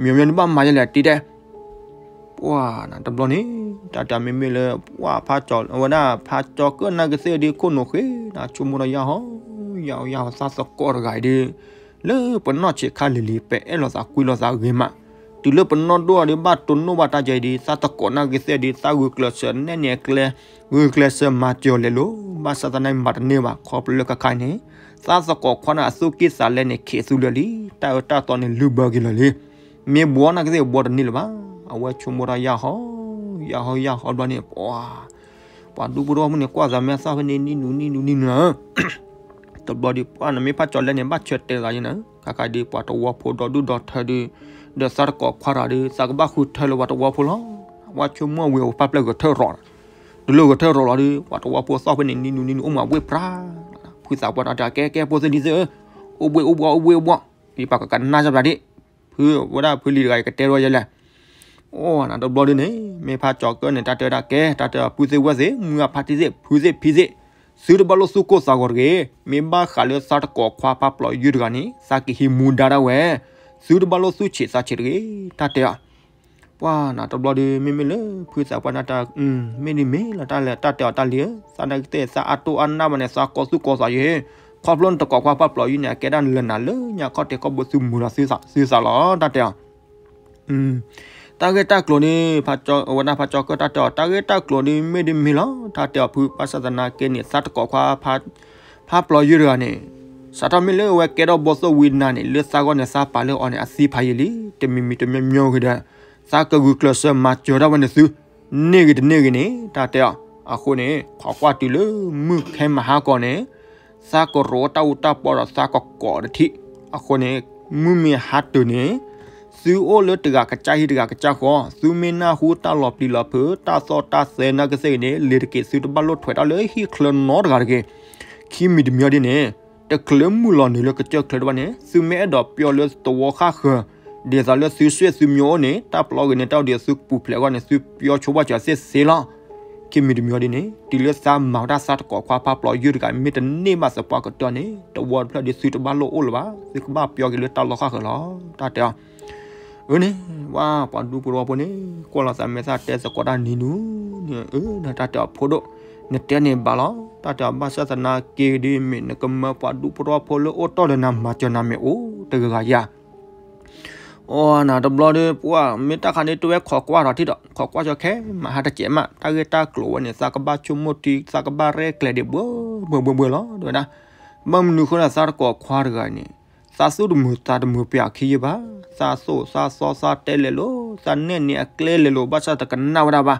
မ့ၢ်မ့ၢ်နဘၣ်မၤယဲလဲၣ်တံၢ်တဲ ပှၤနၤတဘျီန့ၣ် တၢ်တဲမ့မ့ၢ်လၢ ပှၤဖးကၠီ အဝဲဒၣ်ဖးကၠီကၢၣ်နၢ်ကသ့ၣ်ဒီး ခိၣ်နူာ်ဃ့နၤ ဆိကမိၣ်ဒီးယၢ်ဟီ ယၢ်ဟီယၢ်ဟီ သးသကိးတဂၤအံၤဒီး လၢပနီၢ်ဆံးခါလံၤလံၤ ပအဲၣ်လိာ်သးကွံလိာ်သးဂ့ၤမး, တုၤလၢပနီၢ်ဒိၣ်အီၤဒီး ဘၣ်တိၢ်နီၣ်ဘၣ်တၢ်ယဲအံၤဒီး သးသကိးနၢ်ကသ့ၣ်ဒီး သးဂုာ်ကျဲးစၢးနဲၣ်န့ၢ်အကျဲ ဂုာ်ကျဲးစၢးမၤစၢၤအီၤလဲၤလိၤ, ဘၣ်ဆၣ်သနာ်က့မၤတန့ၢ်ဘၣ် ခီဖျိလၢခါခါအံၤန့ၣ် သးသကိးခွါန့ၣ်အသူၣ်က့ၣ်သးလဲန့ၣ် ခံးသူလၢာ်လံ, တၢ်အၢတၢ်သီန့ၣ်လုၢ်ဘၢက့ၤလၢာ်လံ. မ့ၢ်ဘှီနာ်က့သ့ၣ်ဘှီတန့ၢ်လၢၤဘၣ်. အဝဲဆိကမိၣ်တၢ်ယၢ်ဟီ, ယၢ်ဟီယၢ်ဟီဘျီန့ၣ် ပှၤ ပှၤဒူဖိတဝီဖိန့ၣ် ကွၢ်သးမဲာ်သၣ်ဖဲန့ၣ် နံၣ်နူနံၣ်နူနံၣ်နူဧၢ တဘျီဒီး ပှၤနမ့ၢ်ဖးကၠီၤလဲန့ၣ် ဘၣ်ဆၢတဲာ်သးယဲန့ၣ်, ခါခါဒီး ပှၤတဝီဖိဒီဒူၣ်ဒီထၢဒီး ဒီးသးတကိးခွါတဂၤဒီး သးကဘၣ်ဃုထၢလၢပှၤတဝီဖိလီၤ. ဝဲဆိကမိၣ်ဝံၤအပၢ်ပျဲၢ်ဂဲၤထၢၣ်ရီၤ, တုၤလၢဂဲၤထၢၣ်ရီၤလီၤဒီး ပှၤတဝီဖိသီၣ်ဖဲန့ၣ် နံၣ်နူနံၣ်နူ အိၣ်မးဝ့ၢ်ပြါ, ဖုသးပှၢ်တၢ်တဲ ကဲကဲ ဖိသ့ၣ်လံၤသ့ၣ်ဧၢ, အိၣ်ဘှ့ၣ်အိၣ်ဘှီအိၣ်ဘှ့ၣ်အိၣ်ဘှီ, ဖံပှၤကကနၣ်စၢ်ပျးဒ့ၣ်, ဖုဝဲဒၣ်ဖုလံၤတဂၤ ယကတဲထီၣ်ယဲလဲၣ် အိၣ်နၤတဘျီဒုန့ၣ် မ့ၢ်ဖးကၠီၤကၢၣ်န့ၣ် တၢ်တဲဝဲဒၣ်ကဲ တၢ်တဲအီၤ ပုၢ်သ့ၣ်ဝဲၢ်သ့ၣ် မုၢ်အဖါတံၢ်သ့ၣ် ဖုသ့ၣ်ဖံသ့ၣ်, သုတဘၣ်လိၣ်သူၣ်ကိၢ်သးဂီၤတဂ့ၤ. မ့ၢ်ဘၣ်ဃးလၢသးတကိးခွါဖးပျီယုၢ်တဂၤန့ၣ် သးကဟံးမူဒါဒၣ်ဝဲ, သုတဘၣ်လိၣ်သူၣ်ဆံးသးဆံးတဂ့ၤ တၢ်တဲအီၤ. ပှၤနၤတဘျီဒု မ့မ့ၢ်လၢဖုသးပှၢ်နၢ်တၢ်, မ့ၢ်ဒ်မ့ၢ်လီၤ တၢ်လဲၤတၢ်တဲအီၤတၢ်လံၤဧၢ, သးနာ်က့သ့ၣ် သးအတိၢ်အနၢ်ဘၣ်န့ၣ် သးကိးသူၣ်ကိးသးယဲ, ခီဖျိနတကိးခွါဖးပျီယုၢ်န့ၣ် အကဲဒၣ်လၢနၤလၢညါခီၣ်ထံးခီၣ်ဘိ သုမုာ်လီၤသုသးလီၤ တၢ်တဲအီၤ တၢ်ဂ့ၢ်တၢ်ကျိၤန့ၣ် ဝဲဒၣ်ဖးကၠီၤကၢၣ်တၢ်တဲအီၤ တၢ်ဂ့ၢ်တၢ်ကျိၤန့ၣ် မ့ၢ်ဒ်မ့ၢ်လီၤ တၢ်တဲအီၤ ဖု ဘၣ်ဆၣ်သနာ်က့န့ၣ် သးတကိးခွါ ဖးပျီယုၢ်တဂၤန့ၣ် စးထီၣ်မ့ၢ်လၢအဝဲကဲထီၣ်ဘီၣ်သိၣ်ဝံၤနၤန့ၣ် လၢသးဂီၢ်န့ၣ် သးပာ်လၢအီၤန့ၣ် အသံဖးယံာ်လံ, တမံၤမံၤတမံၤမံၤဂ့ၤဒီး သးကဂုာ်ကျဲးစၢးမၤစၢၤဒၣ်ဝဲန့ၣ်သု န့ၢ်ဂ့ၤတန့ၢ်ဂ့ၤန့ၣ် တၢ်တဲအီၤ. အဃိန့ၣ် ခိးကွၢ်တုၤလၢမုၢ်ခဲမဟါကီးန့ၣ် သးကရိးတၢ်အူတၢ်ပီဒီးသးကကိးတထံၣ်. အဃိန့ၣ် မုၢ်မ့ၢ်ဟါတုၤန့ၣ် သုအိၣ်လၢတဂၤကစၢ်ဟံၣ်တဂၤကစၢ်ဃီ, သုမ့ၢ်နၢ်ဟူတၢ်လီၤပျံၤလီၤဖုး တၢ်သီၣ်တၢ်သဲနာ်က့သ့ၣ်ဂ့ၤန့ၣ် လ့ၤတက့ၤ သုတဘၣ်လိၣ်ထွဲတၢ်လၢဟံၣ်ချၢနီတဂၤတဂ့ၤ. ခံမံၤတမံၤအီၤဒ်န့ၣ် တချုးမုၢ်လီၤနုာ်လၢကစၢၢ်ချၢတဘၣ်န့ၣ် သုမ့ၢ်အဲၣ်ဒိးပျီလၢသဝီဃၣ်ဃၢၤ ဒ်သိးလၢသုစ့ၣ်သုမံၤအိၣ်န့ၣ် တၢ်ပျီဂ့ၤန့ၣ် တၢ်အိၣ်ဒံးသုကပူၤဖျဲးအဂီၢ်န့ၣ် သုပျီဆိဘၣ်စၢၤသ့ၣ်သ့လီၤ. ခံမံၤတမံၤအီၤဒ်န့ၣ် တုၤလၢသးမၤဝဲဒၣ်သးတကိးခွါဖးပျီယုၢ်တဂၤ မ့ၢ်တန့ၢ်ဘၣ်သပှၢ်ကတၢၢ်န့ၣ် တဝီတဖျၢၣ်ဒီးသုတဘၣ်လိၣ်အိၣ်လၢၤဘၣ်, သုကဘၣ်ပျီက့ၤလၢတၢ်လီၢ်ဃၣ်ဃၢၤလီၤ တၢ်တဲအီၤ. အၢန့ၣ် ဝဲပှၤဒူဖိတဝီဖိန့ၣ် ကွၢ်လီၤသးမဲာ်သၣ်တဲသကိးတၢ်နံၤနူၤန့ၣ် အၢ တၢ်တဲအီၤဖိဒိၣ် နတဲန့ၣ်ဘၣ်လီၤ တၢ်တဲအီၤ ဘၣ်ဆၣ်သနာ်က့ဒ်မ့ၢ်နကမၢပှၤဒူဖိတဝီဖိလၢအိၣ်တီၢ်ဒီးနၤမၤစၢၤနၤမ့ၢ်အိၣ်တဂၤဂၤယၤ အီနၤတဘျီဒီး ပှၤမ့ၢ်တၢ်ခါန့ၣ် တဝဲခိးကွၢ်ထီၣ်ထံၣ်ဒီး ခိးကွၢ်ကၠီခဲ မဟါတကဲးမး တၢ်ဂ့ၢ်တၢ်ကျိၤဝဲန့ၣ် သးကဘၣ်ဆိကမိၣ်ထံ သးကဘၣ်ရဲၣ်ကျဲၤဒံးဘှၢဘှၢဘှၢဘှၢလီၤ တဲဝဲဒၣ်. ဘၣ်မနုၤဃိဒီးသးတကိးခွါတဂၤန့ၣ် သးသူၣ်တမုာ်သးတမုာ်ပှၤခံယဲၢ်ဘၣ်, သးသိၣ်သးသီသးတဲလဲၤလိၤ သးနဲၣ်န့ၢ်အကျဲလဲၤလိၤ ဘၣ်ဆၣ်တကနၣ်ဝဲဒၣ်ဘၣ်.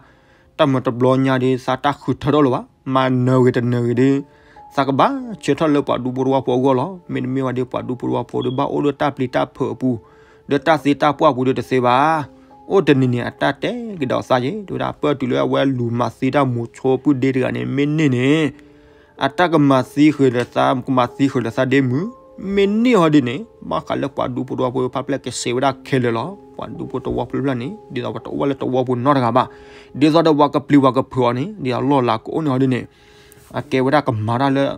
တၢ်မၤတဘျီညါဒီး သးတၢ်ဃုထၢထီၣ်လၢၤဘၣ်, မၤနၢၤဂ့ၤတနၢၤဂ့ၤဒီး သးကဘၣ်ဆၢထၢၣ်လၢပှၤဒူဖိတဝီဖိအဂီၢ်လီၤ. မ့တမ့ၢ်ဝဲဒီး ပှၤဒူဖိတဝီဖိဒီး ဘၣ်အိၣ်လၢတၢ်ပျံၤတၢ်ဖုးအပူၤ, ဒီးတၢ်သ့တၢ်ပှၢ်ပူၤဒီးတသ့ဘၣ်. အိၣ်တနံၤန့ၣ် အတၢ်တဲကဒီးသးယဲၢ် တဲဝဲဒၣ် ပၢၢ်တုၤလၢအဝဲလူၤမၤသံတၢ်မိၤဆိပုၢ်ဒ့တဂၤန့ၣ် မ့ၢ်န့ၢ်န့ၣ် အတၢ်ကမၤသံဃုာ်ဒီးသး ကမၤသံဃုာ်ဒီးသးဒ့မုၢ်, မ့ၢ်န့ၢ်ဟီဒ်န့ၣ် ဘၣ်ဃးလၢပှၤဒူဖိတဝီဖိဖးဖျဲၣ်ကစံးဝဲဒၣ်ခဲလၢာ်လီၤ. ပှၤဒူဖိတဝီဖိဖျၢၣ်န့ၣ် ဒ်သိးပတအိၣ်ဝဲလၢတဝီပူၤနီတဂၤဘၣ်, ဒ်သိးဒီးပှၤကပျံၤပှၤကဖုးအီၤန့ၣ် ဒ်သိးလီၢ်လၤကအိၣ်န့ၢ်ဟီဒ်န့ၣ် အကဲဝဲဒၣ်ကမၤတၢ်လၢ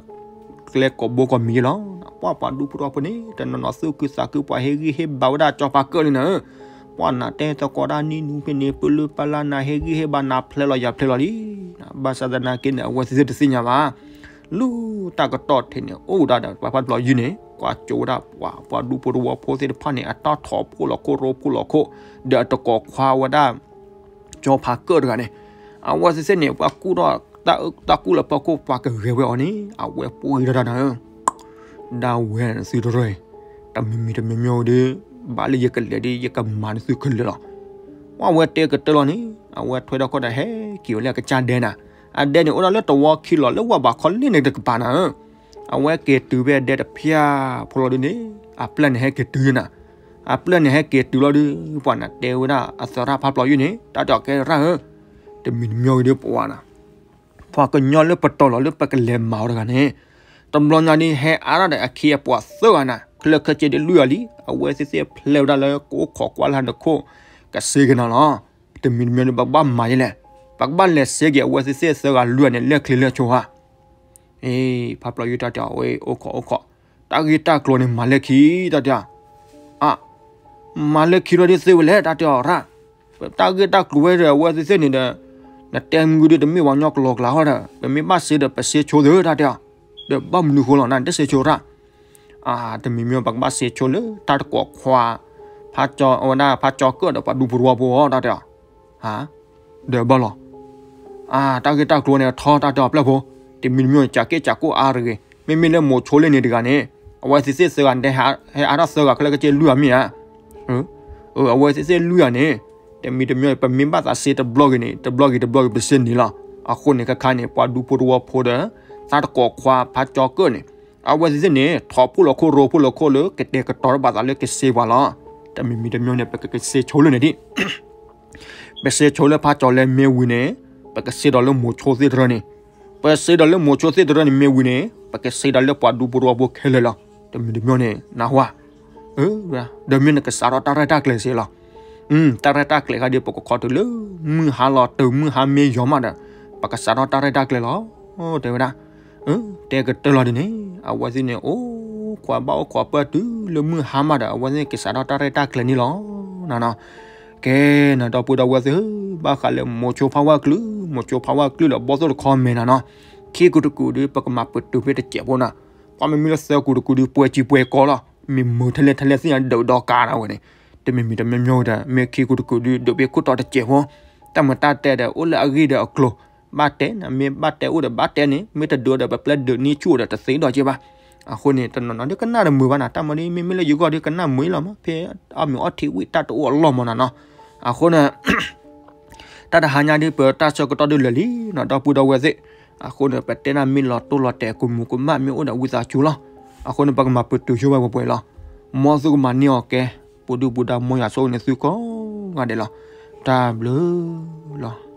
ကျဲကိးဘိကိးမံၤလီၤ. ပှၤပှၤဒူဖိတဝီဖိန့ၣ် တနီၤနီၤသူၣ်ခုသးခု ပှၤဟ့ၣ်ဂံၢ်ဟ့ၣ်ဘါဝဲဒၣ်ကၠီဖးကၢၣ်န့ၣ်နၤ ပှၤနၤတဲသကိးတၢ်နံၣ်နူဖဲန့ၣ် ပလုၢ်ပလၢ်နၤဟ့ၣ်ဂံၢ်ဟ့ၣ်ဘါနၤဖျဲလီၤယၤဖျဲလီၤလံ. ဘၣ်ဆၣ်သနာ်က့န့ၣ် အဝဲသ့ၣ်တသ့ၣ်ညါဘၣ်. လူၤတၢ်ကတီၢ်ထဲန့ၣ် အိၣ်ဝဲဒၣ်ဒီးပှၤဖးပျီယုၢ်န့ၣ် ကွၢ်ကၠိဝဲဒၣ်ပှၤ ပှၤဒူဖိတဝီဖိသ့ၣ်တဖၣ်န့ၣ် အတၢ်ထီၣ်ဖှိၣ်လီၤခိၣ်ရိဖှိၣ်လီၤခိၣ် ဒီးအတကိးခွါဝဲဒၣ် ကၠီဖးကၢၣ်တဂၤန့ၣ် အဝဲသ့ၣ်သ့ၣ်န့ၣ် ပှၤကူၣ်ထီၣ်တၢ်ကူၣ်လၢဖီခိၣ် ပှၤကဂဲၤဝဲအီၤန့ၣ် အဝဲပှ့ၤထီၣ်တၢ်နၤဧၢ ဒၣ်ဝဲသုတရၢၢ်, တမံၤမံၤတမံၤမံၤဒီး ဘၣ်လၢယကလဲၤဒီး ယကမၤန့ၢ်သုခဲလၢာ်လီၤ. ပှၤဝဲတဲကတၢၢ်လီၤန့ၣ် အဝဲထွဲထီၣ်ခီၣ်ဒီးဟဲက့ၤဝဲလၢအကစၢ်ဒဲနၤ, အဒဲန့ၣ် အိၣ်ဒၣ်လၢတဝီခံလီၤ လၢဝၢ်ဘးခီလ့ၣ်န့ၣ်တကပၤနၤဧၢ အဝဲက့ၤတုၤဖဲအဒဲတဖၠၣ်ဖိလီၤဒုန့ၣ် အပျဲၢ်န့ၣ်ဟဲက့ၤတုၤနၤ, အပျဲၢ်န့ၣ်ဟဲက့ၤတုၤလီၤဒု ပှၤနၤတဲဝဲဒၣ်အသရၣ်ဖးပျီယုၢ်န့ၣ် တၢ်တဲအီၤကဲရၣ်ဧၢ, တမံၤတမံၤအံၤဒုပှၤနၤ ပှၤကညီလၢပတီၢ်လီၤလၢပကလဲၤမၤအီၤတဂၤန့ၣ် တဘျီညါဒ်ဟဲအါထီၣ်ဒီးအခ့အပှၤသၢဂၤနၤ ခဲလၢာ်ခဲဆ့ဒ်လွံၢ်ဂၤလံ, အဝဲသ့ၣ်သ့ၣ်ဖျဲဝဲဒၣ်လၢကအိၣ်ခိးကွၢ်လၢဟးန့ၣ်ခိၣ် ကစ့ကနၤလီၤ. တမံၤတမံၤဒ်ပကဘၣ်မၤယဲလဲၣ်, ပကဘၣ်လဲၤစ့က့ၤအဝဲသ့ၣ်သၢဂၤလွံၢ်ဂၤန့ၣ် လၢချ့လၢဆိဧါ အ့ ဖးပျီယုၢ်တၢ်တဲအီၤ အိၣ်ခိးအိၣ်ခိး, တၢ်ဂ့ၢ်တၢ်ကျိၤန့ၣ် မၤလၢခံ တၢ်တဲအီၤ, အါ, မၤလၢခံလီၤဒ်သ့ဝဲလဲၣ် တၢ်တဲအီၤရၣ်, တၢ်ဂ့ၢ်တၢ်ကျိၤဝဲဒီး အဝဲသ့ၣ်သ့ၣ်န့ၣ်ဒီး နတဲမုၢ်ဒုတမ့ၢ်ပှၤကညီကလီကလီဟီဒီး ပမ့ၢ်ဘၣ်စ့ဒီးပစ့ဆိသ့တၢ်တဲအီၤ, ဒီးဘၣ်မနုၤဃိလီၤ နတစ့ဆိရၣ် အါ တမံၤမံၤပကဘၣ်စ့ဆိလၢတၢ်တကိးခွါ ဖးကၠီဝဲဒၣ်ဖးကၠီကၢၣ်ဒီးပှၤဒူဖိတဝီဖိအီၤ တၢ်တဲအီၤ, ဒီးဘၣ်လီၤ, အါ တၢ်ဂ့ၢ်တၢ်ကျိၤန့ၣ်ထီ တၢ်တဲအီၤပျဲၢ်ဖိ, တမံၤမံၤကးက့ၢ်ကးကိၢ်အါတဂ့ၤ, မ့မ့ၢ်လၢမိၤဆိလ့ၣ်န့ၣ်တဂၤန့ၣ် အဝဲသ့ၣ်သ့ၣ်သၢဂၤန့ၣ် ဟဲအါထီၣ်သၢဂၤခဲလၢာ်ကစ့လွံၢ်ဂၤမ့ၢ်ဧါ. အဝဲသ့ၣ်သ့ၣ်လွံၢ်ဂၤန့ၣ် တမံၤတမံၤ ပမ့ၢ်ဘၣ်သးစ့တဘျီဂ့ၤန့ၣ် တဘျီဂ့ၤတဘျီဂ့ၤ ပစ့န့ၣ်လီၤ. အဃိန့ၣ် ခါခါန့ၣ် ပှၤဒူဖိတဝီဖိဒီး သးတကိးခွါဖးကၠီကၢၣ်န့ၣ် အဝဲသ့ၣ်သ့ၣ်န့ၣ် ထီၣ်ဖိၣ်လီၤခိၣ်ရိဖိၣ်လီၤခိၣ်လၢ ကတဲာ်ကတီၤတဘၣ်သးလၢကစ့ပှၤလီၤ. တမံၤမံၤတမံၤန့ၣ် ပကကစ့ဆိလၢန့ၣ်ဒံး ပစ့ဆိလၢဖးကၠီလဲမ့ၢ်ဝံၤန့ၣ် ပကစ့ဒီးလၢမိၤဆိသ့ၣ်တရၢန့ၣ်, ပစ့ဒီးလၢမိၤဆိသ့ၣ်တရၢန့ၣ်မ့ၢ်ဝံၤန့ၣ် ပကစ့ဒီးလၢပှၤဒူဖိတဝီဖိခဲလၢာ်လီၤ. တမံၤတမံၤန့ၣ် နၢ်ဟူဧါ. ဒီးမ့ၢ်နကစးထီၣ်တၢ်ရဲၣ်တၢ်ကျဲၤစ့လီၤ. တၢ်ရဲၣ်တၢ်ကျဲၤခါဒ် ပကခိးတုၤလၢ မုၢ်ဟါလီၤ တုၤမုၢ်ဟါမ့ၢ်ယီၤမးဒီး ပကစးထီၣ်တၢ်ရဲၣ်တၢ်ကျဲၤလီၤ. တဲဝဲဒၣ် တဲကတၢၢ်လီၤဒ်န့ၣ် အဝဲသ့ၣ်န့ၣ် အိၣ်ခိးဘၣ်အိၣ်ခိးပၢၢ်တုၤလၢမုၢ်ဟါမးဒီး အဝဲသ့ၣ်ကစးထီၣ်တၢ်ရဲၣ်တၢ်ကျဲၤန့ၣ်လီၤ. နနီၤ ကဲ နဒီပုၢ်ဒီဝဲၢ်သ့ၣ်ဧၢ, ဘၣ်ဃးလၢမိၤဆိဖးဝဲအကလုၢ်, မိၤဆိဖးဝဲအကလုၢ်လၢဘီၣ်သိၣ်တခီမဲာ်နနီၤ, ခံကူတကူးဒီး ပကမၤပတုာ်ဖဲတစဲးဖိနီၤ, ပှၤမ့မ့ၢ်လၢသၢကူတကူးဒီး ပှဲၤစံပှဲၤကီလီၤ, မ့ၢ်မုာ်ထဲလဲၣ်ထဲလဲၣ်သ့ၣ်ညါဒုးဒီးကးနၤဝဲန့ၣ်, တမ့ၢ်မံၤတမံၤမံၤဒီး မ့ၢ်ခံကူတကူးဒီး ဒုးဖဲခိၣ်တီတစဲးဖိ, တၢ်မုာ်တၢ်တဲဒီး အိၣ်လၢအဂ့ၢ်ဒီးအကျိၤ, ဘၣ်တဲနၤ မ့ၢ်ဘၣ်တဲအိၣ်ဒီးဘၣ်တဲန့ၣ်, မ့ၢ်တဒုးဒီး ပပျဲဒုးန့ၢ်ဆူၣ်ဒီးတသ့ဒီးက့ဘၣ်. အဃိန့ၣ် တနီၤနီၤဒ်ကနၣ်တမုာ်ဘၣ်နၤ, တၢ်မၤဒ်မ့မ့ၢ်လၢယဂီၢ်ဒီးကနၣ်မုာ်လီၤမး, ဖဲအမ့ၢ်အီထံဝံၣ်တၢ်တအိၣ်အလီၢ်မးနနီၤ. အဃိန့ၣ် တၢ်တဟါညါဒ်ပတၢ်ဆၢကတီၢ်ဒ်လဲၣ်လံနီၤ ဒီပုၢ်ဒီဝဲၢ်သ့ၣ်, အဃိန့ၣ် ပတဲနၤမ့ၢ်လီၤတိၢ်လီၤတဲာ် ကမူၤကမၣ်မ့ၢ်အိၣ်ဒီးဝံသးစူၤလီၤ. အဃိန့ၣ် ပကမၤပတုာ်ဆိဝဲပှဲၤပှဲၤလီၤ. မ်သုကမၤန့ၢ်အီၤကဲ, ပူၤဒုၣ်ပူၤဒါ မ်ယွၤဆိၣ်ဂ့ၤန့ၢ်သုကိးဂၤဒဲးလီၤ. တၢ်ဘျုးလီၤ.